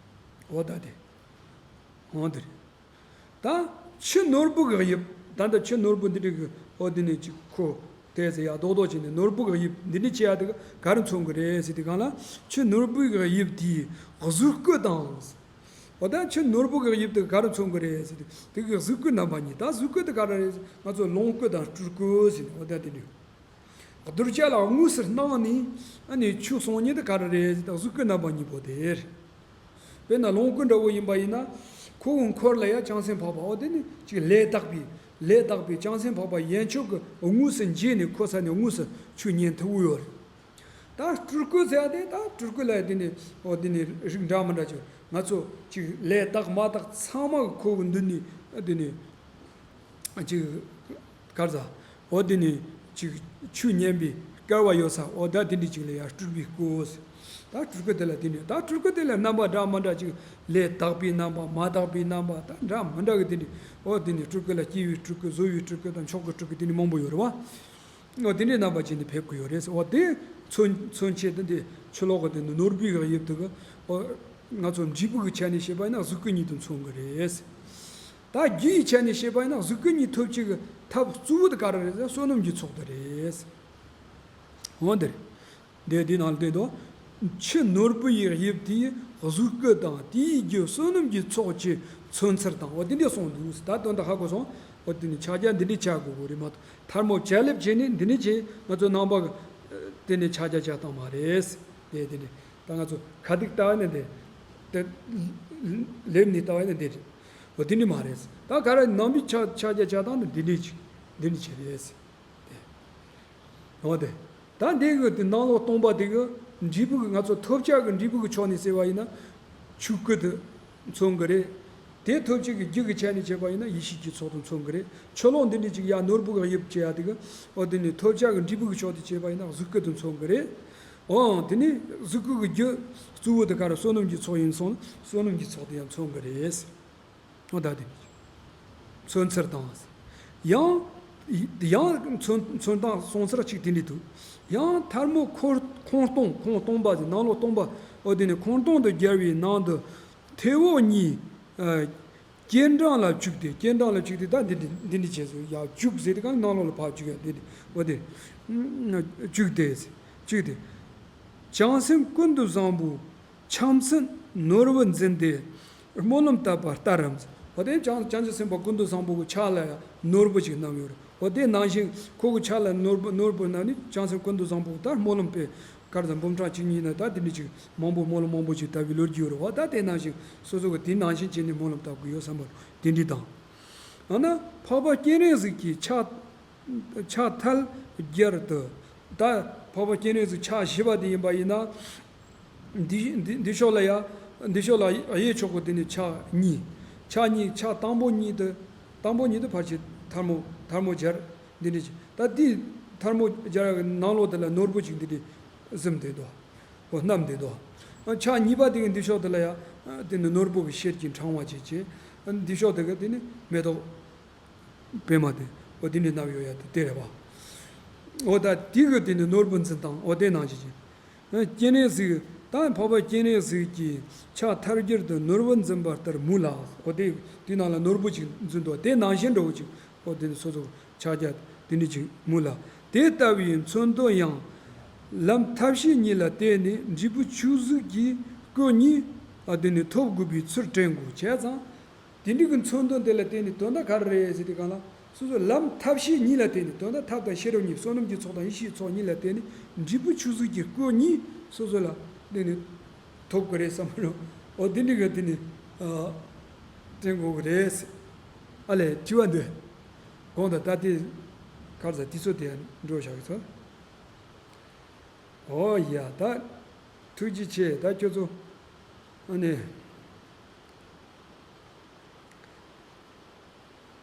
འོ་ད་དེ། འོ་དེ་རེད། ད་ཆུ་ནོར་བུ་གི་དབྱིབས། ད་ལྟ་ཆུ་ནོར་བུ་འདི་འདྲ་གི་འོ་འདི་ནས་ཅིག་ཁོ་དེ་ཟེར་ཡ་རྡོག་རྡོག་བྱས་ནས་ནོར་བུ་གི་དབྱིབས་འདི་འདྲ་བྱེད་ཡ་དེ་ག་ག་རེ་མཚོན་གི་རེད་ཟེར་དུས་གང་ལ། ཆུ་ནོར་བུ་གི་དབྱིབས་དེའི་གཟུགས་སྐུ་དང་། འོ་ད་ཆུ་ནོར་བུ་གི་དབྱིབས་དེ་ག་རེ་མཚོན་གི་རེད་ཟེར་དུས་དེ་གི་གཟུགས་སྐུ་རྣམ་པ་གཉིས། ད་གཟུགས་སྐུ་དེ་ག་རེ་རེད་ཟེར། ང་ཚོ་ལོངས་སྐུ་དང་སྤྲུལ་སྐུ་ཟེར་ནས། འོ་ད་དེ་འདྲ། གདུལ་བྱ་ལ་དངོས་སུ་སྣང་ནས་ཨ་ནི་ཆོས་གསུང་མཁན་དེ་ག་རེ་རེད་ཟེར་ད་གཟུགས་སྐུ་རྣམ་པ་གཉིས་པོ་དེ་རེད། དཔེར་ན་ལོངས་སྐུ་འདྲ་བོ་ཡིན་པ་ཡིན་ན། ཁོ་བོའི་འཁོར་ལ་ཡང་བྱང་སེམས་འཕགས་པ། འོ་དེ་ནི་ཅིག་ལས་དག་པའི་ལས་དག་པའི་བྱང་སེམས་འཕགས་པ་ཡན་ཆོད་ཀྱིས་དངོས་སུ་མཇལ་ནས་ཁོ་ས་ནས་དངོས་སུ་ཆོས་ཉན་ཐུབ་ཀྱི་ཡོད་རེད། ད་སྤྲུལ་སྐུ་ཟེར་ཡ་དེ། ད་སྤྲུལ་སྐུ་ལ་དེ་ནི་འོ་དེ་ནི་རིགས་འདྲ་མི་འདྲ་ཅིག་ང་ཚོ་ཅིག་ལས་དག་མ་དག་ཚང་མ་ཁོ་བོའི་མདུན་ནས་དེ་ནི་ཅིག་གར་ཟ། འོ་དེ་ནི་ཅིག་ཆོས་ཉན་པའི་སྐལ་བ་ཡོད་ས། འོ་ད་དེ་འདྲ་ཅིག་ལ་ཡང་སྤྲུལ་པའི་སྐུ། ད་སྤྲུལ་སྐུ་དེ་ལ་དེ་ནི། ད་སྤྲུལ་སྐུ་དེ་ལ་རྣམ་པ་འདྲ་མི་འདྲ་ཅིག་ལས་དག་པའི་རྣམ་པ། མ་དག་པའི་རྣམ་པ། ད་འདྲ་མི་འདྲ་གི་དེ་འདྲ། འོ་དེ་ནི་སྤྲུལ་སྐུ་ལ་སྐྱེ་བའི་སྤྲུལ་སྐུ། གཟུགས་ཀྱི་སྤྲུལ་སྐུ་དང་མཆོག་གི་སྤྲུལ་སྐུ། དེ་ནི་མང་པོ་ཡོད་རེད་བ། འོ་དེ་འདྲའི་རྣམ་པ་ཅན་དུ་ཕེབས་ཀྱི་ཡོད་རེད། འོ་དེ་མཚོན་མཚོན་བྱེད་དུ་འདི་ཆུ་ལོག་གི་དེ་ནི་ནོར་བུའི་དབྱིབས་དེ་གི། འོ་ང་ཚོ་འབྲས་བུ་གི་ཆ་ནས་བཤད་པ་ཡིན་ན་གཟུགས་སྐུ་གཉིས་དེ་མཚོན་གི་རེད། ད་རྒྱུ་ཡི་ཆ་ནས་བཤད་པ་ཡིན་ན་གཟུགས་སྐུ་གཉིས་ཐོབ་བྱེད་ཀྱི་ཐབས་གཙོ་བོ་དེ་ག་རེ་རེད་ཟེར་ན་བསོད་ནམས་ཀྱི་ཚོགས་དེ་རེད། འོ་འདིར། འདི་འདི་ནང་ལ་བསྟན་དོ། ཆུ་ནོར་བུ་ཡི་དབྱིབས་དེའི་གཟུགས་སྐུ་དང་། དེའི་རྒྱུ་བསོད་ནམས་ཀྱི་ཚོགས་ཀྱི་མཚོན་ཚུལ་དང་། འོ་དེ་འདྲ་གསུངས་འདུག། ད་དོན་དག་ཧ་གོ་སོང་། འོ་དེ་ནི་ཕྱག་རྒྱ་འདི་འདྲ་བྱ་དགོས་གོ་རེད་མ་གཏོགས། ཐལ་མོ་སྦྱར་ལེབ་བྱས་ནས་འདི་འདྲ་བྱས་ང་ཚོ་ནང་པ་གི་དེ་ནི་ཕྱག་རྒྱ་བྱ་སྟངས་མ་རེད། དེ་དེ་ནི་ད་ང་ཚོ་ཁ་ཐུག་ལྟ་བ་ནི་འདི་དེ་ལེབ་ནས་ལྟ་བ་ནི་འདི་རེད། འོ་དེ་འདྲ་མ་རེད། ད་ག་རེ་ནང་པའི་ཕྱག་ཕྱག་རྒྱ་བྱ་སྟངས་ནི་འདི་འདྲ་ཅིག་འདི་འདྲ་ཅིག་རེད། འོ་དེ། ད་འདི་གི་དེ་ནང་ལོགས་སྟོང་པ་དེ་གི་འབྲས་བུ་གི། ང་ཚོ་ཐོབ་བྱ་གི་འབྲས་བུ་གི་ཕྱོགས་ནས་བཤད་པ་ཡིན་ན་ཆོས་སྐུ་དེ་མཚོན་གི་རེད། དེ་ཐོབ་བྱེད་ཀྱི་རྒྱུ་གི་ཆ་ནས་བཤད་པ་ཡིན་ན་ཡེ་ཤེས་ཀྱི་ཚོགས་དེ་མཚོན་གི་རེད། ཆུ་ལོག་འདི་འདྲ་ཅིག་ཡ་ནོར་བུ་གི་དབྱིབས་བྱེད་ཡ་དེ་གི། འོ་དེ་ནི་ཐོབ་བྱ་གི་འབྲས་བུ་གི་ཕྱོགས་དེ་བྱས་པ་ཡིན་ན་གཟུགས་སྐུ་དེ་མཚོན་གི་རེད། འོ་དེ་ནི་གཟུགས་སྐུ་གི་རྒྱུ་གཙོ་བོ་དེ་ག་རེ། བསོད་ནམས་ཀྱི་ཚོགས་ཡིན་སོང་ན་བསོད་ནམས་ཀྱི་ཚོགས་དེ་ཡང་མཚོན་གི་རེད། འོ་ད་དེ་མཚོན་ཚུལ་དང་། ཡང་ཡང་མཚོན་མཚོན་སྟངས་གསུང་ཚུལ་གཅིག་དེ་འདྲ་འདུག། ཡང་ཐལ་མོ་ཁོང་ཁོང་སྟོང་། ཁོང་སྟོང་པ་ཟེར། ནང་ལོགས་སྟོང་པ། འོ་དེ་ནི་ཁོང་སྟོང་དུ་སྦྱར་བའི་ནང་དུ་མཐེ་བོ་གཉིས་ཨ་སྐྱེ་འགྲམ་ལ་བཅུག་སྟེ། སྐྱེ་འགྲམ་ལ་བཅུག་སྟེ་ད་འདི་འདི་འདི་འདྲ་བྱས་སོ། ཡ་བཅུག་ཟེར་དེ་གང་ནང་ལོགས་ལ་ཕར་བཅུག་ཡ་འདི་འདི། འོ་དེ་བཅུག་སྟེ་བཅུག་སྟེ། བྱང་སེམས་ཀུན་ཏུ་བཟང་པོ། ཆ་མཚོན་ནོར་བུ་འཛིན་ཏེ། སྨོན་ལམ་བཏབ་པ་ལྟར་རམ། འོ་དེ་བྱང་བྱང་ཆུབ་སེམས་དཔའ་ཀུན་ཏུ་བཟང་པོ་གི་ཕྱག་ལ་ཡང་ནོར་བུ་ཅིག་བསྣམས་ཡོད་རེད། འོ་དེ་ནང་བཞིན་ཁོ་གི་ཕྱག་ལ་ནོར་བུ་ནོར་བུ་བསྣམས་ནས་བྱང་སེམས་ཀུན་ཏུ་བཟང་པོ་ལྟར་སྨོན་ལམ་དཔེ་གར་དང་འབུམ་ཕྲག་གཅིག་གཉིས་ན་ད་དེ་འདྲ་ཅིག་མང་པོ་སྨོན་ལམ་མང་པོ་ཅིག་བཏབ་པའི་ལོ་རྒྱུས་ཡོད་རེད། འོ་ད་དེ་ནང་བཞིན་སོ་སོ་གི་དེ་ནང་བཞིན་བྱས་ནས་སྨོན་ལམ་བཏབ་དགོས་ཡོད་བསམ་པ་དེ་འདྲ་དང་། ཡང་ན་འཕགས་པ་སྤྱན་རས་གཟིགས་ཀྱི་ཕྱག་ཕྱག་ཐལ་བརྒྱད་དུ། ད་འཕགས་པ་སྤྱན་རས་གཟིགས་ཕྱག་བཞི་པ་དེ་ཡིན་པ་ཡིན་ན། འདི་འདི་འདི་ཕྱོགས་ལ་ཡ། འདི་ཕྱོགས་ལ་གཡས་ཕྱོགས་ཀྱི་དེ་ནི་ཕྱག་གཉིས། ཕྱག་གཉིས། ཕྱག་དང་པོ་གཉིས་དེ། དང་པོ་གཉིས་དེ་ཕར་ཕྱིན་ཐལ་མོ་ཐལ་མོ་སྦྱར། འདི་འདྲ་ཅིག། ད་འདི་ཐལ་མོ་སྦྱར་ཡ་གི་ནང་ལོགས་དེ་ལ་ནོར་བུ་ཅིག་འདི་འདྲ་ཟིན་བསྡད་འདུག། འོ་བསྣམས་བསྡད་འདུག། ཕྱག་གཉིས་པ་དེ་གི་འདི་ཕྱོགས་དེ་ལ་ཡ། དེ་ནི་ནོར་བུ་གི་ཤེལ་གྱིས་འཕྲེང་བ་བྱས་བྱས། འདི་ཕྱོགས་དེ་གི་དེ་ནི་མེ་ཏོག་པད་མ་དེ། འོ་དེ་འདྲ་བསྣམས་ཡོད་ཡ་དེ་དེ་རེད་པ། འོ་ད་དེ་གི་དེ་ནི་ནོར་བུ་འཛིན་སྟངས། འོ་དེ་ནང་བཞིན་གྱི། སྤྱན་རས་གཟིགས། ད་འཕགས་པ་སྤྱན་རས་གཟིགས་ཀྱི་ཕྱག་ཐལ་བརྒྱད་དུ་ནོར་བུ་འཛིན་པ་ལྟར་མོས་ལ། འོ་དེ་དེ་ནང་ལ་ནོར་བུ་ཅིག་འཛིན་འདུག། དེ་ནང་བཞིན་འདྲ་བོ་ཅིག། འོ་དེ་ནི་སོ་སོ་ཕྱག་རྒྱ་དེ་འདྲ་ཅིག་མོས་ལ། དེ་ལྟ་བུའི་མཚོན་དོན་ཡང་། ལམ་ཐབས་ཤེས་གཉིས་ལ་བརྟེན་ནས་འབྲས་བུ་ཆོས་གཟུགས་ཀྱི་སྐུ་གཉིས། ཨ་དེ་ནི་ཐོབ་དགོས་པའི་ཚུལ་དྲན་དགོས། བྱས་ཙང་། དེ་འདྲ་གི་མཚོན་དོན་དེ་ལ་བརྟེན་ནས་དོན་དག་ག་རེ་རེད་ཟེར་དུས་སྒང་ལ། སོ་སོ་ལམ་ཐབས་ཤེས་གཉིས་ལ་བརྟེན་ནས། དོན་དག་ཐབས་དང་ཤེས་རབ་གཉིས། བསོད་ནམས་ཀྱི་ཚོགས་དང་ཡེ་ཤེས་ཀྱི་ཚོགས་གཉིས་ལ་བརྟེན་ནས་འབྲས་བུ་ཆོས་གཟུགས་ཀྱི་སྐུ་གཉིས་སོ་སོ་ལ་བརྟེན་ནས་ཐོབ་དགོས་རེད་བསམ་གི་རེད། འོ་དེ་འདྲ་གི་དེ་ནི་ཨ་དྲན་དགོས་ཀྱི་རེད། ཨ་ལས་དྲི་བ་འདི་དགོངས་དག། ད་དེ་ག་རེ་ཟ། དུས་ཚོད་དེ་འགྲོ་བཞག་གི་ཚོད། འོ་ཡ། ད་ཐུགས་རྗེ་ཆེ། ད་ཁྱོད་ཚོ་ཨ་ནི་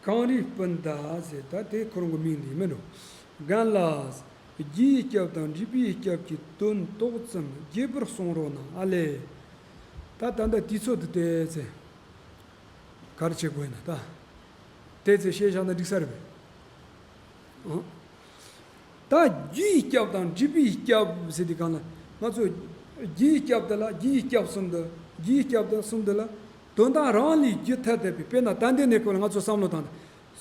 གངས་རིའི་སྤུན་ཟླ་ཟེར། ད་དེ་ཁོ་རང་གི་མིང་འདི་མིན་འགྲོ། རྒན་ལགས། རྒྱུ་ཡི་སྐྱབས་དང་འབྲས་བུའི་སྐྱབས་ཀྱི་དོན་ཏོག་ཙམ་རྒྱས་པར་གསུང་རོགས་གནང་། ཨ་ལས། ད་ད་ལྟ་དུས་ཚོད་འདི་ཏོག་ཙམ། ག་རེ་བྱེད་དགོས་ཡིན་ན་ད། ཏོག་ཙམ་བཤད་བཞག་ན་འགྲིག་ས་རེད་པས། ཨང་། ད་རྒྱུ་ཡི་སྐྱབས་དང་འབྲས་བུའི་སྐྱབས་ཟེར་དུས་སྒང་ལ། ང་ཚོ་རྒྱུ་ཡི་སྐྱབས་དེ་ལ། རྒྱུ་ཡི་སྐྱབས་གསུམ་དེ། རྒྱུ་ཡི་སྐྱབས་དེ་གསུམ་དེ་ལ། དོན་དག་རང་ལས་རྒྱུ་ཐ་དད་པའི། དཔེར་ན་ད་ལྟའི་གནས་སྐབས་ལ་ང་ཚོ་བསམ་བློ་བཏང་སྟེ།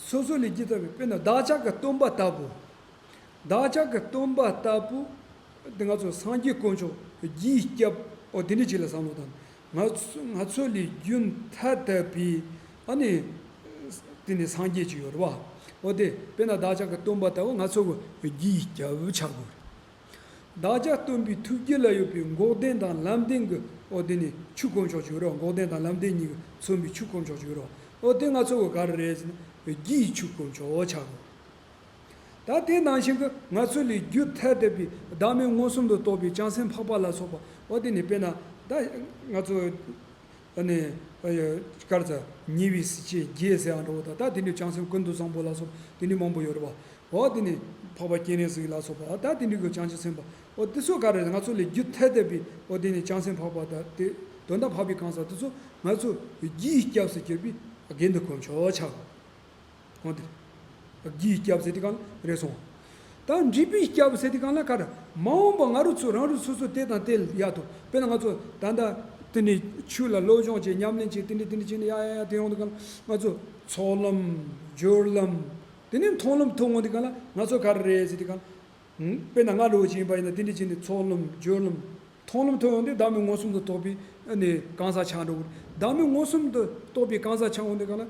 སོ་སོ་ལས་རྒྱུ་ཐ་དད་པའི། དཔེར་ན་བདག་ཅག་གི་སྟོན་པ་ལྟ་བུ། བདག་ཅག་གི་སྟོན་པ་ལྟ་བུ་དེ། ང་ཚོ་སངས་རྒྱས་དཀོན་མཆོག་རྒྱུ་ཡི་སྐྱབས། འོ་དེ་འདྲ་ཅིག་ལ་བསམ་བློ་བཏང་། ང་ཚོ་ང་ཚོ་ལས་རྒྱུན་ཐ་དད་པའི་ཨ་ནི་དེ་ནི་སངས་རྒྱས་ཅིག་ཡོད་རེད་བ། འོ་དེ་དཔེར་ན་བདག་ཅག་གི་སྟོན་པ་ལྟ་བུ་ང་ཚོ་གི་རྒྱུའི་སྐྱབས་ཆགས་དགོས་རེད། བདག་ཅག་སྟོན་པའི་ཐུགས་རྒྱུད་ལ་ཡོད་པའི་འགོག་བདེན་དང་ལམ་བདེན་གྱི་འོ་དེ་ནི་ཆོས་དཀོན་མཆོག་ཅིག་ཡོད་རེད་བ། འགོག་བདེན་དང་ལམ་བདེན་གཉིས་ཀྱིས་མཚོན་པའི་ཆོས་དཀོན་མཆོག་ཅིག་ཡོད་རེད་བ། འོ་དེ་ང་ཚོ་གི་ག་རེ་རེད་ཟེར་ན་རྒྱུའི་ཆོས་དཀོན་མཆོག་ཆགས་དགོས། ད་དེ་ནང་བཞིན་གྱི་ང་ཚོ་ལས་རྒྱུ་ཐ་དད་པའི་བདག་མེད་མངོན་སུམ་དུ་རྟོགས་པའི་བྱང་སེམས་འཕགས་པ་ལ་སོགས་པ་འོ་དེ་ནི་དཔེར་ན་ད་ང་ཚོ་ཨ་ནི་ཨ་ཡ་སྐར་ཚ་ཉེ་བའི་སྲིད་ཅེས་རྒྱས་ཟེར་ཡང་འགྲོ་བ་དང་ད་དེ་འདྲའི་བྱང་སེམས་ཀུན་ཏུ་བཟང་པོ་ལ་སོགས་དེ་འདྲའི་མང་པོ་ཡོད་རེད་བ། འོ་དེ་ནི་འཕགས་པ་སྤྱན་རས་གཟིགས་ལ་སོགས་པ་ད་དེ་འདྲའི་གི་བྱང་ཆུབ་སེམས་དཔའ་འོ་དེ་ཚོ་ག་རེ་ང་ཚོ་ལས་རྒྱུ་ཐ་དད་པའི་འོ་དེ་ནི་བྱང་སེམས་འཕགས་པ་དང་དེ་དོན་དམ་འཕགས་པའི་གང་ཟག་དེ་ཚོ་ང་ཚོ་རྒྱུའི་སྐྱབས་སུ་གྱུར་པའི་དགེ་འདུན་དཀོན་མཆོག་ཆགས། འོ་དེ། རྒྱུའི་སྐྱབས་ཟེར་དུས་གང་ལ་རེད་སོང་། ད་འབྲས་བུའི་སྐྱབས་ཟེར་དུས་གང་ལ་ག་རེ། མ་འོངས་པ་ང་རང་ཚོ་རང་རང་སོ་སོ་དེ་དང་དེ་ཡག་ཐུབ། དཔེར་ན་ང་ཚོ་ད་ལྟ་དེ་ནས་ཆོས་ལ་སློབ་སྦྱོང་བྱེད། ཉམས་ལེན་བྱེད། དེ་འདྲ་དེ་འདྲ་བྱས་ནས་ཡ་ཡ་ཡ་དེ་ཡོང་དུས་གང་ལ་ང་ཚོ་ཚོགས་ལམ། སྦྱོར་ལམ། དེ་ནས་མཐོང་ལམ་ཐོབ་འོང་དུས་གང་ལ་ང་ཚོ་ག་རེ་རེད་ཟེར་དུས་གང་ལ། དཔེར་ན་ང་འདྲ་བོ་ཅིག་ཡིན་པ་ཡིན་ན་དེ་འདྲ་བྱས་ནས་ཚོགས་ལམ། སྦྱོར་ལམ། མཐོང་ལམ་ཐོབ་ཡོང་དུས་བདག་མེད་མངོན་སུམ་དུ་རྟོགས་པའི་ཨ་ནི་གང་ཟག་ཆགས་འགྲོ་གི་རེད། བདག་མེད་མངོན་སུམ་དུ་རྟོགས་པའི་གང་ཟག་ཆགས་འོང་དུས་གང་ལ་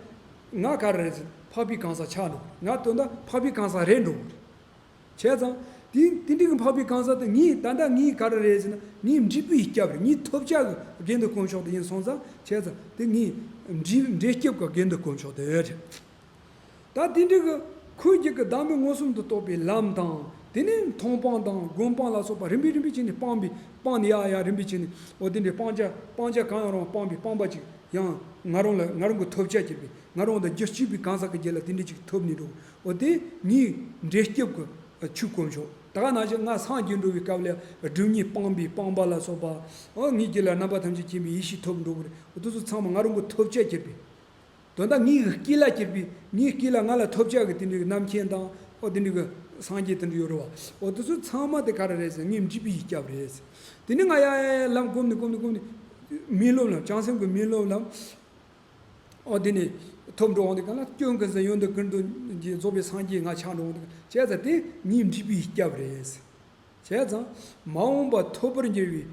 ང་ག་རེ་རེད་ཟེར་འཕགས་པའི་གང་ཟག་ཆགས་འགྲོ་གི་རེད། ང་དོན་དག་འཕགས་པའི་གང་ཟག་རེད་འགྲོ་གི་རེད། བྱས་ཙང་དེ་དེ་འདྲའི་གི་འཕགས་པའི་གང་ཟག་དེ་ངའི་ད་ལྟ་ངའི་ག་རེ་རེད་ཟེར་ན་ངའི་འབྲས་བུའི་སྐྱབས་རེད། ངའི་ཐོབ་བྱ་གི་དགེ་འདུན་དཀོན་མཆོག་དེ་ཡིན་སོང་ཙང་། བྱས་ཙང་དེ་ངའི་འབྲས་འབྲས་སྐྱབས་ཀྱི་དགེ་འདུན་དཀོན་མཆོག་དེ་རེད། ད་དེ་འདྲའི་གི་ཁོའི་རྒྱུད་ཀྱི་བདག་མེད་མངོན་སུམ་དུ་རྟོགས་པའི་ལམ་དང་། དེ་ནས་མཐོང་སྤང་དང་སྒོམ་སྤང་ལ་སོགས་པ་རིམ་པས་རིམ་པས་བྱས་ནས་སྤངས་པའི་སྤངས་ནས་ཡ་ཡ་རིམ་པས་བྱས་ནས་འོ་དེ་འདྲའི་སྤང་བྱ་སྤང་བྱ་གང་ཡང་རུང་བ་སྤངས་པའི་སྤངས་པ་ཅིག་ཡང་ང་རང་ལ་ང་རང་གི་ཐོབ་བྱ་གྱུར་པའི་ང་རང་དང་རྒྱུད་གཅིག་པའི་གང་ཟག་གི་རྒྱུད་ལ་དེ་འདྲའི་ཅིག་ཐོབ་ནས་འགྲོ། འོ་དེ་ངའི་འབྲས་སྐྱབས་ཀྱི་ཆོས་དཀོན་མཆོག་ད་ག་ནང་བཞིན་ང་སངས་རྒྱས་འགྲོ་བའི་སྐབས་ལ་སྒྲིབ་གཉིས་སྤངས་པའི་སྤངས་པ་ལ་སོགས་པ། འོ་ངའི་རྒྱུད་ལ་རྣམ་པ་ཐམས་ཅད་མཁྱེན་པའི་ཡེ་ཤེས་ཐོབ་འགྲོ་གི་རེད། འོ་དེ་ཚོ་ཚང་མ་ང་རང་གི་ཐོབ་བྱ་གྱུར་པའི། དོན་དག་ངའི་སྐྱེ་ལ་གྱུར་པའི་ངའི་སྐྱེ་ལ་ང་ལ་ཐོབ་བྱ་གི་དེ་འདྲའི་རྣམ་མཁྱེན་དང་། ཨོ་དེ་འདྲའི་གི་སངས་རྒྱས་དེ་འདྲ་ཡོད་རེད་བ། ཨོ་དེ་ཚོ་ཚང་མ་དེ་ག་རེ་རེད་ཟེར་ངའི་འབྲས་བུའི་སྐྱབས་རེད་ཟེར། དེ་ནས་ང་ཡ་ཡ་ཡ་ལམ་བསྒོམས་ནས་བསྒོམས་ནས་བསྒོམས་ནས་སྨོན་ལམ་ལམ་བྱང་སེམས་ཀྱི་སྨོན་ལམ་ལམ། ཨོ་དེ་ནས་ཐོབ་འགྲོ་འོང་དུས་གང་ལ་སྐྱོན་ཀུན་ཟད་ཡོན་ཏན་ཀུན་ཏུ་རྫོགས་པའི་སངས་རྒྱས་ང་ཆགས་འགྲོ་འོང་དུས་གང་ལ་བྱས་ཙང་དེ་ངའི་འབྲས་བུའི་སྐྱབས་རེད་ཟེར། བྱས་ཙང་། མ་འོངས་པ་ཐོབ་པར་འགྱུར་བའི་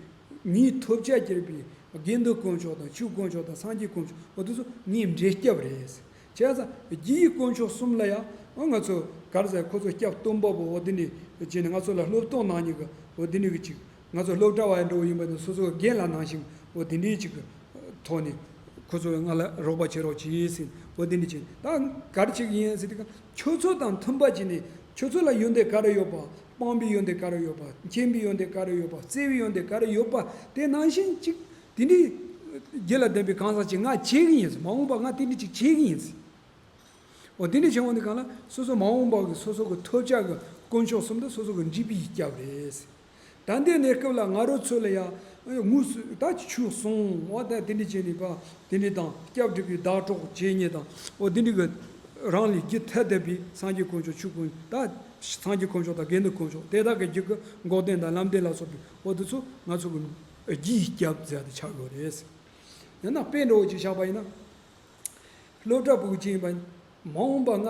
ངའི་ཐོབ་བྱ་གྱུར་པའི་དགེ་འདུན་དཀོན་མཆོག་དང་ཆོས་དཀོན་མཆོག་དང་སངས་རྒྱས་དཀོན་མཆོག་འོ་དེ་ཚོ་ངའི་འབྲས་སྐྱབས་རེད། བྱས་ཙང་རྒྱུའི་དཀོན་མཆོག་གསུམ་ལ་ཡང་ང་ཚོ་ག་རེ་ཟེར་ཁོ་ཚོ་སྐྱབས་སྟོན་པ་པོ་འོ་དེ་ནས་བྱས་ནས་ང་ཚོ་ལ་སློབ་སྟོན་གནང་མཁན་གྱི་འོ་དེ་འདྲ་གི་ཅིག་ང་ཚོ་སློབ་གྲྭ་བ་འདྲ་བོ་ཡིན་པ་ན་སོ་སོའི་རྒན་ལགས་ནང་བཞིན་འོ་དེ་འདྲའི་ཅིག་གི་ཐོག་ནས་ཁོ་ཚོས་ང་ལ་རོགས་པ་བྱེད་རོགས་གྱིས་ཟེར་འོ་དེ་འདྲ་བྱས་ད་ག་རེ་བྱེད་ཀྱི་ཡིན་ཟེར་དུས་ཁྱོད་ཚོ་དང་མཐུན་པ་བྱས་ནས་ཁྱོད་ཚོ་ལ་ཡོན་ཏན་ག་རེ་ཡོད་པ། སྤངས་པའི་ཡོན་ཏན་ག་རེ་ཡོད་པ། མཁྱེན་པའི་ཡོན་ཏན་ག་རེ་ཡོད་པ། བརྩེ་བའི་ཡོན་ཏན་ག་རེ་ཡོད་པ། དེ་ནང་བཞིན་གཅིག་དེ་འདྲའི་རྒྱུད་ལ་ལྡན་པའི་གང་ཟག་ཅིག་ང་བྱེད་ཀྱི་ཡིན་ཟེར། མ་འོངས་པ་ང་དེ་འདྲ་ཅིག་བྱེད་ཀྱི་ཡིན་ཟེར། འོ་དེ་འདྲ་བྱེད་འོང་དུས་གང་ལ་སོ་སོ་མ་འོངས་པ་གི་སོ་སོ་གི་ཐོབ་བྱ་གི་དཀོན་མཆོག་གསུམ་དེ་སོ་སོ་གི་འབྲས་བུའི་སྐྱབས་རེད་ཟེར། ད་ལྟའི་གནས་སྐབས་ལ་ང་རང་ཚོ་ལ་ཡང་དངོས་སུ་ད་ཆོས་གསུང་བ་དང་དེ་འདྲ་བྱས་ནས་པ་དེ་འདྲ་དང་སྐྱབས་སྒྲུབ་པའི་ཟླ་གྲོགས་བྱེད་མཁན་དང་འོ་དེ་འདྲ་གི་རང་ལས་རྒྱུ་ཐ་དད་པའི་སངས་རྒྱས་དཀོན་མཆོག་ཆོས་དཀོན་ད་སངས་རྒྱས་དཀོན་མཆོག་དང་དགེ་འདུན་དཀོན་མཆོག་དེ་དག་གི་རྒྱུད་ཀྱི་འགོག་བདེན་དང་ལམ་བདེན་ལ་སོགས་པའི་འོ་དེ་ཚོ་ང་ཚོ་གི་རྒྱུའི་སྐྱབས་ཟེར་ཏེ་ཆགས་ཡོད་རེད། ཡང་ན་དཔེ་འདྲ་བོ་ཅིག་བཞག་པ་ཡིན་ན། སློབ་གྲྭ་ཕྲུ་གུ་ཅིག་ཡིན་པ་ཡིན། མ་འོངས་པ་ང་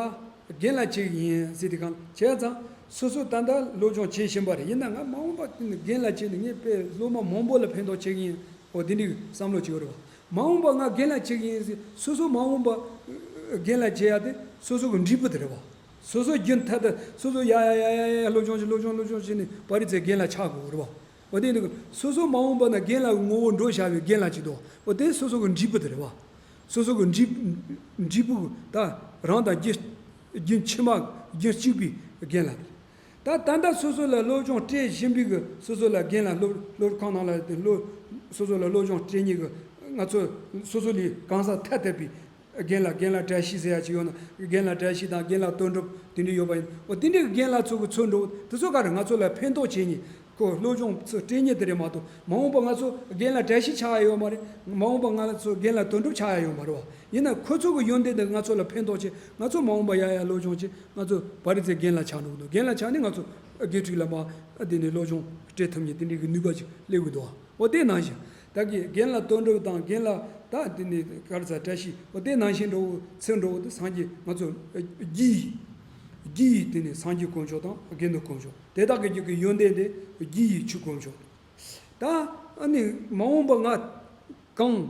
རྒན་ལགས་བྱེད་ཀྱི་ཡིན་ཟེར་དུས་གང་བྱས་ཙང་སོ་སོ་ད་ལྟ་སློབ་སྦྱོང་བྱེད་བཞིན་པ་རེད། ཡིན་ན་ང་མ་འོངས་པ་རྒན་ལགས་བྱས་ནས་ངས་དཔེ་སློབ་མ་མང་པོ་ལ་ཕན་ཐོགས་བྱེད་ཀྱི་ཡིན། འོ་དེ་འདྲའི་བསམ་བློ་ཅིག་ཡོད་རེད་བ། མ་འོངས་པ་ང་རྒན་ལགས་བྱེད་ཀྱི་ཡིན་ཟེར་སོ་སོ་མ་འོངས་པ་རྒན་ལགས་བྱེད་ཡ་དེ་སོ་སོ་གི་འབྲས་བུ་དེ་རེད་བ། སོ་སོ་རྒྱུན་མཐའ་དག་སོ་སོ་ཡ་ཡ་ཡ་ཡ་ཡ་སློབ་སྦྱོང་བྱེད་སློབ་སྦྱོང་སློབ་སྦྱོང་བྱས་ནས་པ་རི་ཙེ་རྒན་ལགས་ཆགས་དགོས་རེད་བ། འོ་དེ་འདུག་སོ་སོ་མ་འོངས་པ་ན་རྒན་ལགས་ངོ་བོ་འགྲོ་བྱ་བའི་རྒན་ལགས་ཅིག་འདུག་འོ་དེ་སོ་སོ་གི་འབྲས་བུ་དེ་རེད་བ། སོ་སོ་གི་འབྲས་འབྲས་བུ་ད་རང་དང་རྒྱུ་རྒྱུ་ཕྱི་མ་རྒྱུ་གཅིག་པའི་རྒན་ལགས་དེ། ད་ད་ལྟ་སོ་སོ་ལ་སློབ་སྦྱོང་སྤྲད་བཞིན་པའི་གི་སོ་སོ་ལ་རྒན་ལགས་སློབ་སློབ་ཁང་ནང་ལ་དེ་སློབ་སོ་སོ་ལ་སློབ་སྦྱོང་སྤྲད་མཁན་གི་ང་ཚོ་སོ་སོ་ལས་གང་ཟག་ཐ་དད་པའི་རྒན་ལགས་རྒན་ལགས་བཀྲ་ཤིས་ཟེར་ཡ་ཅིག་ཡོད་ན་རྒན་ལགས་བཀྲ་ཤིས་དང་རྒན་ལགས་དོན་གྲུབ་དེ་འདྲ་ཡོད་པ་ཡིན། འོ་དེ་འདྲའི་རྒན་ལགས་ཚོ་གི་ཚོ་འགྲོ་དེ་ཚོ་ག་རེ་ང་ཚོ་ལ་ཕན་ཐོགས་བྱེད་མཁན་ཁོ་སློབ་སྦྱོང་ཚོ་སྤྲད་མཁན་དེ་རེད་མ་གཏོགས་མ་འོངས་པ་ང་ཚོ་རྒན་ལགས་བཀྲ་ཤིས་ཆགས་ཡ་ཡོད་མ་རེད། མ་འོངས་པ་ང་ཚོ་རྒན་ལགས་དོན་གྲུབ་ཆགས་ཡ་ཡོད་མ་རེད་བ། ཡིན་ན་ཁོ་ཚོ་གི་ཡོན་ཏན་དེ་ང་ཚོ་ལ་ཕན་ཐོགས་བྱེད་ང་ཚོ་མ་འོངས་པ་ཡ་ཡ་སློབ་སྦྱོང་བྱེད་ང་ཚོ་བ་རི་ཙེ་རྒན་ལགས་ཆགས་འགྲོ་གི་འདུག་རྒན་ལགས་ཆགས་ནས་ང་ཚོ་དགེ་ཕྲུག་ལ་མ་དེ་ནས་སློབ་སྦྱོང་སྤྲད་ཐུབ་མཁན་དེ་འདྲའི་གི་ནུས་པ་ཅིག་སླེབས་ཀྱི་འདུག་འོ་དེ་ནང་བཞིན་ད་གི་རྒན་ལགས་དོན་གྲུབ་དང་རྒན་ལགས་ད་དེ་ནས་ག་རེ་ཟེར་བཀྲ་ཤིས་འོ་དེ་ནང་བཞིན་འགྲོ་བོ་ཚུར་འགྲོ་བོ་དེ་སངས་རྒྱས་ང་ཚོ་རྒྱུ་ཡི་རྒྱུ་ཡི་དེ་ནས་སངས་རྒྱས་དཀོན་མཆོག་དང་དགེ་འདུན་དཀོན་མཆོག་དེ་དག་གི་རྒྱུད་ཀྱི་ཡོན་ཏན་དེ་རྒྱུ་ཡི་ཆོས་དཀོན་མཆོག་ད་ཨ་ནི་མ་འོངས་པ་ང་ གང་།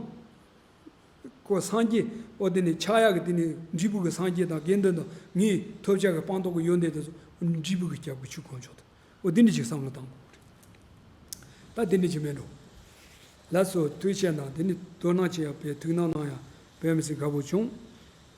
ཁོ་སངས་རྒྱས། འོ་དེ་ནི་ཕྱག་གཡས་ཀྱི་དེ་ནི་འབྲས་བུ་གི་སངས་རྒྱས་དང་དགེ་འདུན་དང་ངའི་ཐོབ་བྱ་གི་སྤངས་རྟོགས་ཀྱི་ཡོན་ཏན་དེ་ཚོ་འབྲས་བུ་གི་སྐྱབས་ཀྱི་ཆོས་དཀོན་མཆོག་དང་། འོ་དེ་འདྲ་ཅིག་བསམ་བློ་བཏང་དགོས་རེད། ད་དེ་འདྲ་ཅིག་མེད་འགྲོ། ལགས་སོ། ཐུགས་རྗེ་གནང་། དེ་ནི་དོ་སྣང་བྱེད་ཡག་པའི་ཐུགས་སྣང་གནང་ཡག་དཔེ་མི་སྲིད་དགའ་པོ་བྱུང་།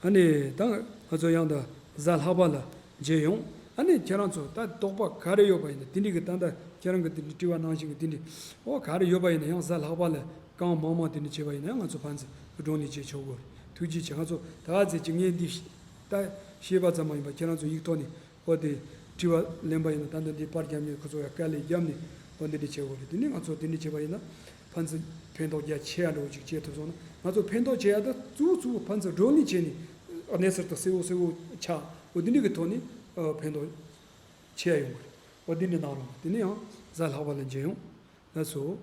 ཨ་ནི་ད་ང་ཚོ་ཡང་ད་གཟའ་ལྷག་པ་ལ་མཇལ་ཡོང་། ཨ་ནི་ཁྱེད་རང་ཚོ་ད་དོགས་པ་ག་རེ་ཡོད་པ་ཡིན་ན་དེ་འདྲ་གི་ད་ད་ཁྱེད་རང་གི་དེ་འདྲ་དྲི་བ་ནང་བཞིན་གི་དེ་འདྲ་འོ་ག་རེ་ཡོད་པ་ཡིན་ན་ཡང་གཟའ་ལྷག་པ་ལ་གང་མང་མང་དེ་འདྲ་བྱས་པ་ཡིན་ན་ཡང་ང་ཚོ་ཕན་ཚུན་བགྲོ་གླེང་བྱེད་ཆོག་གི་རེད། ཐུགས་རྗེ་ཆེ། ང་ཚོ་ད་ག་ཚོད་ཅིག་ངས་འདི་ད་ཤེས་པ་ཙམ་མ་ཡིན་པ་ཁྱེད་རང་ཚོ་ཡིག་ཐོག་ནས། འོ་དེ་དྲི་བ་ལེན་པ་ཡིན་ན་ད་ལྟ་འདི་པར་རྒྱབ་མཁན་ཁོ་ཚོ་ཡ་དཀའ་ལས་བརྒྱབ་ནས་འོ་འདི་འདྲ་བྱེད་དགོས་རེད། དེ་ནི་ང་ཚོ་དེ་འདྲ་བྱེད་པ་ཡིན་ན་ཕན་ཚུན་ཕན་ཐོགས་རྒྱ་ཆེ་ཡ་འདྲ་བོ་ཅིག་བྱེད་ཐུབ་སོང་ན། ང་ཚོ་ཕན་ཐོགས་ཆེ་ཡ་ད་གཙོ་བོ་གཙོ་བོ་ཕན་ཚུན་བགྲོ་གླེང་བྱས་ནས་གནས་ཚུལ་དང་གསལ་བོ་གསལ་བོ་ཆགས། འོ་འདི་འདྲ་གི་ཐོག་ནས་ཨ་ཕན་ཐོགས་ཆེ་ཡ་ཡོང་གི་རེད། འོ་འདི་འདྲ་གནང་རོགས། དེ་ནི་ཡང་གཟའ་ལྷག་པ་ལ་མཇལ་ཡོང་། ལགས་སོ།